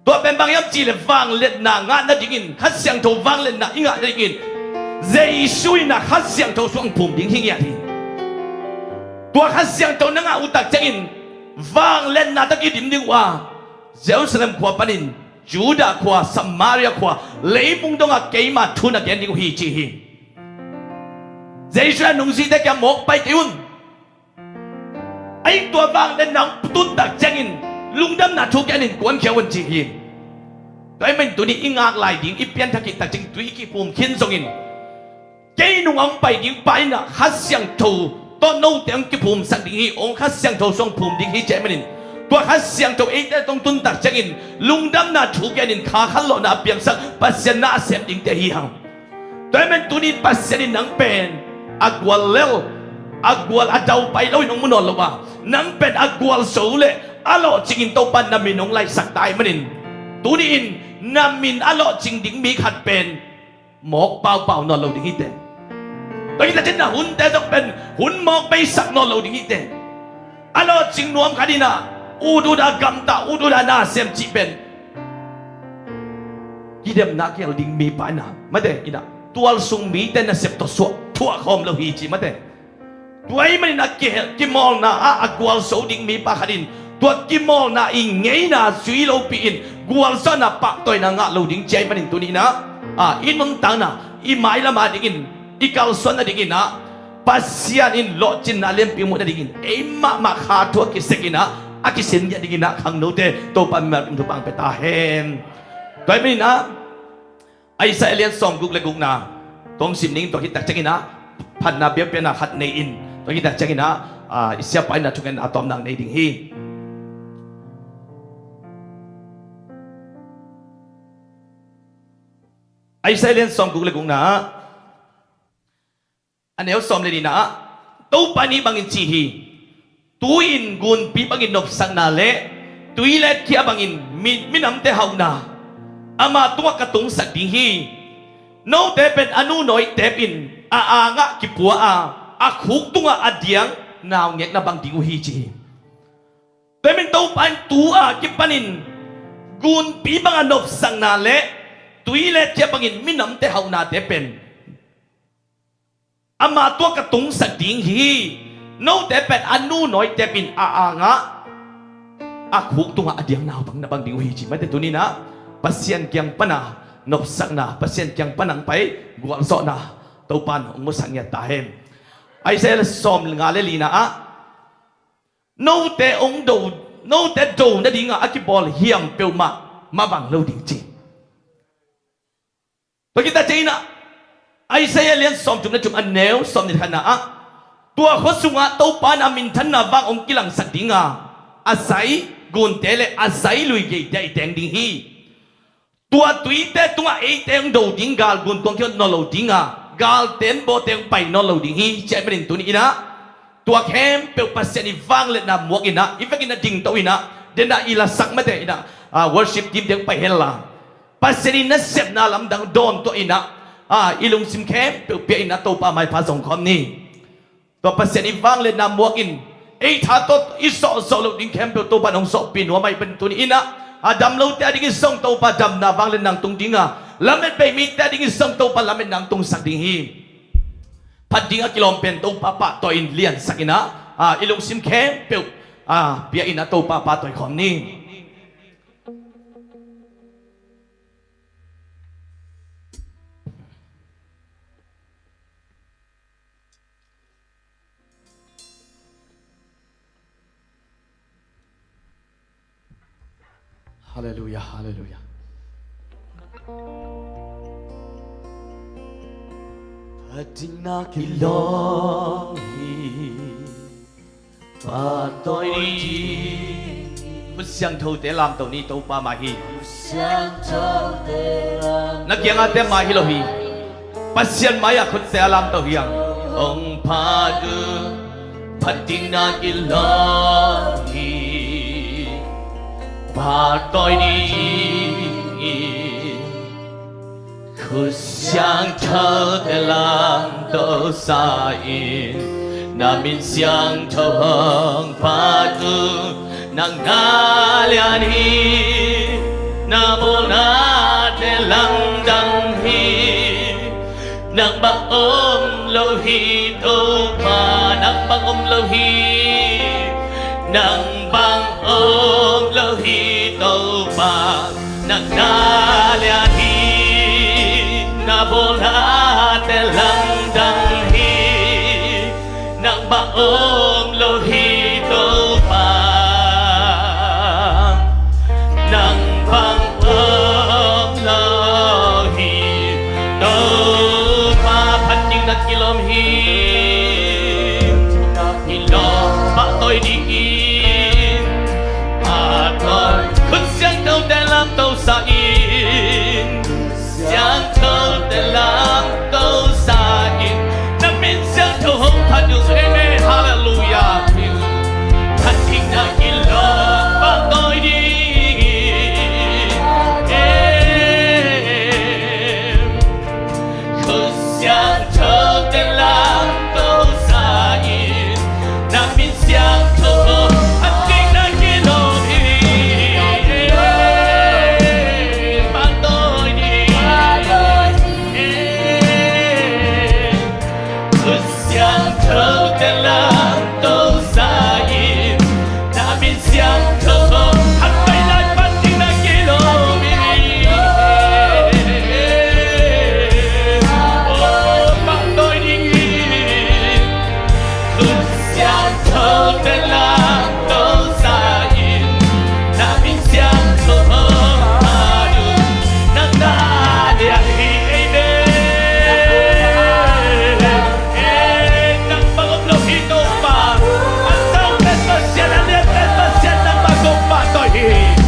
Tua pen bang hiam cih leh vangliatna ngah nadingin, Kha Siangtho vangliatna i ngah nadingin Jesu in a Kha Siangtho sungah hong phum ding hi ngiat hi. Tua Kha Siangtho na ngah uh tak ciangin vangliatna tawh kidim ding uh a, Jerusalem khua panin Judah khua, Samaria khua, leimung dongah keima thu na gen ding uh hi ci hi. Jesu a nungzuite kiang mawk pai kei un. Ahi zongin tua vangliatna hong tun tak ciangin lungdamna thu genin kuankhia un ci hi. Tua ahih manin tuni i ngak lai ding, i pianthak khit tak ciangin tui i kiphum khin zongin, kei nungah hong pai ding Pa in a Kha Siangtho tawh note hong kiphumsak ding hi, hong Kha Siangtho sungah hong phum ding hi ci ahih manin, tua Kha Siangtho eite tungah hong tun tak ciangin lungdamna thu genin kha khanlawhna a piangsak Pasian na a sem dingte hi hang. Tua ahih manin tuni in Pasian in nang pen a guallel, A gual a daupai lo in hong mu nawn lo a, nang pen a gualzo le a lawhcingin Topa na min hong laisak ta ahih manin, tuni-in na min a lawhcing ding mi khat pen mawk paupau nawn lo ding hi teh. Tua hi ta cin na hunte zong pen hun mawk beisak nawn lo ding hi teh. A lawhcing nuam khat in ah, ut ut a gamta, ut ut a na sem cih pen kidemna kial ding mipa in ah, mate in ah, tualsung mite nasep tawh suah thuah khawm lo hi ci, mate. Tua ahih manin a kihel, kimawlna ah a gualzo ding mipa khat in tua kimawlna i ngeina zui lopi in gualzawhna pahtawina ngah lo ding ci ahih manin tuni in ah, a, i nuntakna, i mailam a dingin, i kalsuan a dingin ah, Pasian in lawhcinna lianpi muh na dingin ei mahmah kha thu a kisek in ah, a kisin ngiat dingin ah khangnote Topa mimal kim thupha hong pia ta hen. Tua ahih manin ah, Isaiah lian sawmguk le gukna tua hong sim ning. Tua khit tak ciangin ah phatna biakpiakna khat nei in, tua khit tak ciangin ah, ah, i siapa in ah thungetna a tawpna nei ding hi. Isaiah lian sawmguk le gukna ah, a neu sawm le nihna ah, Topa in hih bangin ci hi. Tu-in gunpi bangin nopsakna le tuilet khia bangin mi, minamte hauhna ama tungah ka tungsak ding hi. Note pen a nu nawi tep in a angah kipua a, a khuk tungah a diang naungekna bang ding uh hi ci hi. Tua ahih manin Topa in tu-a kipanin gunpi banga nopsakna le tuilet khia bangin minamte hauhnate pen ama tungah ka tungsak ding hi. Note pen a nu nawi tep in a angah, a khuk tungah a diang naungekna bang ding uh hi ci. Mate tuni in ah Pasian kiang pana nopsakna, Pasian kiang pana hong pai gualzawhna Topa in hong musak ngiat ta hen. Isaiah sawm nga le lina ah, note hong do, note do nadinga a kibawl hiam peuhmah mavang lo ding ci. Tua khit tak ciangin ah Isaiah lian sawmthum le thum a neu sawmnih le khatna ah, tua khua sungah Topa in a minthanna vang hong kilangsak dinga a zai gunte le a zai lui geite i teng ding hi. Tua tuite tungah eite hong do ding, gal guntuang khia nawn lo dinga, galten bawte hong pai nawn lo ding hi. Ci ahih manin tuni in ah tua khempeuh Pasian i vangliatna muak in ah, i vekin a dingto in ah, den ah i lasak mate in ah, ah, worship team te hong pai hen la, Pasian i nasepna lamdang dawntuah in ah, ah, i lungsim khempeuh pia in ah Topa maipha zong khawm ni. Tua Pasian i vangliatna muak in ei tha tawh i sawhzawh loh ding khempeuh Topa in hong sawhpih nuam ahih manin tuni in ah, a dam lote a dingin zong Topa damna vangliatna hong tung dinga, lamet bei mite a dingin zong Topa lametna hong tungsak ding hi. Phat ding a kilawm pen Topa pahtawi in liansak in ah, ah, i lungsim khempeuh, ah, pia in ah Topa pahtawi khawm ni. Halleluiah, halleluiah. Phat ding na kilawm hi. Pahtawi ding. Khut siangthote lamto ni, Topa mai hi. Khut siangthote lamto. Na kiangahte mai hi lo hi. Pasian mai-ah khutte a lamto hi hang. Hong phat uh, phat ding na kilawm hi. Pahtawi ding in. Khut siangthote lamto sa in, na min siangtho hong phat uh, nang na lian hi, na bawlnate lamdang hi, nang bang om lo hi Topa, nang bang om lo hi, nang bang om lo hi Topa. Nang na lian hi, na bawlnate lamdang hi, nang bang om lo hi Topa. Nang bang om lo hi Topa. Phat ding na kilawm hi. Kilawm, pahtawi dingin, pahtawi. Khut siangthote lamto sa in, siangthote lamto sa in, na min siangtho hong phat uh. Amen. Amen.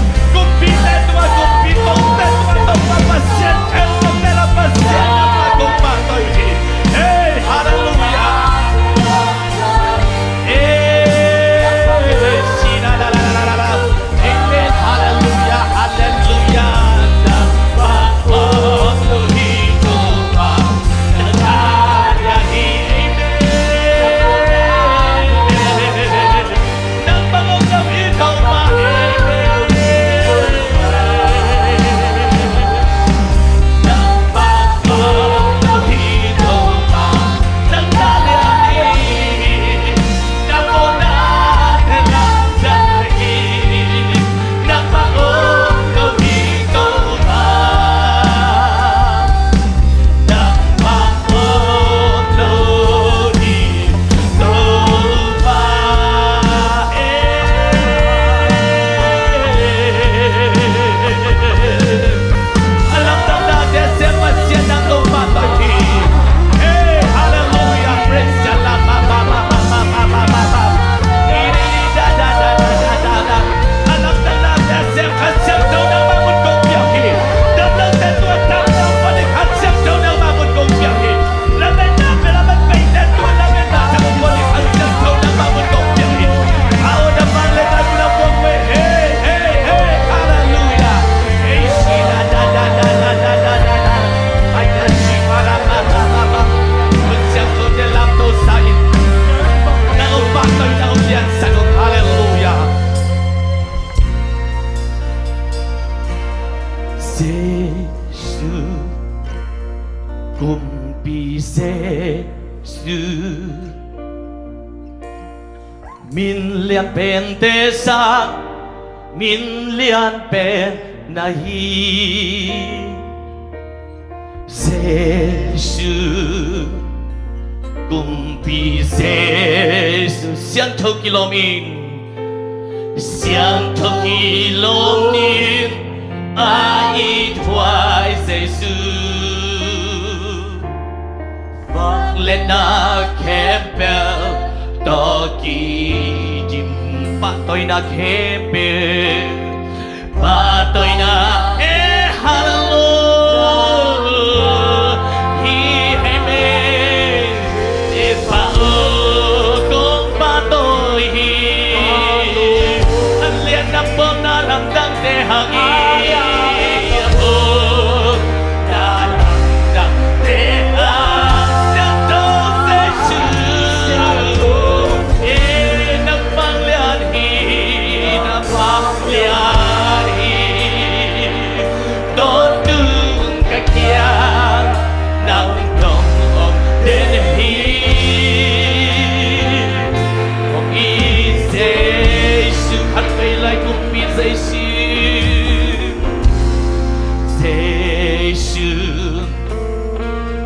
Halleluya, halleluya. Jesu, Kumpi Jesu, min lian pente sang, min lian pen na hi. Jesu, Kumpi Jesu, siangtho kilawm in, siangtho kilawm in, a it huai Jesu. Vangliatna khempeuh tawh kidim, pahtawina khempeuh, pahtawina, eh, halleluya. Hi hei me, eh, pah, oh, kong pahtawi hi. A lian a pawlna lamdang te hang hi. Jesu, khat vei lai Kumpi Jesu. Jesu,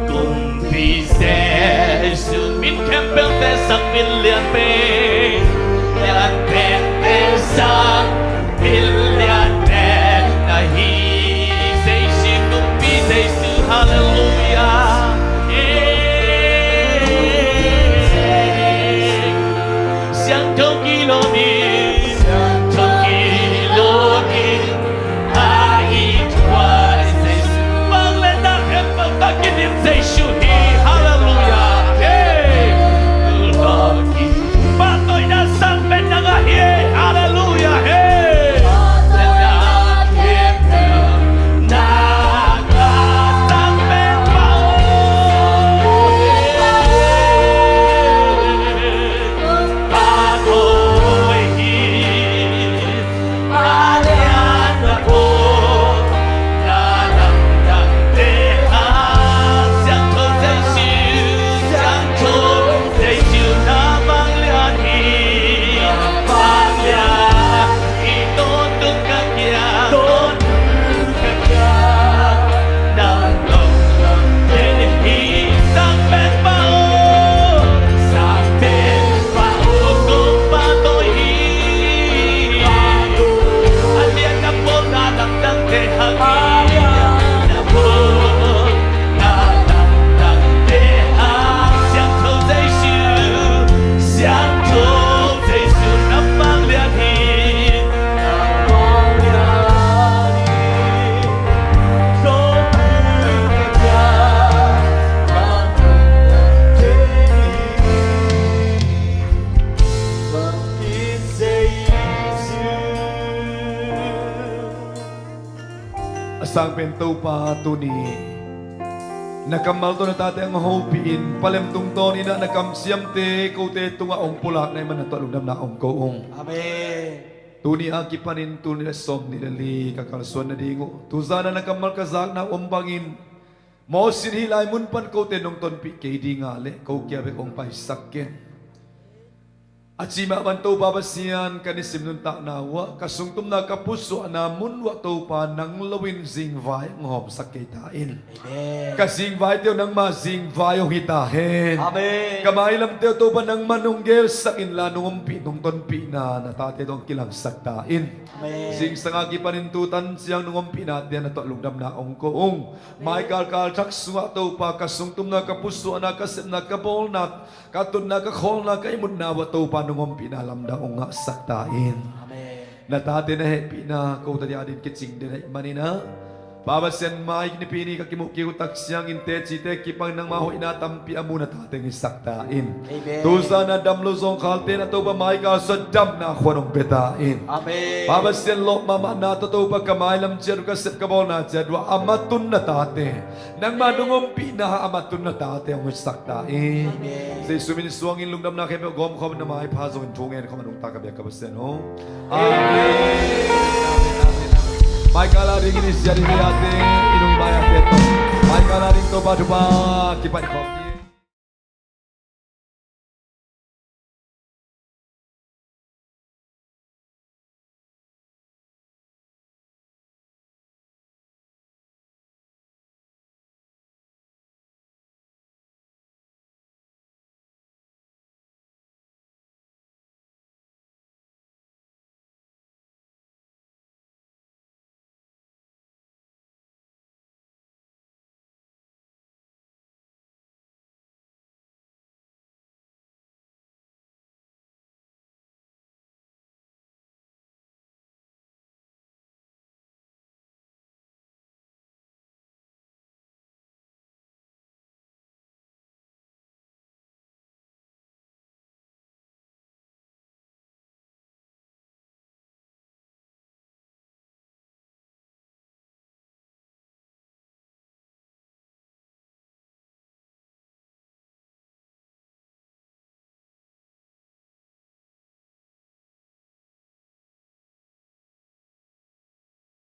Kumpi Jesu, min khempeuhte sang min lian pen, lian pente sang min lian pen na hi. Jesu, Kumpi Jesu, halleluya. Eh, siangtho kilawm in, siangtho kilawm in, a it huai Jesu. Vangliatna khempeuh tawh kidim Jesu hi, halleluya. Hey, Lord, Sang pen Topa tuni na kammal tawh na tate hong hopihin, palem tungtawn in ah na kamciamte kote tungah hong pulak na hih manin na tawh lungdamna hong ko ung. Amen. Tuni a kipanin tul nih le sawmnih le li ka kalsuan nading uh, tuzan a na kammal ka zakna om bangin Moses in hih lai mun pan kote nong tonpih kei ding a leh ko kia bek hong paisak ken. A ci mah bang Topa Pasian, ka nisim nuntakna uh ah, ka sungtumna ka pusuahna mun uh ah Topa nang loin zingvai hong hawmsak kei ta in. Amen. Ka zingvaite uh nangma zingvai hong hi ta hen. Amen. Ka mailamte uh Topa nangman hong gelsak inla, nong ompih nong tonpihna na tate tawh hong kilangsak ta in. Amen. Zingsang a kipanin tu tan ciang nong ompihnate na tawh lungdamna hong ko ung. Mai kalkal thak sungah Topa ka sungtumna ka pusuahna ka sepna ka bawlna ka tutna ka khawlna ka ihmutna uh ah Topa nong ompihna lamdang hong ngahsak ta in. Amen. Na tate na hehpihna ko tadi adin kicing den ahih manin ah, Pa Pasian, mai nipi ni ka kimuh kik uh tak ciangin tecite kipang nangma hoihna tampi a mu na tate hong hisak ta in. Amen. Tuzan a dam lo zawngkhalte na Topa mai kalsuan damna khuan hong pia ta in. Amen. Pa Pasian, lawp mahmahna tawh Topa ka mailam ciat uh ka sep ka bawlna ciat uh ah a matun na tate, nangma nong ompihna a matun na tate hong hisak ta in. Amen. Jesu min suangin lungdamna khempeuh gawmkhawm na maipha zongin thu ngen khawm a nungta ka biak ka Pasian aw. Amen. Amen. Amen. Amen. Mai kal a dingin i siat i maiate, i nung i maiate tawh mai kal a ding Topa thupha kipan khawm.